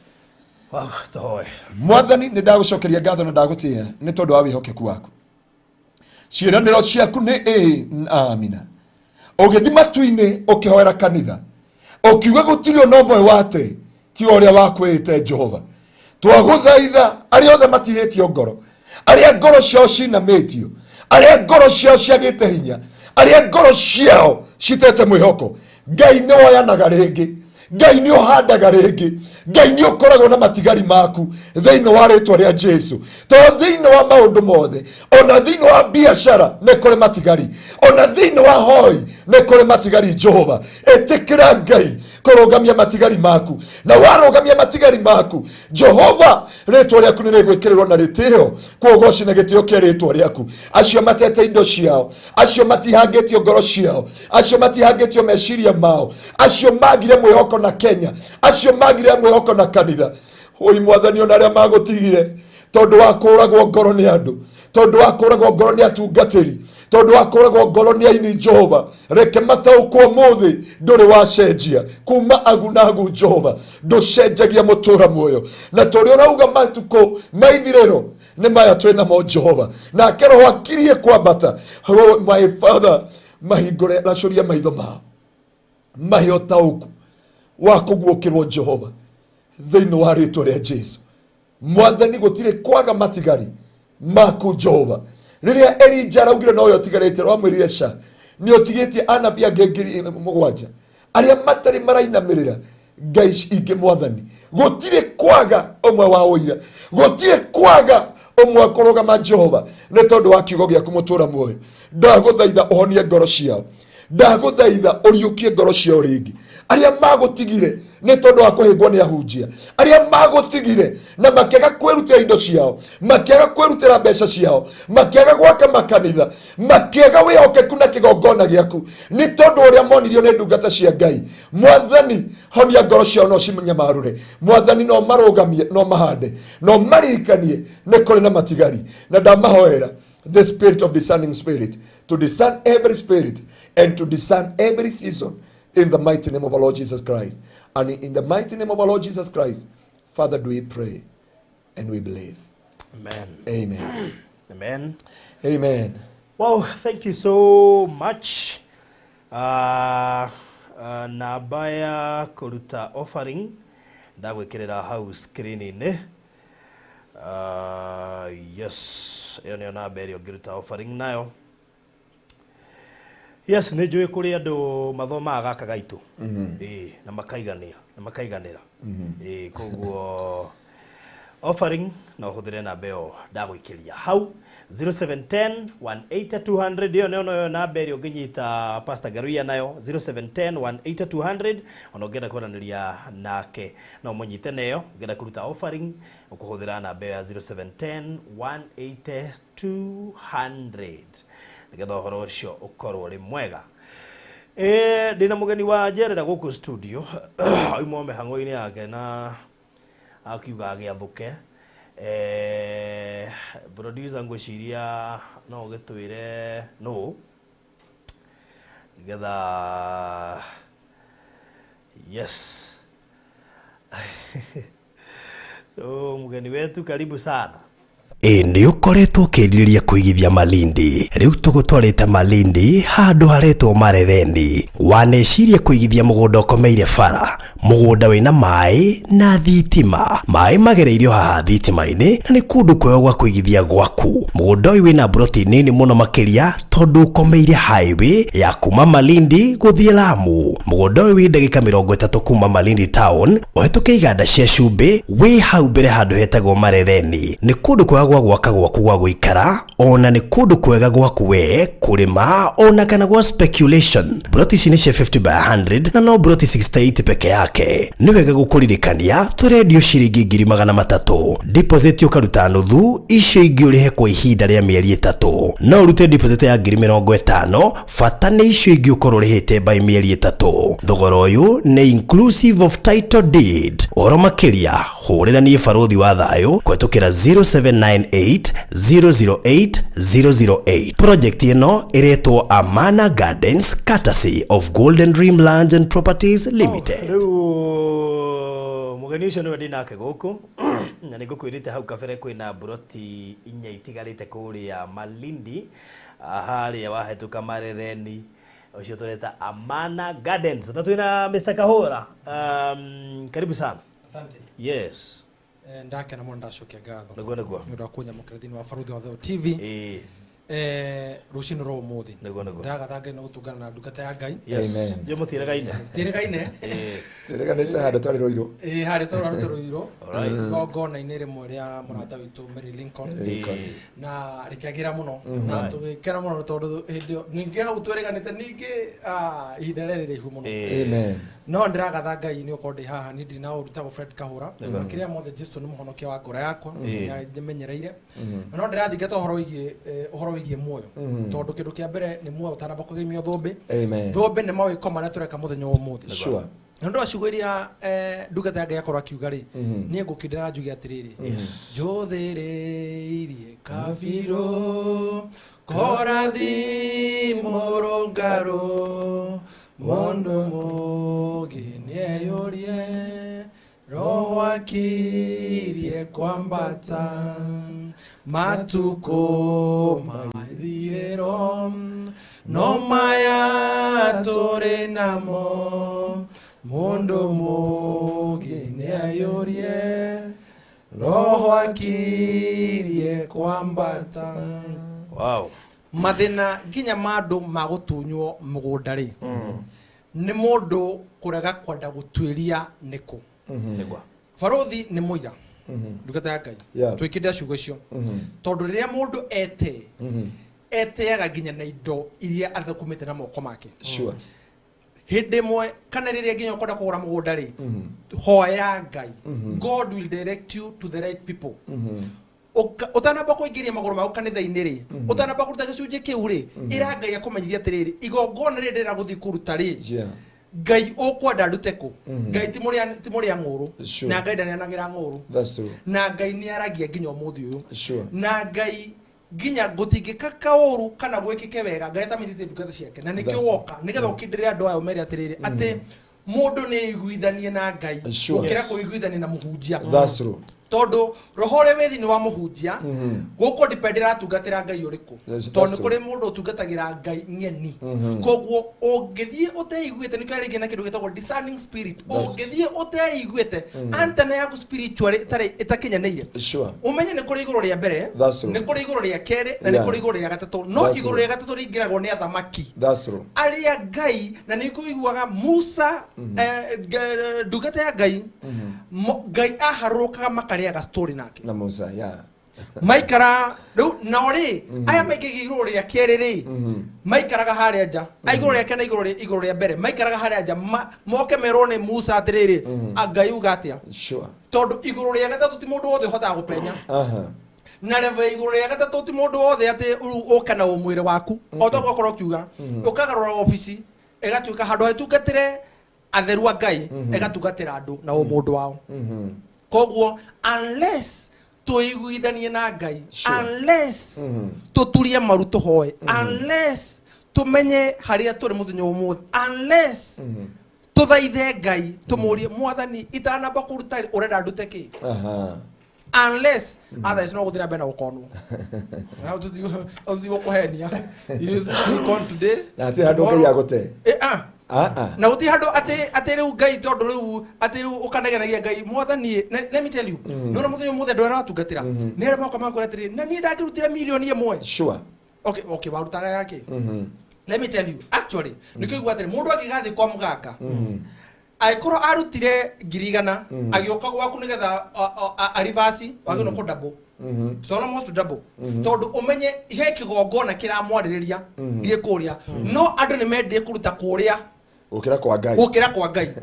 Speaker 2: Mwathani nĩ ndagũcokeria ngatho na ndagũtĩĩa nĩ tondũ wa wĩhokeku waku ciĩranĩro ciaku nĩ ĩĩ na amina ũgĩthiĩ matu-inĩ ũkĩhoera kanitha ũkiuga gũtirĩ ona ũmwe wate tiga ũrĩa wakwĩĩte Jehova twagũthaitha arĩa othe matihĩtio ngoro arĩa ngoro ciao cinamĩtio arĩa ngoro ciao ciagĩte hinya arĩa ngoro ciao citete mwĩhoko Ngai nĩ woyanaga rĩngĩ Ngai nĩ ũhandaga rĩngĩ Ngai nĩ ũkoragwo na matigari maku thĩinĩ wa rĩtwa rĩa Jesu tondũ thĩinĩ wa maũndũ mothe ona thĩinĩ wa biacara nĩ kũrĩ matigari ona thĩinĩ wa hoi nĩ kũrĩ matigari Jehova ĩtĩkĩra Ngai kũrũgamia matigari maku na warũgamia matigari maku Jehova rĩtwa rĩaku nĩ rĩgwĩkĩrĩrwo na rĩtĩo kũgoci na gĩtĩo kĩa rĩtwa rĩaku acio matete indo ciao acio matihangĩtio ngoro ciao acio matihangĩtio meciria mao acio magire mwĩhoko na Kenya acio magire mwĩhoko na kanitha oi mwathani ona arĩa magũtigire tondũ wa kũragwo ngoro nĩ andũ tondũ wa kũragwo ngoro nĩ atungatĩri tondũ wa kũragwo ngoro nĩ aini Jehova reke mataũkwo ũmũthĩ ndũrĩ wacenjia kuma agu na agu Jehova ndũcenjagia mũtũra muoyo na tũrĩa ũrauga matukũ maithirĩro nĩ maya twĩ namo Jehova nake roho akirie kwambata my father mahingũre racũria maitho mao mahe ũtaũku wa kũguũkĩrwo Jehova thĩinĩ wa rĩtwa rĩa Jesu mwathani gũtirĩ kwaga matigari maku Jehova rĩrĩa Elija araugire nowe ũtigarĩte rwamwĩrire ca nĩ ũtigĩtie anabii angĩ 7,000 arĩa matarĩ marainamĩrĩra Ngai ingĩ mwathani gũtirĩ kwaga ũmwe wa ũira gũtirĩ kwaga ũmwe kũrũgama Jehova nĩ tondũ wa kiugo gĩaku mũtũra muoyo ndagũthaitha ũhonie ngoro ciao ndagũthaitha ũriũkie ngoro ciao rĩngĩ arĩa magũtigire nĩ tondũ wa kũhĩngwo nĩ ahunjia arĩa magũtigire na makĩaga kwĩrutĩra indo ciao makĩaga kwĩrutĩra mbeca ciao makĩaga gwaka makanitha makĩaga wĩhokeku na kĩgongona gĩaku nĩ tondũ ũrĩa monirio nĩ ndungata cia Ngai mwathani honia ngoro ciao no cinyamarũre mwathani no marũgamie no mahande no maririkanie nĩ kũrĩ na matigari na ndamahoera the spirit of discerning spirit to discern every spirit and to discern every season in the mighty name of our Lord Jesus Christ. And in the mighty name of our Lord Jesus Christ, Father, do we pray and we believe.
Speaker 3: Amen.
Speaker 2: Amen.
Speaker 3: Amen.
Speaker 2: Amen.
Speaker 3: Well, thank you so much. Namba ya kũruta offering ndagwĩkĩrĩra hau screen-inĩ. Yes, ĩyo nĩyo namba ĩrĩa ũngĩruta offering nayo. Yes, nĩ njũĩ kũrĩ andũ mathomaga gaka gaitũ. Ĩĩ, na makaigania, na makaiganĩra. Ĩĩ, koguo offering no ũhũthĩre namba ĩyo ndagwĩkĩria hau 0710 180 200 ĩyo nĩyo noyo namba ĩrĩa ũngĩnyita Pastor Ngaruiya nayo 0710 180 200 ona ũngĩenda kwaranĩria nake no mũnyite nayo ũngĩenda kũruta offering ũkũhũthĩra namba ĩyo ya 0710 180 200 nĩgetha ũhoro ũcio ũkorwo ũrĩ mwega. Ndĩna mũgeni wa njerera gũkũ studio auma mĩhang'o-inĩ yake na akiuga agĩathũke. Producer ngwĩciria no ũgĩtwĩre nũ nĩgetha Yes. So mgeni wetu karibu sana.
Speaker 4: Ĩ nĩ ũkoretwo ũkĩrirĩria kũigithia Malindi rĩu tũgũtwarĩte Malindi handũ haretwo Marereni. Waneciria kũigithia mũgũnda ũkomeire bara, mũgũnda wĩna maĩ na thitima, maĩ magereirio haha thitima-inĩ, na nĩ kũndũ kwega gwa kũigithia gwaku. Mũgũnda ũyũ wĩna mburoti nini mũno makĩria tondũ ũkomeire highway ya kuma Malindi gũthiĩ Lamu. Mũgũnda ũyũ wĩ ndagĩka 30 kuma Malindi town, ũhetũke iganda cia cumbĩ, wĩ hau mbere handũ hetagwo Marereni. Nĩ kũndũ kwega gwa gwaka gwaku gwa gũikara, ona nĩ kũndũ kwega gwaku we kũrĩma, ona kana gwa speculation. Mburoti ici nĩ cia 50 by 100 na no mburoti 68 peke yake. Nĩ wega gũkũririkania tũrendio ciringi 300,000, deposit ũkaruta nuthu, icio ingĩ ũrĩhe kwa ihinda rĩa mĩeri 3. No ũrute deposit ya 50,000, bata nĩ icio ingĩ ũkorwo ũrĩhĩte by mĩeri 3. Thogora ũyũ nĩ inclusive of title deed. Ũhoro makĩria hũrĩra niĩ Barũthi wa Thayũ kũhetũkĩra 0798 008 008. Project ĩno ĩretwo Amana Gardens, courtesy of Golden Dream Lands and Properties Limited.
Speaker 3: Rĩu mũgeni ũcio nĩwe ndĩnake gũkũ na nĩ ngũkwĩrĩte hau kabere kwĩna mburoti inya itigarĩte kũrĩa Malindi, harĩa wahetũka Marereni, ũcio tũreta Amana Gardens, na twĩna Mr. Kahũra. Karibu sana.
Speaker 5: Asante.
Speaker 3: Yes.
Speaker 5: Ndakena mũno, ndacokia ngatho
Speaker 3: Nĩguo nĩguo.
Speaker 5: nĩ ũndũ wa kũnyamũkĩra thĩinĩ wa Barũthi wa Thayũ TV rũcinĩ rwa ũmũthĩ.
Speaker 3: Nĩguo nĩguo.
Speaker 5: Ndagatha Ngai na gũtungana na ndungata ya Ngai.
Speaker 3: Yes.
Speaker 2: Amen.
Speaker 3: Yo mũtiregaine.
Speaker 5: Tiregaine.
Speaker 2: Tũreganĩte handũ twarĩ Rũirũ.
Speaker 5: Ĩĩ, harĩa twarĩ Rũirũ.
Speaker 3: Alright.
Speaker 5: Igongona-inĩ rĩmwe rĩa mũrata witũ Mary Lincoln.
Speaker 2: Lincoln.
Speaker 5: Na rĩkĩagĩra mũno na tũgĩkena mũno tondũ hĩndĩ ĩyo ningĩ hau twĩrĩganĩte ningĩ ihinda rĩrĩ rĩraihu mũno.
Speaker 2: Amen.
Speaker 5: No ndĩragatha Ngai nĩ ũkorwo ndĩ haha, niĩ ndirĩ na ũru tagwo Fred Kahũra. Makĩria mothe Jesu nĩ mũhonokia wa ngoro yakwa, nĩamenyereire. Na no ndĩrathingata ũhoro wĩgiĩ muoyo, tondũ kĩndũ kĩa mbere nĩ muoyo ũtanamba kũgemio thũmbĩ.
Speaker 2: Amen.
Speaker 5: Thũmbĩ nĩ mawĩko marĩa tũreka mũthenya wa ũmũthĩ.
Speaker 2: Sure.
Speaker 5: Na ũndũ wa ciugo iria ndungata ya Ngai akorwo akiuga rĩ, niĩ ngũkindĩra na njuge atĩrĩrĩ, njũthĩrĩirie kabirũ korathi mũrũngarũ, mũndũ mũgĩ nĩeyũrie, roho akirie kwambata, matukũ mathirĩro no maya tũrĩ namo, mũndũ mũgĩ nĩayũrie, roho akirie kwambata.
Speaker 3: Wow.
Speaker 5: Mathĩna nginya ma andũ ma gũtunywo mũgũnda rĩ, nĩ mũndũ kũrega kwenda gũtuĩria nĩkũ.
Speaker 3: Nĩguo.
Speaker 5: Barũthi nĩ mũira, ndungata ya Ngai, twĩkĩndĩra ciugo icio, tondũ rĩrĩa mũndũ ete eteaga nginya na indo iria athũkũmĩte na moko make.
Speaker 2: Sure.
Speaker 5: Hĩndĩ ĩmwe kana rĩrĩa nginya ũkwenda kũgũra mũgũnda rĩ, hoya Ngai. God will direct you to the right people. Ũtanamba kũingĩria magũrũ maku kanitha-inĩ rĩ, ũtanamba kũruta gĩcunjĩ kĩu rĩ, ĩra Ngai akũmenyithie atĩrĩrĩ, igongona rĩrĩ ndĩrenda gũthiĩ kũruta rĩ, Ngai ũkwenda ndute kũ? Ngai ti mũrĩa ng'ũrũ, na Ngai ndaneanagĩra ng'ũrũ.
Speaker 2: That's true.
Speaker 5: Na Ngai nĩ aragia nginya ũmũthĩ ũyũ.
Speaker 2: Sure.
Speaker 5: Na Ngai nginya gũtingĩka kaũru kana gwĩkĩke wega, Ngai atamithĩtie ndungata ciake. Na nĩkĩo woka nĩgetha ũkindĩre andũ aya ũmere atĩrĩrĩ, atĩ mũndũ nĩ aiguithanie na Ngai gũkĩra kũiguithania na mũhunjia.
Speaker 2: That's true.
Speaker 5: Tondũ roho ũrĩa wĩ thĩinĩ wa mũhunjia gũkũ ndipendera atungatĩra Ngai ũrĩkũ, tondũ nĩ kũrĩ mũndũ ũtungatagĩra Ngai ng'eni. Koguo ũngĩthiĩ ũteiguĩte, nĩkĩo rĩngĩ na kĩndũ gĩtagwo discerning spirit, ũngĩthiĩ ũteiguĩte antenna yaku spiritually ĩtakinyanĩire, ũmenye nĩ kũrĩ igũrũ rĩa mbere, nĩ kũrĩ igũrũ rĩa kerĩ, na nĩ kũrĩ igũrũ rĩa gatatũ. No igũrũ rĩa gatatũ rĩingĩragwo nĩ athamaki arĩa Ngai, na nĩ kũiguaga Musa ndungata ya Ngai, Ngai aharũrũkaga makarĩaga story nake
Speaker 2: na Musa, yeah.
Speaker 5: Maikara rĩu nao rĩ, aya maingĩgia igũrũ rĩa kerĩ rĩ, maikaraga harĩa nja, igũrũ rĩa kerĩ na igũrũ rĩa mbere maikaraga harĩa nja, moke merwo nĩ Musa atĩrĩrĩ, Ngai uga atĩa? Tondũ igũrũ rĩa gatatũ ti mũndũ wothe ũhotaga gũpenya. Na level igũrũ rĩa gatatũ ti mũndũ wothe atĩ ũka na ũmwĩrĩ waku, o ta ũguo ũkorwo ũkiuga, ũkagarũra obici ĩgatuĩka handũ ĩtungatĩre atheru a Ngai, ĩgatungatĩra andũ na ũmũndũ wao. Koguo unless tũiguithanie na Ngai, unless tũturie maru tũhoe, unless tũmenye harĩa tũrĩ mũthenya ũmũthĩ, unless Tuthaithe Ngai tumurie mwathani itanamba kuruta urenda ndute ki. Unless others no guthira mbere na gukonwo. Na tuthigo kuhenia. You con today.
Speaker 2: Na ati handu Ngai agote.
Speaker 5: Na guti handu ati riu Ngai tondu riu ati riu ukanegenagia Ngai mwathani. Let me tell you. No muthenya muthe ndu aratungatira. Ni ara moka makora atiri na ni ndangirutira milioni imwe.
Speaker 2: Sure.
Speaker 5: Okay, okay, warutaga yake. Let me tell you, actually, nikio atiri mundu angigathi kwa muganga. Aikorwo arutire 100,000 agioka gwaku nigetha arivasi wagino ko double. So almost double. Tondu umenye he kigongona kiramwaririria gie kuria. No andu ni mendie kuruta kuria
Speaker 2: gukira kwa Ngai.
Speaker 5: Gukira kwa Ngai.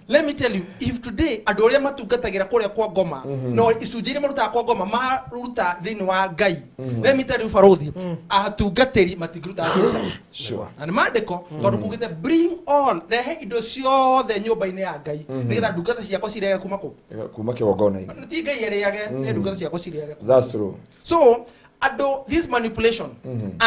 Speaker 5: Let me tell you, if today andu aria matungatagĩra kuria kwa ngoma no icunjĩ iria marutaga kwa ngoma maruta thĩinĩ wa Ngai. Let me tell you barothi, atungatĩri matingĩruta mbeca.
Speaker 2: Sure.
Speaker 5: Na nĩ maandĩko tondu kugĩte bring all, rehe indo ciothe nyũmba-inĩ ya Ngai nĩgetha ndungata ciakwa cirĩage kuma kũ?
Speaker 2: Kuma kĩgongona-inĩ.
Speaker 5: Ti Ngai arĩage, nĩ ndungata ciakwa cirĩage.
Speaker 2: That's true.
Speaker 5: So ado this manipulation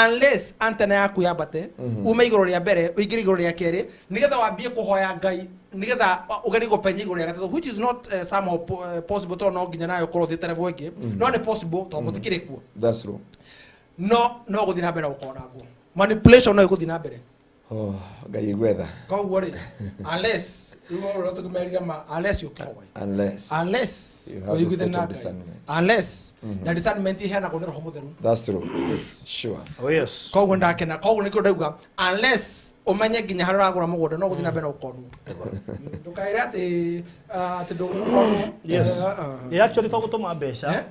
Speaker 5: unless antenna yaku yambate ume iguru ria mbere uingire iguru ria keri nigetha wambie kuhoya Ngai nigetha ugerie gupenya iguru ria gatatu, which is not somehow possible to no nginya nayo korwo thiete level ingi no ni possible to mutikiri kuo.
Speaker 2: That's true.
Speaker 5: No no guthi na mbere gukona nguo manipulation no iguthi na mbere.
Speaker 2: Oh Ngai igwetha
Speaker 5: koguo ri unless unless you kihoya, unless
Speaker 2: you have the spirit of discernment,
Speaker 5: unless na discernment iheanagwo nĩ Roho Mũtheru.
Speaker 2: That's true. Yes. Sure.
Speaker 3: Oh yes.
Speaker 5: Koguo ndakena, koguo nikio ndauga unless umenye nginya harĩa ũragũra mũgũnda no gũthiĩ na mbere na gũkonwo. Ndũkaĩre atĩ atĩ ndũgũkonwo.
Speaker 3: Yes. Yeah, actually to gũtũma mbeca.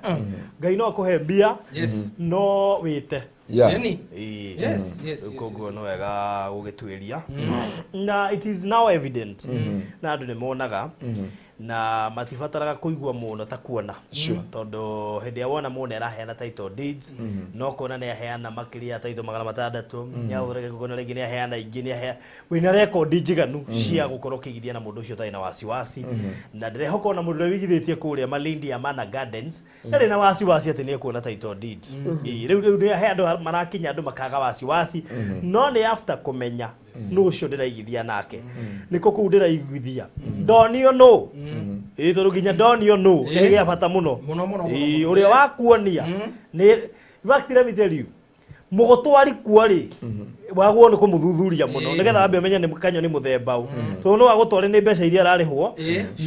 Speaker 3: Ngai no akũhe mbia.
Speaker 5: Yes.
Speaker 3: No wĩte.
Speaker 2: Yeah.
Speaker 5: Yes, yes, yes.
Speaker 3: Koguo no wega gũgĩtuĩria. Na it is now evident. Na andũ nĩ monaga. Na matibataraga kuigua muno ta kuona. Tondu hindi ya wona muno araheana title deeds no kuona ni aheana makiria title 600 ni athoreke kuona ringi ni aheana ingi ni aheana wina record njiganu cia gukorwo kigithia na mundu ucio utarĩ na wasiwasi. Na ndirehoka ona mundu uria wigithĩtie kuria Malindi ya Mana Gardens ndarĩ na wasiwasi ati ni ekuona title deed. Riu riu he andu marakinya andu makaga wasiwasi no ni after kumenya no ucio ndiraigithia nake niko kuu ndiraigithia ndonio no ĩ tondu nginya ndonio no nĩ gĩa bata mũno
Speaker 5: mũno mũno.
Speaker 3: Ũrĩa wakuonia nĩ in fact let me tell you mũgũtwari kuo rĩ wagwo nĩ kũmũthuthuria mũno nĩgetha wambe ũmenye nĩ kanyo nĩ mũthemba ũ tondũ no agũtware nĩ mbeca iria ararĩhwo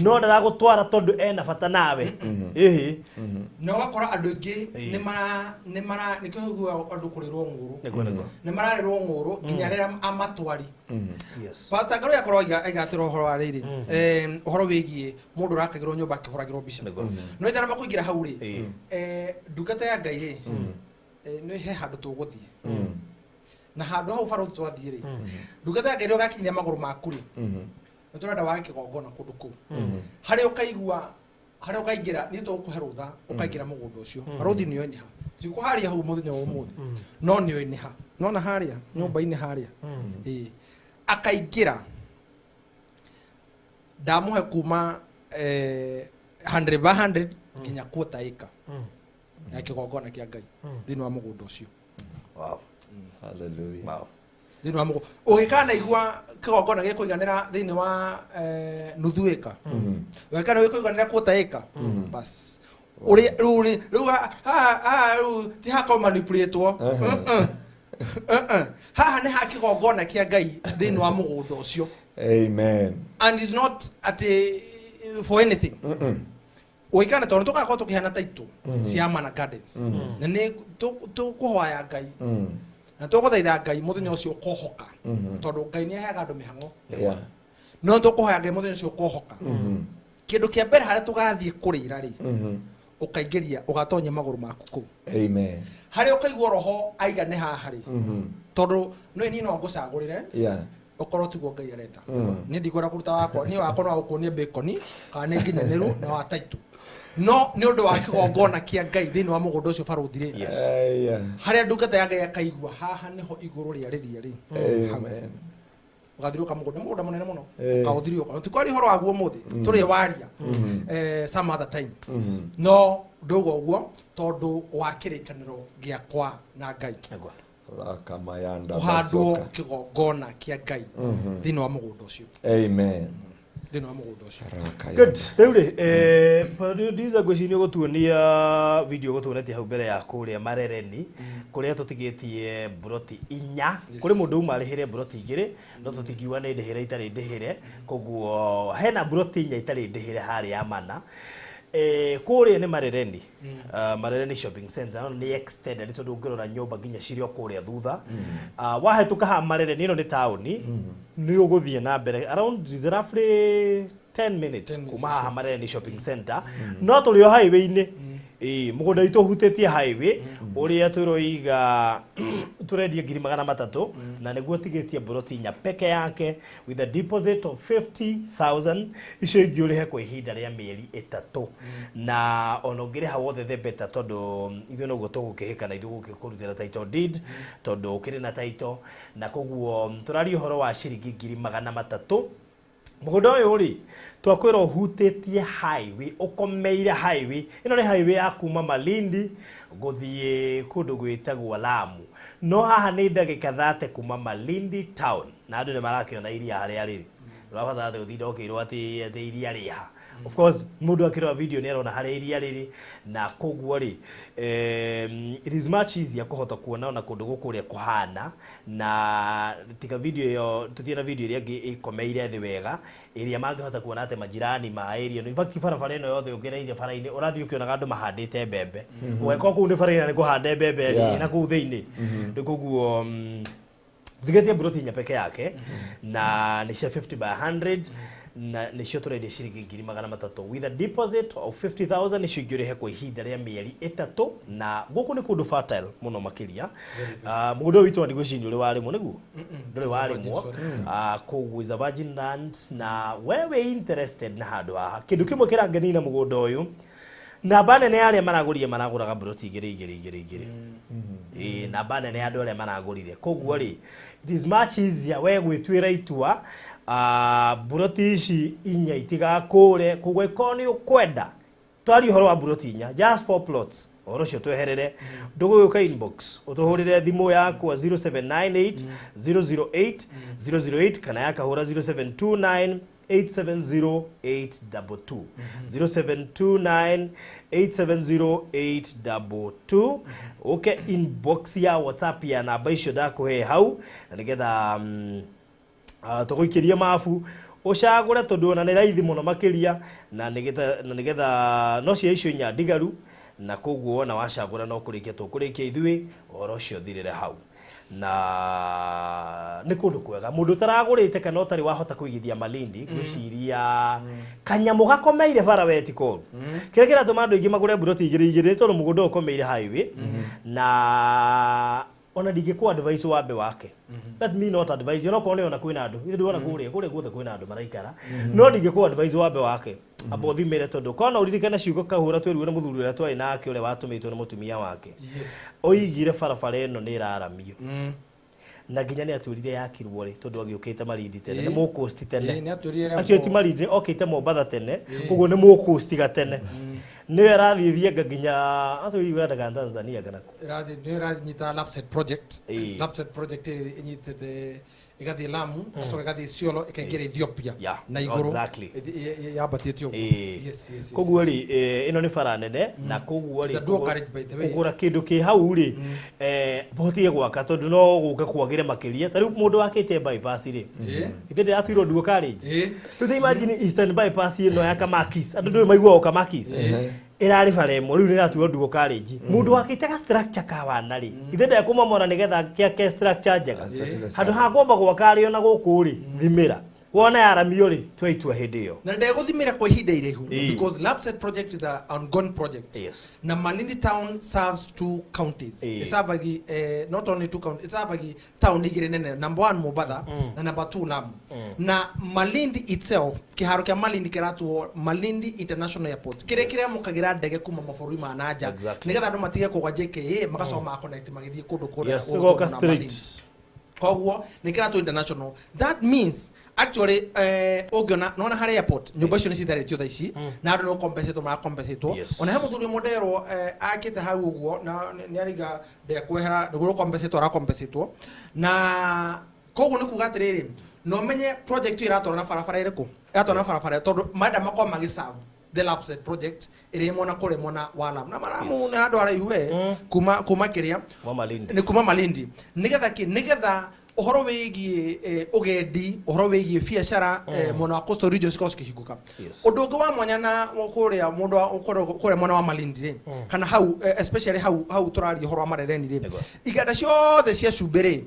Speaker 3: no ndaragũtwara tondũ ena bata nawe. Ĩhĩ
Speaker 5: na ũgakora andũ aingĩ nĩ mara nĩkĩo ũiguaga andũ kũrĩrwo ng'ũrũ nĩ mararĩrwo ng'ũrũ nginya rĩrĩa amatwari.
Speaker 3: Yes.
Speaker 5: Pastor Ngaro yakorwo aigatĩra ũhoro wa rĩrĩ ũhoro wĩgiĩ mũndũ ũrakagĩrwo nyũmba akĩhũragĩrwo mbica no itanamba kũingĩra hau rĩ ndungata ya Ngai rĩ nĩ he handũ tũgũthiĩ na handũ hau barũthi twathiĩ rĩ ndungata ya Ngai rĩ ũgakinyia magũrũ maku rĩ nĩ tũrenda wage kĩgongona kũndũ kũu harĩa ũkaigua harĩa ũkaingĩra niĩ tũgũkũhe rũtha ũkaingĩra mũgũnda ũcio barũthi nĩoĩ nĩ ha tikũharia hau mũthenya wa ũmũthĩ no nĩoĩ nĩ ha nona harĩa nyũmba-inĩ harĩa ĩĩ akaingĩra ndamũhe kuma 100 by 100 nginya quarter acre ya kĩgongona kĩa Ngai thĩinĩ wa mũgũnda ũcio.
Speaker 3: Wow.
Speaker 2: Hallelujah.
Speaker 3: Wow.
Speaker 5: Thĩinĩ wa mũgũnda ũgĩkana igua kĩgongona gĩkũiganĩra thĩinĩ wa nuthu ĩka ũgĩkana gĩkũiganĩra quarter acre bas ũrĩa rĩu rĩu haha rĩu ti hakoo manipulatwo haha nĩ ha kĩgongona kĩa Ngai thĩinĩ wa mũgũnda ũcio.
Speaker 2: Amen.
Speaker 5: And it's not at for anything. Ũgĩkana tondũ tũgakorwo tũkĩheana title cia Mana Gardens na nĩ tũkũhoya Ngai na tũgũthaitha Ngai mũthenya ũcio ũkohoka tondũ Ngai nĩ aheaga andũ mĩhang'o no tũkũhoya Ngai mũthenya ũcio ũkohoka kĩndũ kĩa mbere harĩa tũgathiĩ kũrĩra rĩ ũkaingĩria ũgatonya magũrũ maku kũu.
Speaker 2: Amen.
Speaker 5: Harĩa ũkaigua roho aiga nĩ haha rĩ tondũ no niĩ no ngũcagũrĩre okorwo tiguo Ngai arenda niĩ ndikwenda kũruta wakwa niĩ wakwa no gũkuonia bacon kana nĩ nginyanĩru na wa title no nĩ ũndũ wa kĩgongona kĩa Ngai thĩinĩ wa mũgũnda ũcio barũthi rĩ harĩa ndungata ya Ngai akaigua haha nĩho igũrũ rĩa rĩria rĩ ũgathiriũka mũgũnda mũgũnda mũnene mũno ũkaũthiriũka tikwaria ũhoro waguo ũmũthĩ tũrĩe waria some other time no ndauga ũguo tondũ wa kĩrĩkanĩro gĩakwa na Ngai.
Speaker 2: Rakamayanda
Speaker 5: kũhandwo
Speaker 2: basoka.
Speaker 5: Kĩgongona kĩa Ngai thĩinĩ wa mũgũnda ũcio.
Speaker 2: Amen.
Speaker 5: Thĩinĩ wa mũgũnda ũcio.
Speaker 2: Rakayanda.
Speaker 3: Good. Rĩu rĩ, producer, ngwĩciria nĩ ũgũtuonia video ũgũtuonetie hau mbere ya kũrĩa Marereni, kũrĩa tũtigĩtie mburoti 4. Kũrĩ mũndũ uma arĩhĩre mburoti 2, no tũtingiuga nĩ ndĩhĩre itarĩ ndĩhĩre. Koguo hena mburoti 4 itarĩ ndĩhĩre harĩa mana. Kũrĩa nĩ Marereni, Marereni Shopping Center, no nĩ extended tondũ ũngĩrora nyũmba nginya cirĩ o kũrĩa thutha. Wahĩtũka haha Marereni, ĩno nĩ taũni, nĩ ũgũthiĩ na mbere around is roughly 10 minutes
Speaker 5: 10 minutes,
Speaker 3: kuma haha Marereni Shopping Center, no tũrĩ o highway-inĩ. Ĩĩ, mũgũnda witũ ũhutĩtie highway ũrĩa tũroiga tũrendia 300,000, na nĩguo tigĩtie mburoti 4 peke yake with a deposit of 50,000. Icio ingĩ ũrĩhe kwa ihinda rĩa mĩeri 3, na ona ũngĩrĩha wothe the better, tondũ ithuĩ noguo tũgũkĩhĩka na ithuĩ gũkĩkũrutĩra title deed, tondũ ũkĩrĩ na title. Na koguo tũraria ũhoro wa ciringi 300,000. Mũgũnda ũyũ rĩ, twakwĩra ũhutĩtie highway, ũkomeire highway. Ĩno nĩ highway ya kuma Malindi gũthiĩ kũndũ gwĩtagwo Lamu, no haha nĩ ndagĩka 30 kuma Malindi town, na andũ nĩ marakĩona iria harĩa rĩrĩ. Ũrabatara atĩ ũtinde ũkĩrwo atĩ iria rĩha. Of course mũndũ akĩrora video nĩ arona harĩa iria rĩrĩ, na koguo rĩ, it is much easier kũhota kuona ona kũndũ gũkũ ũrĩa kũhana. Na tiga video ĩyo, tũtirĩ na video ĩrĩa ĩngĩ ĩkomeire thĩ wega ĩrĩa mangĩhota kuona atĩ majirani ma area ĩno. In fact, barabara ĩno yothe ũgereire bara-inĩ ũrathiĩ ũkĩonaga andũ mahandĩte mbembe. Ũgekora kũu nĩ bara-inĩ na nĩ kũhande mbembe rĩ na kũu thĩinĩ. Rĩu koguo thigetie mburoti 4 peke yake, na nĩ cia 50 by 100, na nĩcio tũrendia ciringi 300,000 with a deposit of 50,000. Nĩcio ingĩ ũrĩhe kwa ihinda rĩa mĩeri 3. Na gũkũ nĩ kũndũ fertile mũno makĩria. Mũgũnda ũyũ witũ ndigwĩciria nĩ ũrĩ warĩmwo, nĩguo ndũrĩ warĩmwo. Koguo is a virgin land, na we wĩ interested na handũ haha, kĩndũ kĩmwe kĩrangenia na mũgũnda ũyũ, namba nene ya arĩa maragũrire maragũraga mburoti igĩrĩ igĩrĩ igĩrĩ igĩrĩ. Ĩĩ, namba nene ya andũ arĩa maragũrire. Koguo rĩ, it is much easier we gwĩtuĩra itua, mburoti ici 4 itigakũre. Koguo ĩkorwo nĩ ũkwenda twarie ũhoro wa mburoti 4, just four plots, ũhoro ũcio tweherere, ndũgũgĩũka inbox, ũtũhũrĩre thimũ yakwa 0798 008 008, kana yakahũra 0729 870 822, 0729 870 822. Ũke inbox ya WhatsApp ya namba icio ndakũhe hau, na nĩgetha tũgũikĩrie mabu ũcagũre, tondũ ona nĩ raithi mũno makĩria, na nĩgetha no cia icio 4 ndigaru. Na koguo wona wacagũra, no kũrĩkia tũkũrĩkia ithuĩ, ũhoro ũcio ũthirĩre hau. Na nĩ kũndũ kwega, mũndũ ũtaragũrĩte kana ũtarĩ wahota kũigithia Malindi, ngwĩciria kanyamũ gakomeire bara we ti koru. Kĩrĩa kĩratũma andũ aingĩ magũre mburoti igĩrĩ igĩrĩ nĩ tondũ mũgũnda ũyũ ũkomeire highway, na ona ndingĩkũ advice wambe wake. Let me not advise you, onokorwo nĩ ona kwĩna andũ, ithuĩ ndĩrona kũrĩa guothe kwĩna andũ maraikara, no ndingĩkũ advise wambe wake, amba ũthimĩre, tondũ kona ũririkane ciugo kahũra twerirwo nĩ mũthuri ũrĩa twarĩ nake, ũrĩa watũmĩtwo nĩ mũtumia wake. Oigire barabara ĩno nĩ ĩraramio, na nginya nĩ atwĩrire yakirwo rĩ, tondũ agĩũkĩte Malindi tene, nĩ mũkũsti tene.
Speaker 5: Ĩĩ, nĩ atwĩrire.
Speaker 3: Actually ti Malindi, okĩte Mombatha tene, koguo nĩ mũkũstiga tene. Nĩyo ĩrathiĩ thianga nginya atwĩrire Uganda kana Tanzania kana kũ.
Speaker 5: Ĩrathiĩ, nĩ ĩranyita Lapsset project. Lapsset project ĩrĩ ĩnyitĩte ĩgathiĩ Lamu, ĩgacoka ĩgathiĩ Isiolo, ĩkaingĩra Ethiopia na igũrũ. Yambatĩte ũguo. Yes.
Speaker 3: Koguo rĩ, ĩno nĩ bara nene, na koguo rĩ,
Speaker 5: It's a dual carriage, by the way.
Speaker 3: Kũgũra kĩndũ kĩ hau rĩ, hotige gwaka, tondũ no gũke kwagĩre makĩria. Ta rĩu mũndũ wakĩte bypass rĩ, ithe ndĩratuirwo dual carriage. Rĩu ta imagine Eastern Bypass ĩno ya Kamakis, andũ ndũĩ maiguaga Kamakis ĩrarĩ bara ĩmwe, rĩu nĩ ĩratuo dual carriage. Mũndũ wakĩte ga structure ka wana rĩ, ithe ndekũmomora nĩgetha kĩake structure njega handũ ha kwamba gwaka arĩ ona gũkũ rĩ, thimĩra wona yaramio rĩ, tua itua hĩndĩ ĩyo.
Speaker 5: Na ndegũthimĩra kwa ihinda iraihu, because Lapsset project is a ongoing project. Na Malindi town serves two counties. Ĩservagi not only two counties, ĩservagi town igĩrĩ nene, number one Mombatha na number two Lamu. Na Malindi itself, kĩharo kĩa Malindi kĩratuo Malindi International Airport, kĩrĩa kĩramũkagĩra ndege kuma mabũrũri ma nanja, nĩgetha andũ matige kũgwa JKA, magacoka magaconnect magĩthiĩ kũndũ kũrĩa
Speaker 3: Yes,
Speaker 5: gũgũtwo
Speaker 3: ĩgoka
Speaker 5: na
Speaker 3: straight.
Speaker 5: Malindi. Koguo nĩ kĩratũ international. That means actually ũngĩona nona harĩa airport nyũmba icio nĩ citharĩtio thaa ici na andũ nĩ compensate mara compensate. Ona he mũthuri ũmwe nderwo akĩte hau ũguo na nĩ ariga ndekwehera nĩguo compensate ara compensate na koguo nĩ kuga atĩrĩrĩ no menye project ĩyo ĩratwara na barabara ĩrĩkũ ĩratwara na barabara tondũ marenda makorwo magĩserve the Lapsset project ĩrĩa mwena kũrĩa mwena wa Lamu na Lamu nĩ handũ haraihu we kuma kĩrĩa
Speaker 3: Wa Malindi.
Speaker 5: Nĩ kuma Malindi nĩgetha kĩ nĩgetha ũhoro wĩgiĩ ũgendi ũhoro wĩgiĩ biacara mwena wa coastal region cikorwo cikĩhingũka. Ũndũ ũngĩ wa mwanya na kũrĩa mũndũ kũrĩa mwena wa Malindi rĩ kana hau especially hau hau tũraria ũhoro wa Marereni rĩ iganda ciothe cia cumbĩ rĩ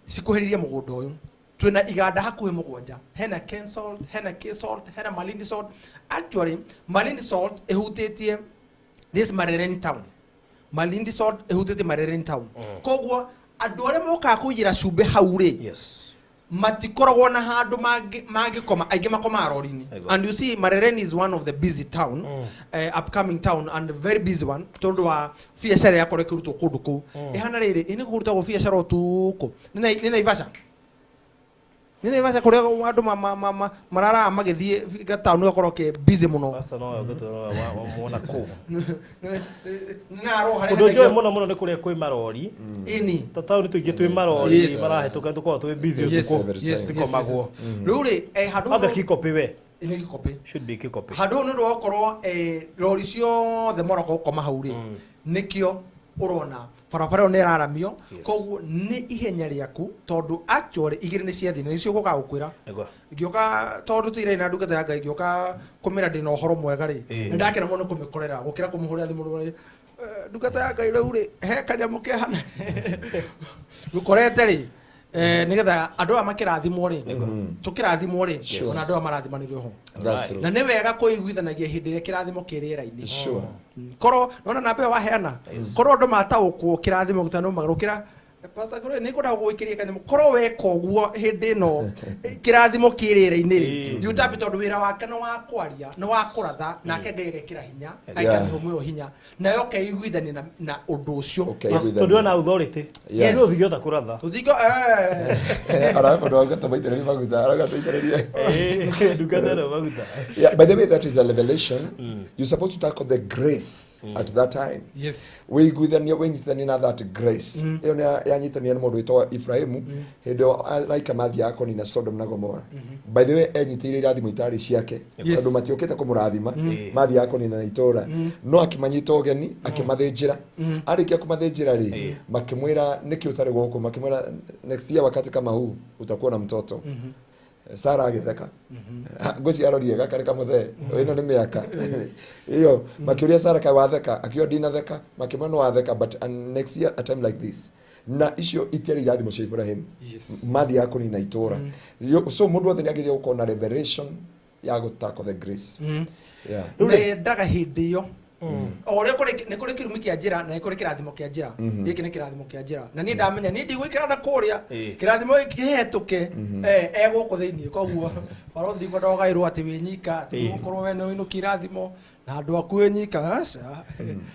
Speaker 5: cikuhĩrĩrie mũgũnda ũyũ. Twĩna iganda hakuhĩ mũgwanja, hena Ken Salt, hena K Salt, hena Malindi Salt. Actually Malindi Salt ĩhutĩtie this Marereni town, Malindi Salt ĩhutĩtie Marereni town. Koguo andũ arĩa mokaga kũiyĩra cumbĩ hau rĩ matikoragwo na handũ mangĩkoma, aingĩ makomaga rori-inĩ. And you see Marereni is one of the busy town, upcoming town and very busy one tondũ wa biacara yakorwo ĩkĩrutwo kũndũ kũu. Ĩhana rĩrĩ ĩ nĩ kũrutagwo biacara ũtukũ nĩ Naivasha. Nĩ Naivasha kũrĩa andũ mararaga magĩthiĩ gataũni gakorwo ke busy mũno.
Speaker 3: Pastor no ũgĩtwĩra wona kũu.
Speaker 5: Nĩ harĩa
Speaker 3: Ũndũ njũĩ mũno mũno nĩ kũrĩa kwĩ marori.
Speaker 5: Ĩni.
Speaker 3: Ta taũni tũingĩ twĩ marori marahĩtũka tũkoragwo twĩ busy ũtukũ. Cikomagwo.
Speaker 5: Rĩu rĩ handũ
Speaker 3: Anga Kikopĩ we.
Speaker 5: Nĩ Kikopĩ.
Speaker 3: Should be Kikopĩ.
Speaker 5: Handũ hau nĩ ũndũ wa gũkorwo rori ciothe maroka gũkoma hau rĩ nĩkĩo ũrona barabara ĩyo nĩ ĩraramio. Koguo nĩ ihenya rĩaku tondũ actually igĩrĩ nĩ ciathiĩ na nĩcio gũka gũkwĩra. Ngĩũka tondũ tũtirĩ na ndungata ya Ngai ngĩũka kũmĩra ndĩna ũhoro mwega rĩ nĩ ndakena mũno kũmĩkorera gũkĩra kũmũhũrĩra thimũ rĩ ndungata ya Ngai rĩu rĩ he kanyamũ kehana gũkorete rĩ nĩgetha andũ aya makĩrathimwo rĩ tũkĩrathimwo rĩ ona andũ aya marathimanĩrio ho na nĩ wega kũiguithanagia hĩndĩ ĩrĩa kĩrathimo kĩ rĩera-inĩ. Korwo nona namba ĩyo waheana korwo andũ mataũkwo kĩrathimo gĩtanaumaga gũkĩra Pastor Ngũrwe nĩ ngwendaga gũgũikĩria kanyamũ korwo weka ũguo hĩndĩ ĩno kĩrathimo kĩ rĩera-inĩ rĩ yutabi tondũ wĩra wake nĩ wa kwaria nĩ wa kũratha nake Ngai agekĩra hinya agekĩra mĩhũmũ ĩyo hinya nayo ũkeiguithania na ũndũ ũcio
Speaker 3: tondũ ona authority.
Speaker 5: Yes.
Speaker 3: No ũthinge kũratha.
Speaker 5: Tũthinge
Speaker 2: Ara mũndũ wauga ta maitĩrĩrie maguta, arauga tũitĩrĩrie.
Speaker 3: Ndungata ĩno maguta.
Speaker 2: Yeah, by the way, that is a revelation. You're supposed to tackle the grace at that time.
Speaker 5: Yes.
Speaker 2: Wĩiguithanie wĩnyitithanie na that grace. Ĩyo nĩ yanyitanire na mũndũ wĩtagwo Ibrahimu hĩndĩ ĩyo araika mathiaga kũnina Sodom na Gomora. By the way, enyitĩire irathimo itarĩ ciake tondũ matiũkĩte kũmũrathima, mathiaga kũnina na itũũra. No akĩmanyita ũgeni, akĩmathĩnjĩra. Arĩkia kũmathĩnjĩra rĩ, makĩmwĩra nĩkĩ ũtarĩ gũkũ, makĩmwĩra next year wakati kama huu utakuwa na mtoto. Sara agĩtheka. Ngwĩciria arorie gaka nĩ kamũthee ĩno nĩ mĩaka ĩyo. Makĩũria Sara kaĩ watheka, akiuga ndinatheka, makĩmwĩra nĩ watheka but next year a time like this. Na icio itiarĩ irathimo cia Ibrahim. Mathiaga kũnina itũũra. So mũndũ wothe nĩ agĩrĩire gũkorwo na revelation ya gũtako the grace. Yeah.
Speaker 5: Nendaga hĩndĩ ĩyo o ũrĩa kũrĩ nĩ kũrĩ kĩrumi kĩa njĩra na nĩ kũrĩ kĩrathimo kĩa njĩra. Gĩkĩ nĩ kĩrathimo kĩa njĩra na niĩ ndamenya niĩ ndigũikara na kũrĩa kĩrathimo gĩkĩ kĩhetũke e gũkũ thĩinĩ. Koguo barothi ndikwenda ũgaĩrwo atĩ wĩ nyika atĩ ũgũkorwo we nĩ ũinũkia irathimo na andũ aku wĩ nyika. Aca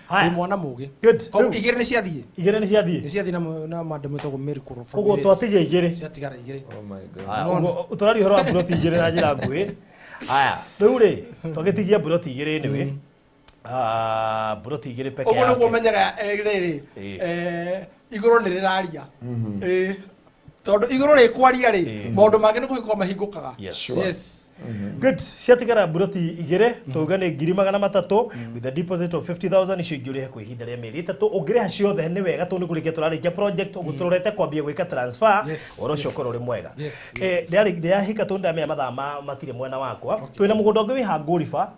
Speaker 3: Haya.
Speaker 5: Wĩ mwana mũgĩ.
Speaker 3: Good.
Speaker 5: Koguo igĩrĩ nĩ ciathiĩ.
Speaker 3: Igĩrĩ nĩ ciathiĩ.
Speaker 5: Nĩ ciathiĩ na madam wĩtagwo Mary Kũrũ from
Speaker 3: Koguo
Speaker 5: US.
Speaker 3: twatigia igĩrĩ.
Speaker 5: Ciatigara igĩrĩ.
Speaker 2: Oh my God.
Speaker 3: Haya, ũguo tũraria ũhoro wa mburoti igĩrĩ na njĩra nguhĩ. Haya, rĩu rĩ twagĩtigia mburoti igĩrĩ anyway. Mburoti igĩrĩ peke
Speaker 5: Ũguo nĩguo
Speaker 3: yake.
Speaker 5: menyaga rĩrĩ igũrũ nĩ rĩraria. Tondũ igũrũ rĩkwaria rĩ maũndũ mangĩ nĩ kũhingũka mahingũkaga. Yes.
Speaker 3: Good. Ciatigara mburoti igĩrĩ tuge nĩ 300,000 with a deposit of 50,000 icio ingĩ ũrĩhe kwa ihinda rĩa mĩeri 3. Ũngĩrĩha ciothe nĩ wega tondũ nĩ kũrĩkia tũrarĩkia project ũguo tũrorete kwambia gwĩka transfer ũhoro ũcio ũkorwo ũrĩ mwega. Ndĩrahika tondũ ndamenya mathaa matirĩ mwena wakwa. Twĩna mũgũnda ũngĩ wĩ Hangũriba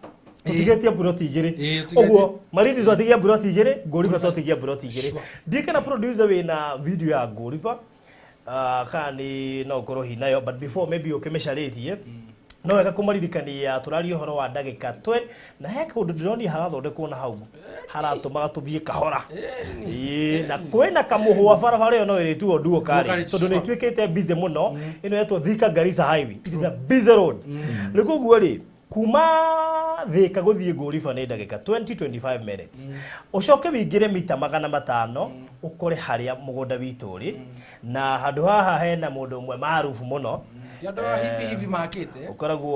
Speaker 3: tũtigĩtie mburoti igĩrĩ. Ũguo Malindi twatigia mburoti igĩrĩ, Ngũriba twatigia mburoti igĩrĩ. Ndiĩ kana producer wĩna video ya Ngũriba kana nĩ no ũkorwo hihi nayo but before maybe ũkĩmĩcarĩtie no wega kũmaririkania tũraria ũhoro wa ndagĩka 20 na he kaũndũ ndĩronire harathondekwo na hau haratũmaga tũthiĩ kahora. Na kwĩna kamũhũa barabara ĩyo no ĩrĩtuo duo carriage tondũ nĩ ĩtuĩkĩte busy mũno. Ĩno yetwo Thika Garissa Highway. It is a busy road. Rĩu koguo rĩ kuma Thika gũthiĩ Ngũriba nĩ ndagĩka 20-25 minutes. Ũcoke wĩingĩre mita 500 ũkore harĩa mũgũnda witũ ũrĩ. Na handũ haha hena mũndũ ũmwe maarubu mũno.
Speaker 5: Ti andũ a hivi hivi makĩte.
Speaker 3: Ũkoragwo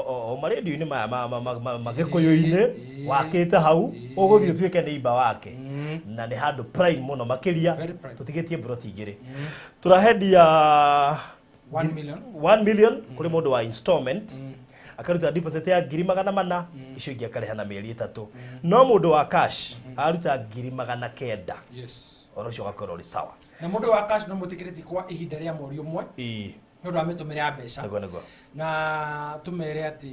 Speaker 3: o marendio-inĩ maya ma gĩkũyũ-inĩ, wakĩte hau, ũgũthiĩ ũtuĩke neighbor wake. Na nĩ handũ prime mũno makĩria.
Speaker 5: Very prime.
Speaker 3: Tũtigĩtie mburoti igĩrĩ. Tũrahendia
Speaker 5: 1 million.
Speaker 3: 1 million kũrĩ mũndũ wa installment. Akaruta deposit ya 400,000, icio ingĩ akarĩha na mĩeri 3. No mũndũ wa cash aruta 900,000.
Speaker 5: Yes.
Speaker 3: Ũhoro ũcio ũgakorwo ũrĩ sawa.
Speaker 5: Na mũndũ wa cash no mũtĩkĩrĩtie kwa ihinda rĩa mweri ũmwe. Nĩ ũndũ wa mĩtũmĩre ya mbeca.
Speaker 3: Nĩguo, nĩguo.
Speaker 5: Na tũmere atĩ,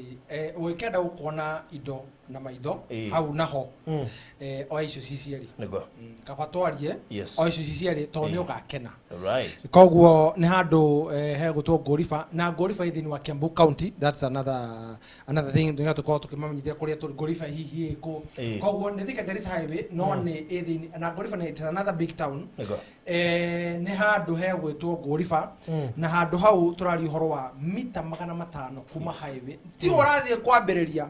Speaker 5: ũgĩkenda gũkona indo na maitho, hau naho, oya icio ci cierĩ.
Speaker 3: Nĩguo.
Speaker 5: Kaba twarie, oya icio ci cierĩ, tondũ nĩ ũgakena. Koguo nĩ handũ, hegũtwo Ngũriba, na Ngũriba ĩ thĩinĩ wa Kiambu County. That's another thing tũrĩa tũkoragwo tũkĩmamenyithia kũrĩa tũrĩ. Ngũriba hihi ĩkũ? Koguo nĩ Thika Garissa Highway, no nĩ ĩ thĩinĩ, na Ngũriba nĩ it's another big town.
Speaker 3: Nĩguo.
Speaker 5: Nĩ handũ hegwĩtwo Ngũriba, na handũ hau tũraria ũhoro wa mita 500 kuma highway. Ti ũrathiĩ kwambĩrĩria.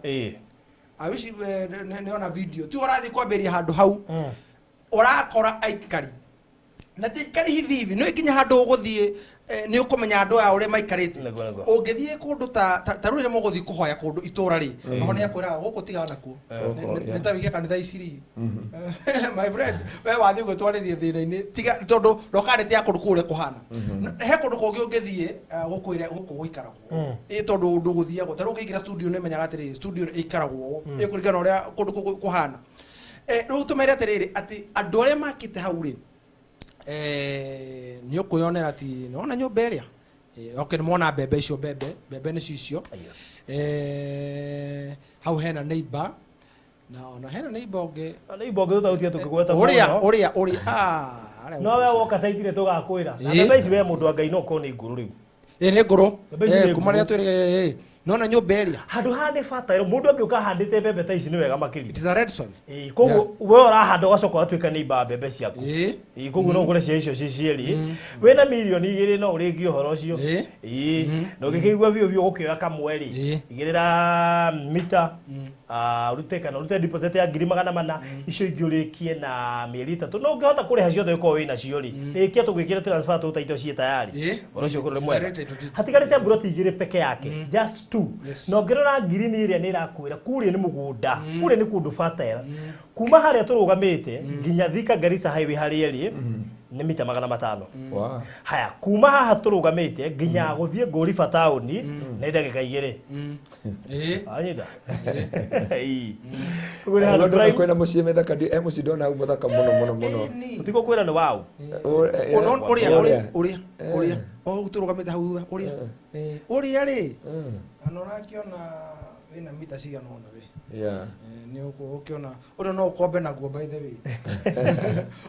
Speaker 5: I wish, nĩ ona video. Ti ũrathiĩ kwambĩrĩria handũ hau. Ũrakora aikari. Na ti aikari hivi hivi, nĩ nginya handũ ũgũthiĩ, nĩ ũkũmenya andũ aya ũrĩa maikarĩte.
Speaker 3: Nĩguo, nĩguo.
Speaker 5: Ũngĩthiĩ kũndũ ta rĩu rĩrĩa mũgũthiĩ kũhoya kũndũ itũũra rĩ, oho nĩ akwĩraga gũkũ tigana nakuo. Nĩ ta wĩige kanitha ici rĩ. My friend, we wathiĩ gwĩtwarĩria thĩna-inĩ, tiga tondũ ndokanĩte ya kũndũ kũu ũrĩa kũhana. He kũndũ kũngĩ ũngĩthiĩ, gũkwĩre gũkũ gũikaragwo. Ĩ tondũ ũndũ gũthiagwo, ta rĩu ũngĩingĩra studio nĩ ũmenyaga atĩrĩrĩ, studio ĩikaragwo ũũ. Ĩ kũringana na ũrĩa kũndũ kũu kũhana. Rĩu tũmere atĩrĩrĩ, atĩ andũ arĩa makĩte hau rĩ, nĩ ũkwĩyonera atĩ nĩwona nyũmba ĩrĩa? Okay, nĩmwona mbembe icio, mbembe nĩcio icio. Hau hena neighbor, na ona hena neighbor ũngĩ.
Speaker 3: Na neighbor ũngĩ tũtagũtiga tũkĩgweta
Speaker 5: Ũrĩa,
Speaker 3: mũno.
Speaker 5: ũrĩa, ũrĩa, arĩa
Speaker 3: No we woka site-inĩ tũgakwĩra. Na mbembe ici we mũndũ wa Ngai no ũkorwo nĩ ngũrũ rĩu.
Speaker 5: Ĩ, nĩ ngũrũ.
Speaker 3: Mbembe ici nĩ
Speaker 5: Kuma rĩrĩa
Speaker 3: ngũrũ.
Speaker 5: twĩrĩ, nona nyũmba ĩrĩa.
Speaker 3: Handũ haha nĩ bata, mũndũ angĩũka ahandĩte mbembe ta ici nĩ wega makĩria.
Speaker 5: It is a red soil.
Speaker 3: Koguo we ũrahanda ũgacoka ũgatuĩka neighbor wa mbembe ciaku. Koguo no ũgũre cia icio ci cierĩ. Wĩna mirioni igĩrĩ no ũrĩkie ũhoro ũcio. Na ũngĩkĩigua biũ biũ ũgũkĩoya kamwe rĩ, igĩrĩra mita, ũrute kana ũrute deposit ya 400,000, icio ingĩ ũrĩkie na mĩeri 3. No ũngĩhota kũrĩha ciothe ũkorwo wĩna cio rĩ, rĩkia tũgwĩkĩre transfer tũta indo ciĩ tayari. Ũhoro ũcio ũkorwo nĩ mwega.
Speaker 5: Ticarĩte indo ti-
Speaker 3: Hatigarĩte mburoti igĩrĩ peke yake, just two. Na ũngĩrora ngirini ĩrĩa nĩ ĩrakwĩra, kũrĩa nĩ mũgũnda, kũrĩa nĩ kũndũ fertile. Kuma harĩa tũrũgamĩte nginya Thika Garissa Highway harĩa ĩrĩ, nĩ mita 500.
Speaker 2: Wow.
Speaker 3: Haya, kuma haha tũrũgamĩte nginya gũthiĩ Ngũriba taũni nĩ ndagĩka igĩrĩ. Anyita? Ĩĩ. Koguo nĩ handũ
Speaker 2: Ũguo ndona
Speaker 3: prime.
Speaker 2: kwĩna mũciĩ mĩthaka, he mũciĩ ndona hau mũthaka mũno, mũno, mũno.
Speaker 3: Ũtigũkwĩra nĩ waũ.
Speaker 5: Ũrĩa,
Speaker 2: Ũrĩa.
Speaker 5: ũrĩa, ũrĩa, ũrĩa. O hau tũrũgamĩte hau thutha, ũrĩa. Ũrĩa rĩ, na nĩ ũrakĩona wĩna mita cigana ũna we. Nĩ ũkĩona, ũrĩa no ũkombe naguo by the way.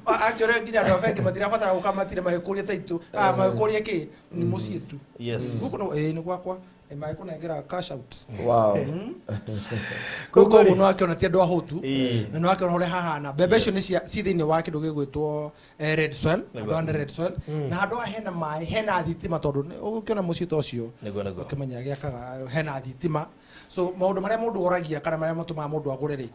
Speaker 5: Actually nginya andũ a bengi matirabatara gũka matire magĩkũria taitũ, magĩkũria kĩ? Nĩ mũciĩ tu. Gũkũ no, nĩ gwakwa. Magĩkũnengera cash out.
Speaker 2: Wow.
Speaker 5: Rĩu koguo nĩ wakĩona ti andũ ahũtu, na nĩ wakĩona ũrĩa hahana. Mbembe icio nĩ ci thĩinĩ wa kĩndũ gĩgwĩtwo, red soil,
Speaker 3: Nĩguo.
Speaker 5: handũ haha nĩ red soil. Na handũ haha hena maĩ, hena thitima tondũ ũgũkĩona mũciĩ ta ũcio,
Speaker 3: Nĩguo, nĩguo.
Speaker 5: ũkĩmenya gĩakaga, hena thitima. So maũndũ marĩa mũndũ oragia kana marĩa matũmaga mũndũ agũre rĩ,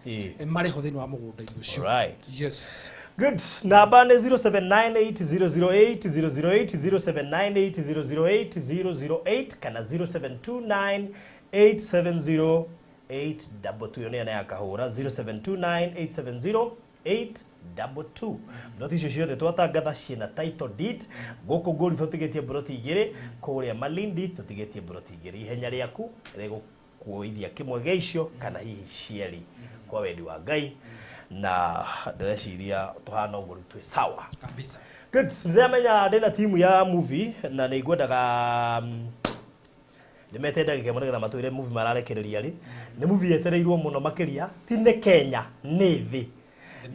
Speaker 5: marĩ ho thĩinĩ wa mũgũnda-inĩ ũcio. Yes.
Speaker 3: Good. Namba nĩ zero seven nine eight zero zero eight zero zero eight, zero seven nine eight zero zero eight zero zero eight kana zero seven two nine eight seven zero eight double two. Ĩyo nĩ ya kahũra zero seven two nine eight seven zero eight double two. Mburoti icio ciothe twatangatha ciĩna title deed. Gũkũ Ngũriba tũtigĩtie mburoti igĩrĩ, kũrĩa Malindi tũtigĩtie mburoti igĩrĩ. Ihenya rĩaku rĩgũkuoithia kĩmwe gĩa icio kana hihi cierĩ kwa wendi wa Ngai. Na ndĩreciria tũhana ũguo rĩu twĩ sawa.
Speaker 5: Kabisa.
Speaker 3: Good. Ndĩramenya ndĩna timu ya movie na nĩ ngwendaga, nĩmete ndagĩka ĩmwe nĩgetha matwĩre movie mararekereria rĩ. Nĩ movie yetereirwo mũno makĩria, ti nĩ Kenya, nĩ thĩ.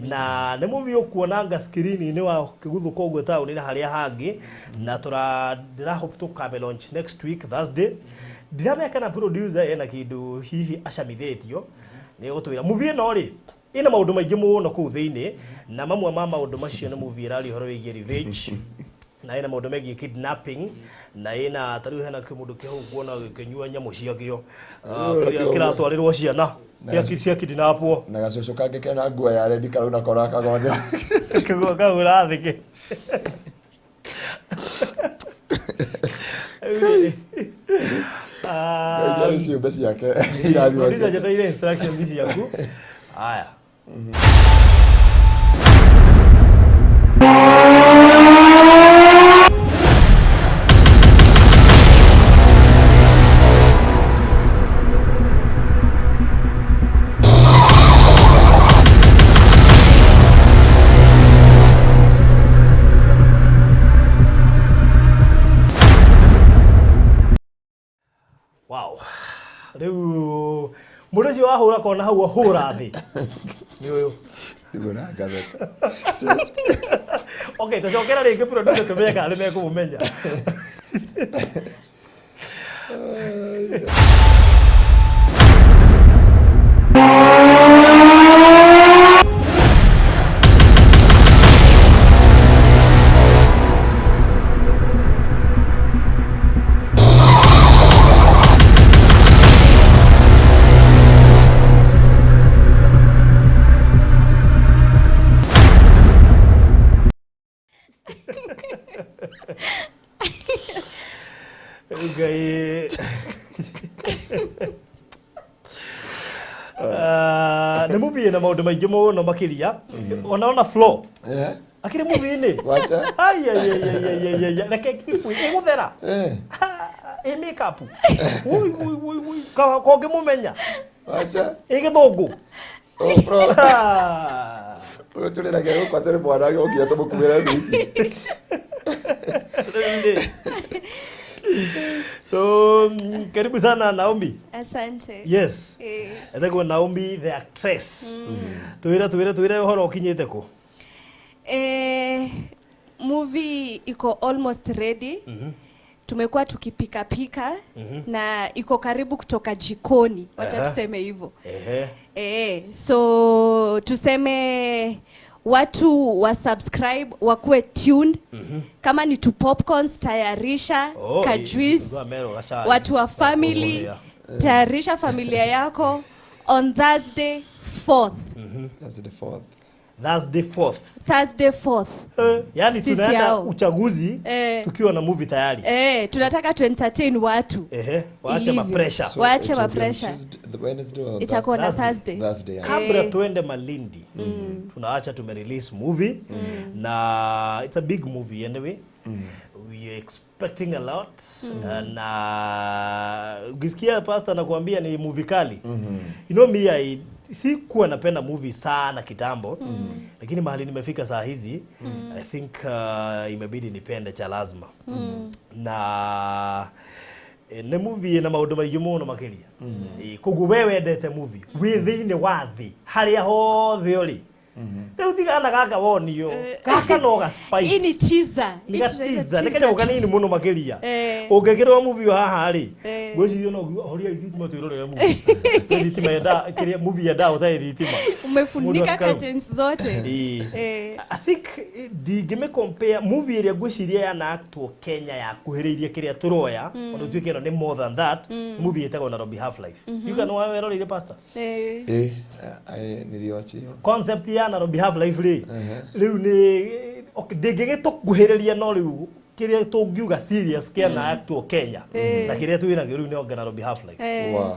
Speaker 3: Na nĩ movie ũkuona nga screen-inĩ wa kĩguthũka ũguo taũni na harĩa hangĩ, na ndĩra hope tũkame launch next week Thursday. Ndiramenya kana producer ena kĩndũ hihi acamithĩtio nĩ gũtwĩra movie ĩno rĩ ĩna maũndũ maingĩ mũno kũu thĩinĩ, na mamwe ma maũndũ macio nĩ movie ĩraria ũhoro wĩgiĩ revenge, na ĩna maũndũ megiĩ kidnapping, na ĩna ta rĩu hena kĩmũndũ kĩhau kuona gĩkĩnyua nyamũ ciakĩo, kĩrĩa kĩratwarĩrwo ciana cia kidnapwo.
Speaker 2: Na gacũcũ kangĩ kena nguo ya rendi karauna kora kagothe.
Speaker 3: Kagũra thĩ.
Speaker 2: Ngai nĩ ciũmbe ciake irathimo
Speaker 3: Producer
Speaker 2: ciake.
Speaker 3: njetereire instructions ciaku. Haya. Wow. Rĩu mũndũ ũcio wahũra kona hau ahũra thĩ. Nĩ ũyũ.
Speaker 2: Nĩguo na ngatheka.
Speaker 3: Okay, tũcokera rĩngĩ producer tũmenye kana nĩ mekũmũmenya. Ngai. Nĩ movie ĩna maũndũ maingĩ mũno makĩria. Ona flow. Akĩrĩ movie-inĩ.
Speaker 2: Wacha.
Speaker 3: Ai ai ai ai ai ai ai. Reke ĩgũthera. Ĩ make up. Ui ui ui ui. Kongĩmũmenya.
Speaker 2: Wacha.
Speaker 3: Ĩ gĩthũngũ.
Speaker 2: Oh, bro. Ũyũ tũrĩragia gũkũ atĩrĩ mwana ũngĩenda tũmũkuĩre thiki.
Speaker 3: So karibu sana Naomi.
Speaker 6: Asante.
Speaker 3: Yes. Etagwo Naomi the actress. Twĩre twĩre twĩre ũhoro ũkinyĩte kũ?
Speaker 6: Movie iko almost ready. Tumekuwa tukipika pika na iko karibu kutoka jikoni. Wacha tuseme hivyo. So tuseme watu wa subscribe wakuwe tuned. Kama ni tu popcorns tayarisha, ka juice, watu wa family tayarisha familia yako on Thursday 4th.
Speaker 2: That's the 4th.
Speaker 3: Thursday 4th.
Speaker 6: Thursday 4th.
Speaker 3: Yani tunaenda uchaguzi tukiwa na movie tayari.
Speaker 6: Tunataka tu entertain watu.
Speaker 3: Waache ma pressure.
Speaker 2: So,
Speaker 6: waache ma pressure. Itakuwa na Thursday.
Speaker 2: Thursday.
Speaker 3: Kabla tuende Malindi. Tunaacha tume release movie na it's a big movie anyway. We are expecting a lot. Na ukisikia pastor anakuambia ni movie kali. You know me, I sikuwa napenda movie sana kitambo. Lakini mahali nimefika saa hizi, I think imebidi nipende cha lazima. Na ne movie na maundu maingi muno makiria. Koguo we wendete movie wi thiini wa thi haria hothe uri. Rĩu tigana gaka wonio gaka no ga spice.
Speaker 6: Hii ni teaser.
Speaker 3: Ni teaser. Nĩ kanyamũ kanini mũno makĩria. Ũngĩkĩrwo movie haha rĩ, ngwĩciria no horia thitima twĩrorere movie. Thitima yenda kĩrĩa movie yenda ũtarĩ thitima.
Speaker 6: Umefunika curtains zote.
Speaker 3: I think ndingĩmĩ compare movie ĩrĩa ngwĩciria yanaactwo Kenya yakuhĩrĩirie kĩrĩa tũroya, ona ũtuĩke ĩno nĩ more than that, movie ĩtagwo Nairobi Half Life. You can weroreire pastor?
Speaker 2: Niliwachi hiyo.
Speaker 3: Concept ya Nairobi Half Life rĩ, rĩu nĩ ndĩngĩgĩtũkuhĩrĩria no rĩu kĩrĩa tũngiuga serious kĩana actwo Kenya na kĩrĩa twĩnakĩo rĩu nĩ Nairobi Half Life.
Speaker 2: Wow.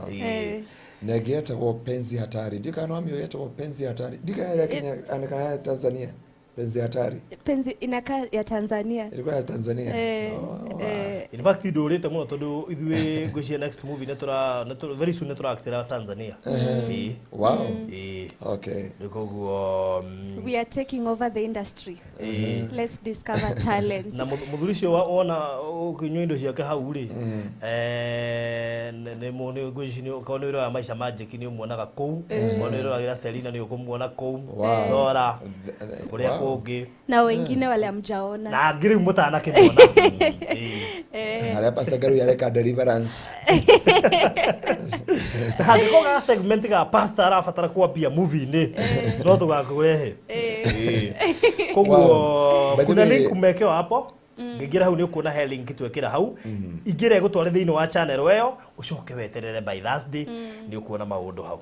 Speaker 2: Na ĩngĩ yetagwo Penzi Hatari. Ndiũĩ kana nĩwamĩũĩ yetagwo Penzi Hatari. Ndiũĩ kana ya Kenya kana ya Tanzania. Penzi Hatari.
Speaker 6: Penzi inakaa ya Tanzania.
Speaker 2: Ilikuwa ya Tanzania.
Speaker 3: In fact ndũrĩte mũno tondũ ithuĩ ngwĩciria next movie nĩ very soon nĩ tũraactĩra Tanzania.
Speaker 2: Wow. Okay.
Speaker 3: Rĩu koguo
Speaker 6: we are taking over the industry. Let's discover talents.
Speaker 3: Na mũthuri ũcio wona ũkĩnyua indo ciake hau rĩ, nĩ ngwĩciria okorwo nĩ ũroya Maisha Magic nĩ ũmuonaga kũu, okorwo nĩ ũroragĩra Selina nĩ ũkũmuona kũu, Zora kũrĩa kũngĩ.
Speaker 6: Na wengine wale hamjaona.
Speaker 3: Na angĩ rĩu mũtanakĩmona.
Speaker 2: Harĩa Pastor Garu yareka deliverance.
Speaker 3: Hangĩkorwo ga segment ga pastor arabatara kwambia movie-inĩ, no tũgakũrehe. Koguo kuna link umekewa hapo. Ngĩingĩra hau nĩ ũkuona he link twekĩra hau. Ingĩra ĩgũtware thĩinĩ wa channel ĩyo, ũcoke weterere by Thursday nĩ ũkuona maũndũ hau.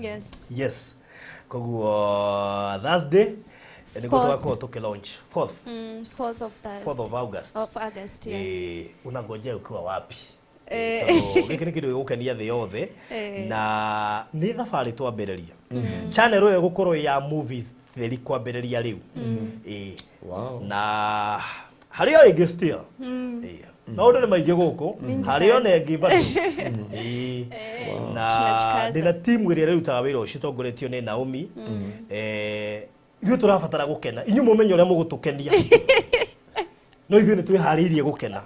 Speaker 6: Yes.
Speaker 3: Yes. Koguo Thursday Nĩguo tũgakorwo tũkĩ launch 4th.
Speaker 6: 4th of Thursday.
Speaker 3: 4th of August.
Speaker 6: Of August, yeah.
Speaker 3: Unangojea ukiwa wapi? Tondũ gĩkĩ nĩ kĩndũ gĩgũkenia thĩ yothe na nĩ thabarĩ twambĩrĩria. Channel ĩyo ĩgũkorwo ya movies theri kwambĩrĩria rĩu.
Speaker 2: Wow.
Speaker 3: Na harĩ o ĩngĩ still. Maũndũ nĩ maingĩ gũkũ, harĩ ona ĩngĩ bado. Na
Speaker 6: Tunajikaza.
Speaker 3: ndĩna timu ĩrĩa ĩrutaga wĩra ũcio ĩtongoretio nĩ Naomi. Ithuĩ tũrabatara gũkena, inyuĩ mũmenye ũrĩa mũgũtũkenia, no ithuĩ nĩ twĩharĩirie gũkena.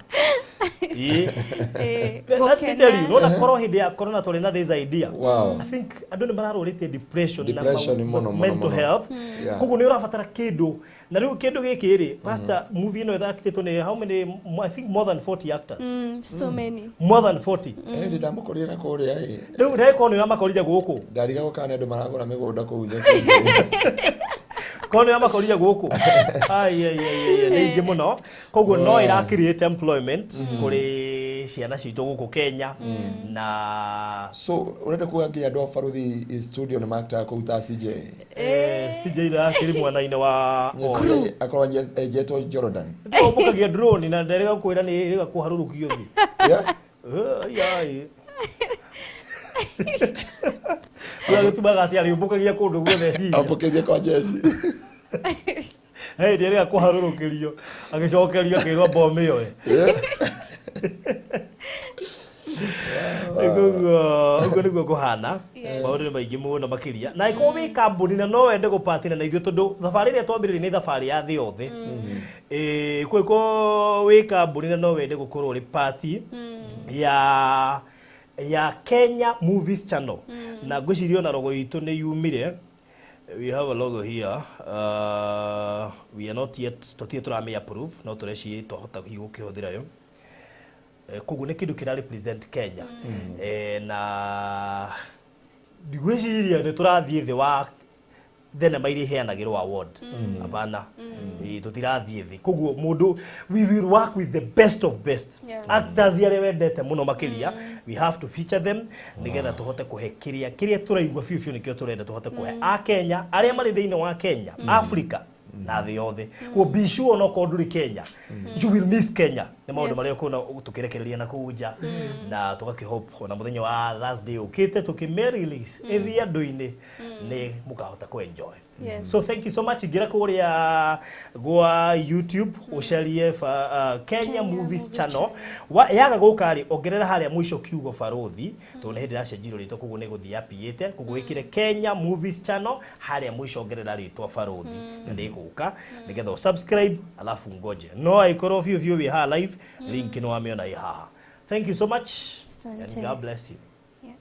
Speaker 3: Let me tell you, nona korwo hĩndĩ ya corona twarĩ na this idea.
Speaker 2: Wow.
Speaker 3: I think andũ nĩ mararũrĩte depression na
Speaker 2: Depression mũno, mũno,
Speaker 3: mental
Speaker 2: mũno.
Speaker 3: health.
Speaker 2: Yeah.
Speaker 3: Koguo nĩ ũrabatara kĩndũ, na rĩu kĩndũ gĩkĩ rĩ, pastor, movie ĩno ĩthakĩtwo nĩ how many? I think more than 40 actors.
Speaker 6: So many.
Speaker 3: More than 40.
Speaker 2: Ndĩ ndamũkorire na kũrĩa ĩ.
Speaker 3: Rĩu ndagĩkorwo nĩ ũramakorire gũkũ.
Speaker 2: Ndarigagwo kana nĩ andũ maragũra mĩgũnda kũu nja.
Speaker 3: Korwo nĩ ũramakorire gũkũ. Ai ai ai ai, nĩ ingĩ mũno. Koguo no ĩra create employment kũrĩ ciana citũ gũkũ Kenya na
Speaker 2: So ũrenda kuga nginya andũ a Baruthi studio nĩ maktaga kũu ta CJ?
Speaker 3: CJ irakĩrĩ mwena-inĩ wa
Speaker 2: CJ akorwo enjetwo Jordan.
Speaker 3: Ndũmbũkagia drone na nderega kwĩra nĩ ĩrĩga kũharũrũkio thĩ.
Speaker 2: Yeah.
Speaker 3: Ai ai. Ũrĩa gĩtumaga atĩ arĩũmbũkagia kũndũ guothe ciria.
Speaker 2: Ambũkĩrie kwa Jesse.
Speaker 3: Hey, ndĩrĩga kũharũrũkĩrio agĩcokerio akĩrwo bomu ĩyo. Koguo ũguo nĩguo kũhana. Maũndũ nĩ maingĩ mũno makĩria, na ĩkorwo wĩ kambuni na no wende gũpatina na ithuĩ, tondũ thabarĩ ĩrĩa twambĩrĩria nĩ thabarĩ ya thĩ yothe. Kwĩko wĩ kambuni na no wende gũkorwo ũrĩ party ya Kenya Movies Channel, na ngwĩciria ona logo itũ nĩ yumire. We have a logo here. We are not yet, tũtirĩ tũramĩ approve, no tũreciria twahota hihi gũkĩhũthĩra yo. Koguo nĩ kĩndũ kĩra represent Kenya. Na ndigwĩciria nĩ tũrathiĩ thĩ wa thenema iria iheanagĩrwo award. Hapana. Tũtirathiĩ thĩ. Koguo mũndũ, we will work with the best of best. Actors arĩa wendete mũno makĩria, we have to feature them nĩgetha tũhote kũhe kĩrĩa kĩrĩa tũraigua biũ biũ nĩkĩo tũrenda tũhote kũhe a Kenya arĩa marĩ thĩinĩ wa Kenya, Africa na thĩ yothe. Koguo be sure onokorwo ndũrĩ Kenya, you will miss Kenya. Nĩ maũndũ marĩa ũkuona tũkĩrekereria na kũu nja, na tũgakĩhope ona mũthenya wa Thursday ũkĩte tũkĩme release ĩthiĩ andũ-inĩ nĩ mũkahota kũ enjoy. So thank you so much. Ingĩra kũrĩa gwa YouTube ũcarie Kenya
Speaker 6: Kenya
Speaker 3: Movies
Speaker 6: Movie
Speaker 3: Channel. Yaga gũka rĩ, ongerera harĩa mũico kiugo Baruthi, tondũ nĩ hĩndĩ ĩracenjirio rĩtwa, koguo nĩ gũthiĩ apiĩte. Koguo wĩkĩre Kenya Movies Channel harĩa mũico ongerera rĩtwa Baruthi na nĩ ĩgũka, nĩgetha subscribe alafu ngoje. No angĩkorwo biũ biũ wĩ haha live, link nĩ wamĩona ĩ haha. Thank you so much and
Speaker 6: Asante.
Speaker 3: God bless you.
Speaker 6: Yeah.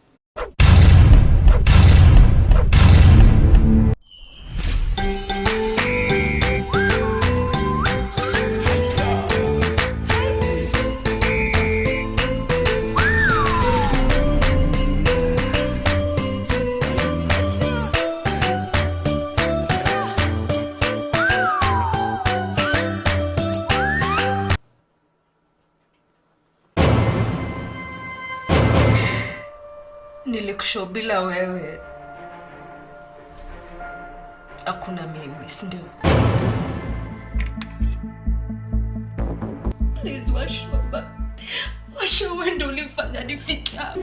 Speaker 7: Nilikushow bila wewe hakuna mimi, si ndio? Please Washoba, Washo, wewe ndio ulifanya nifike hapa.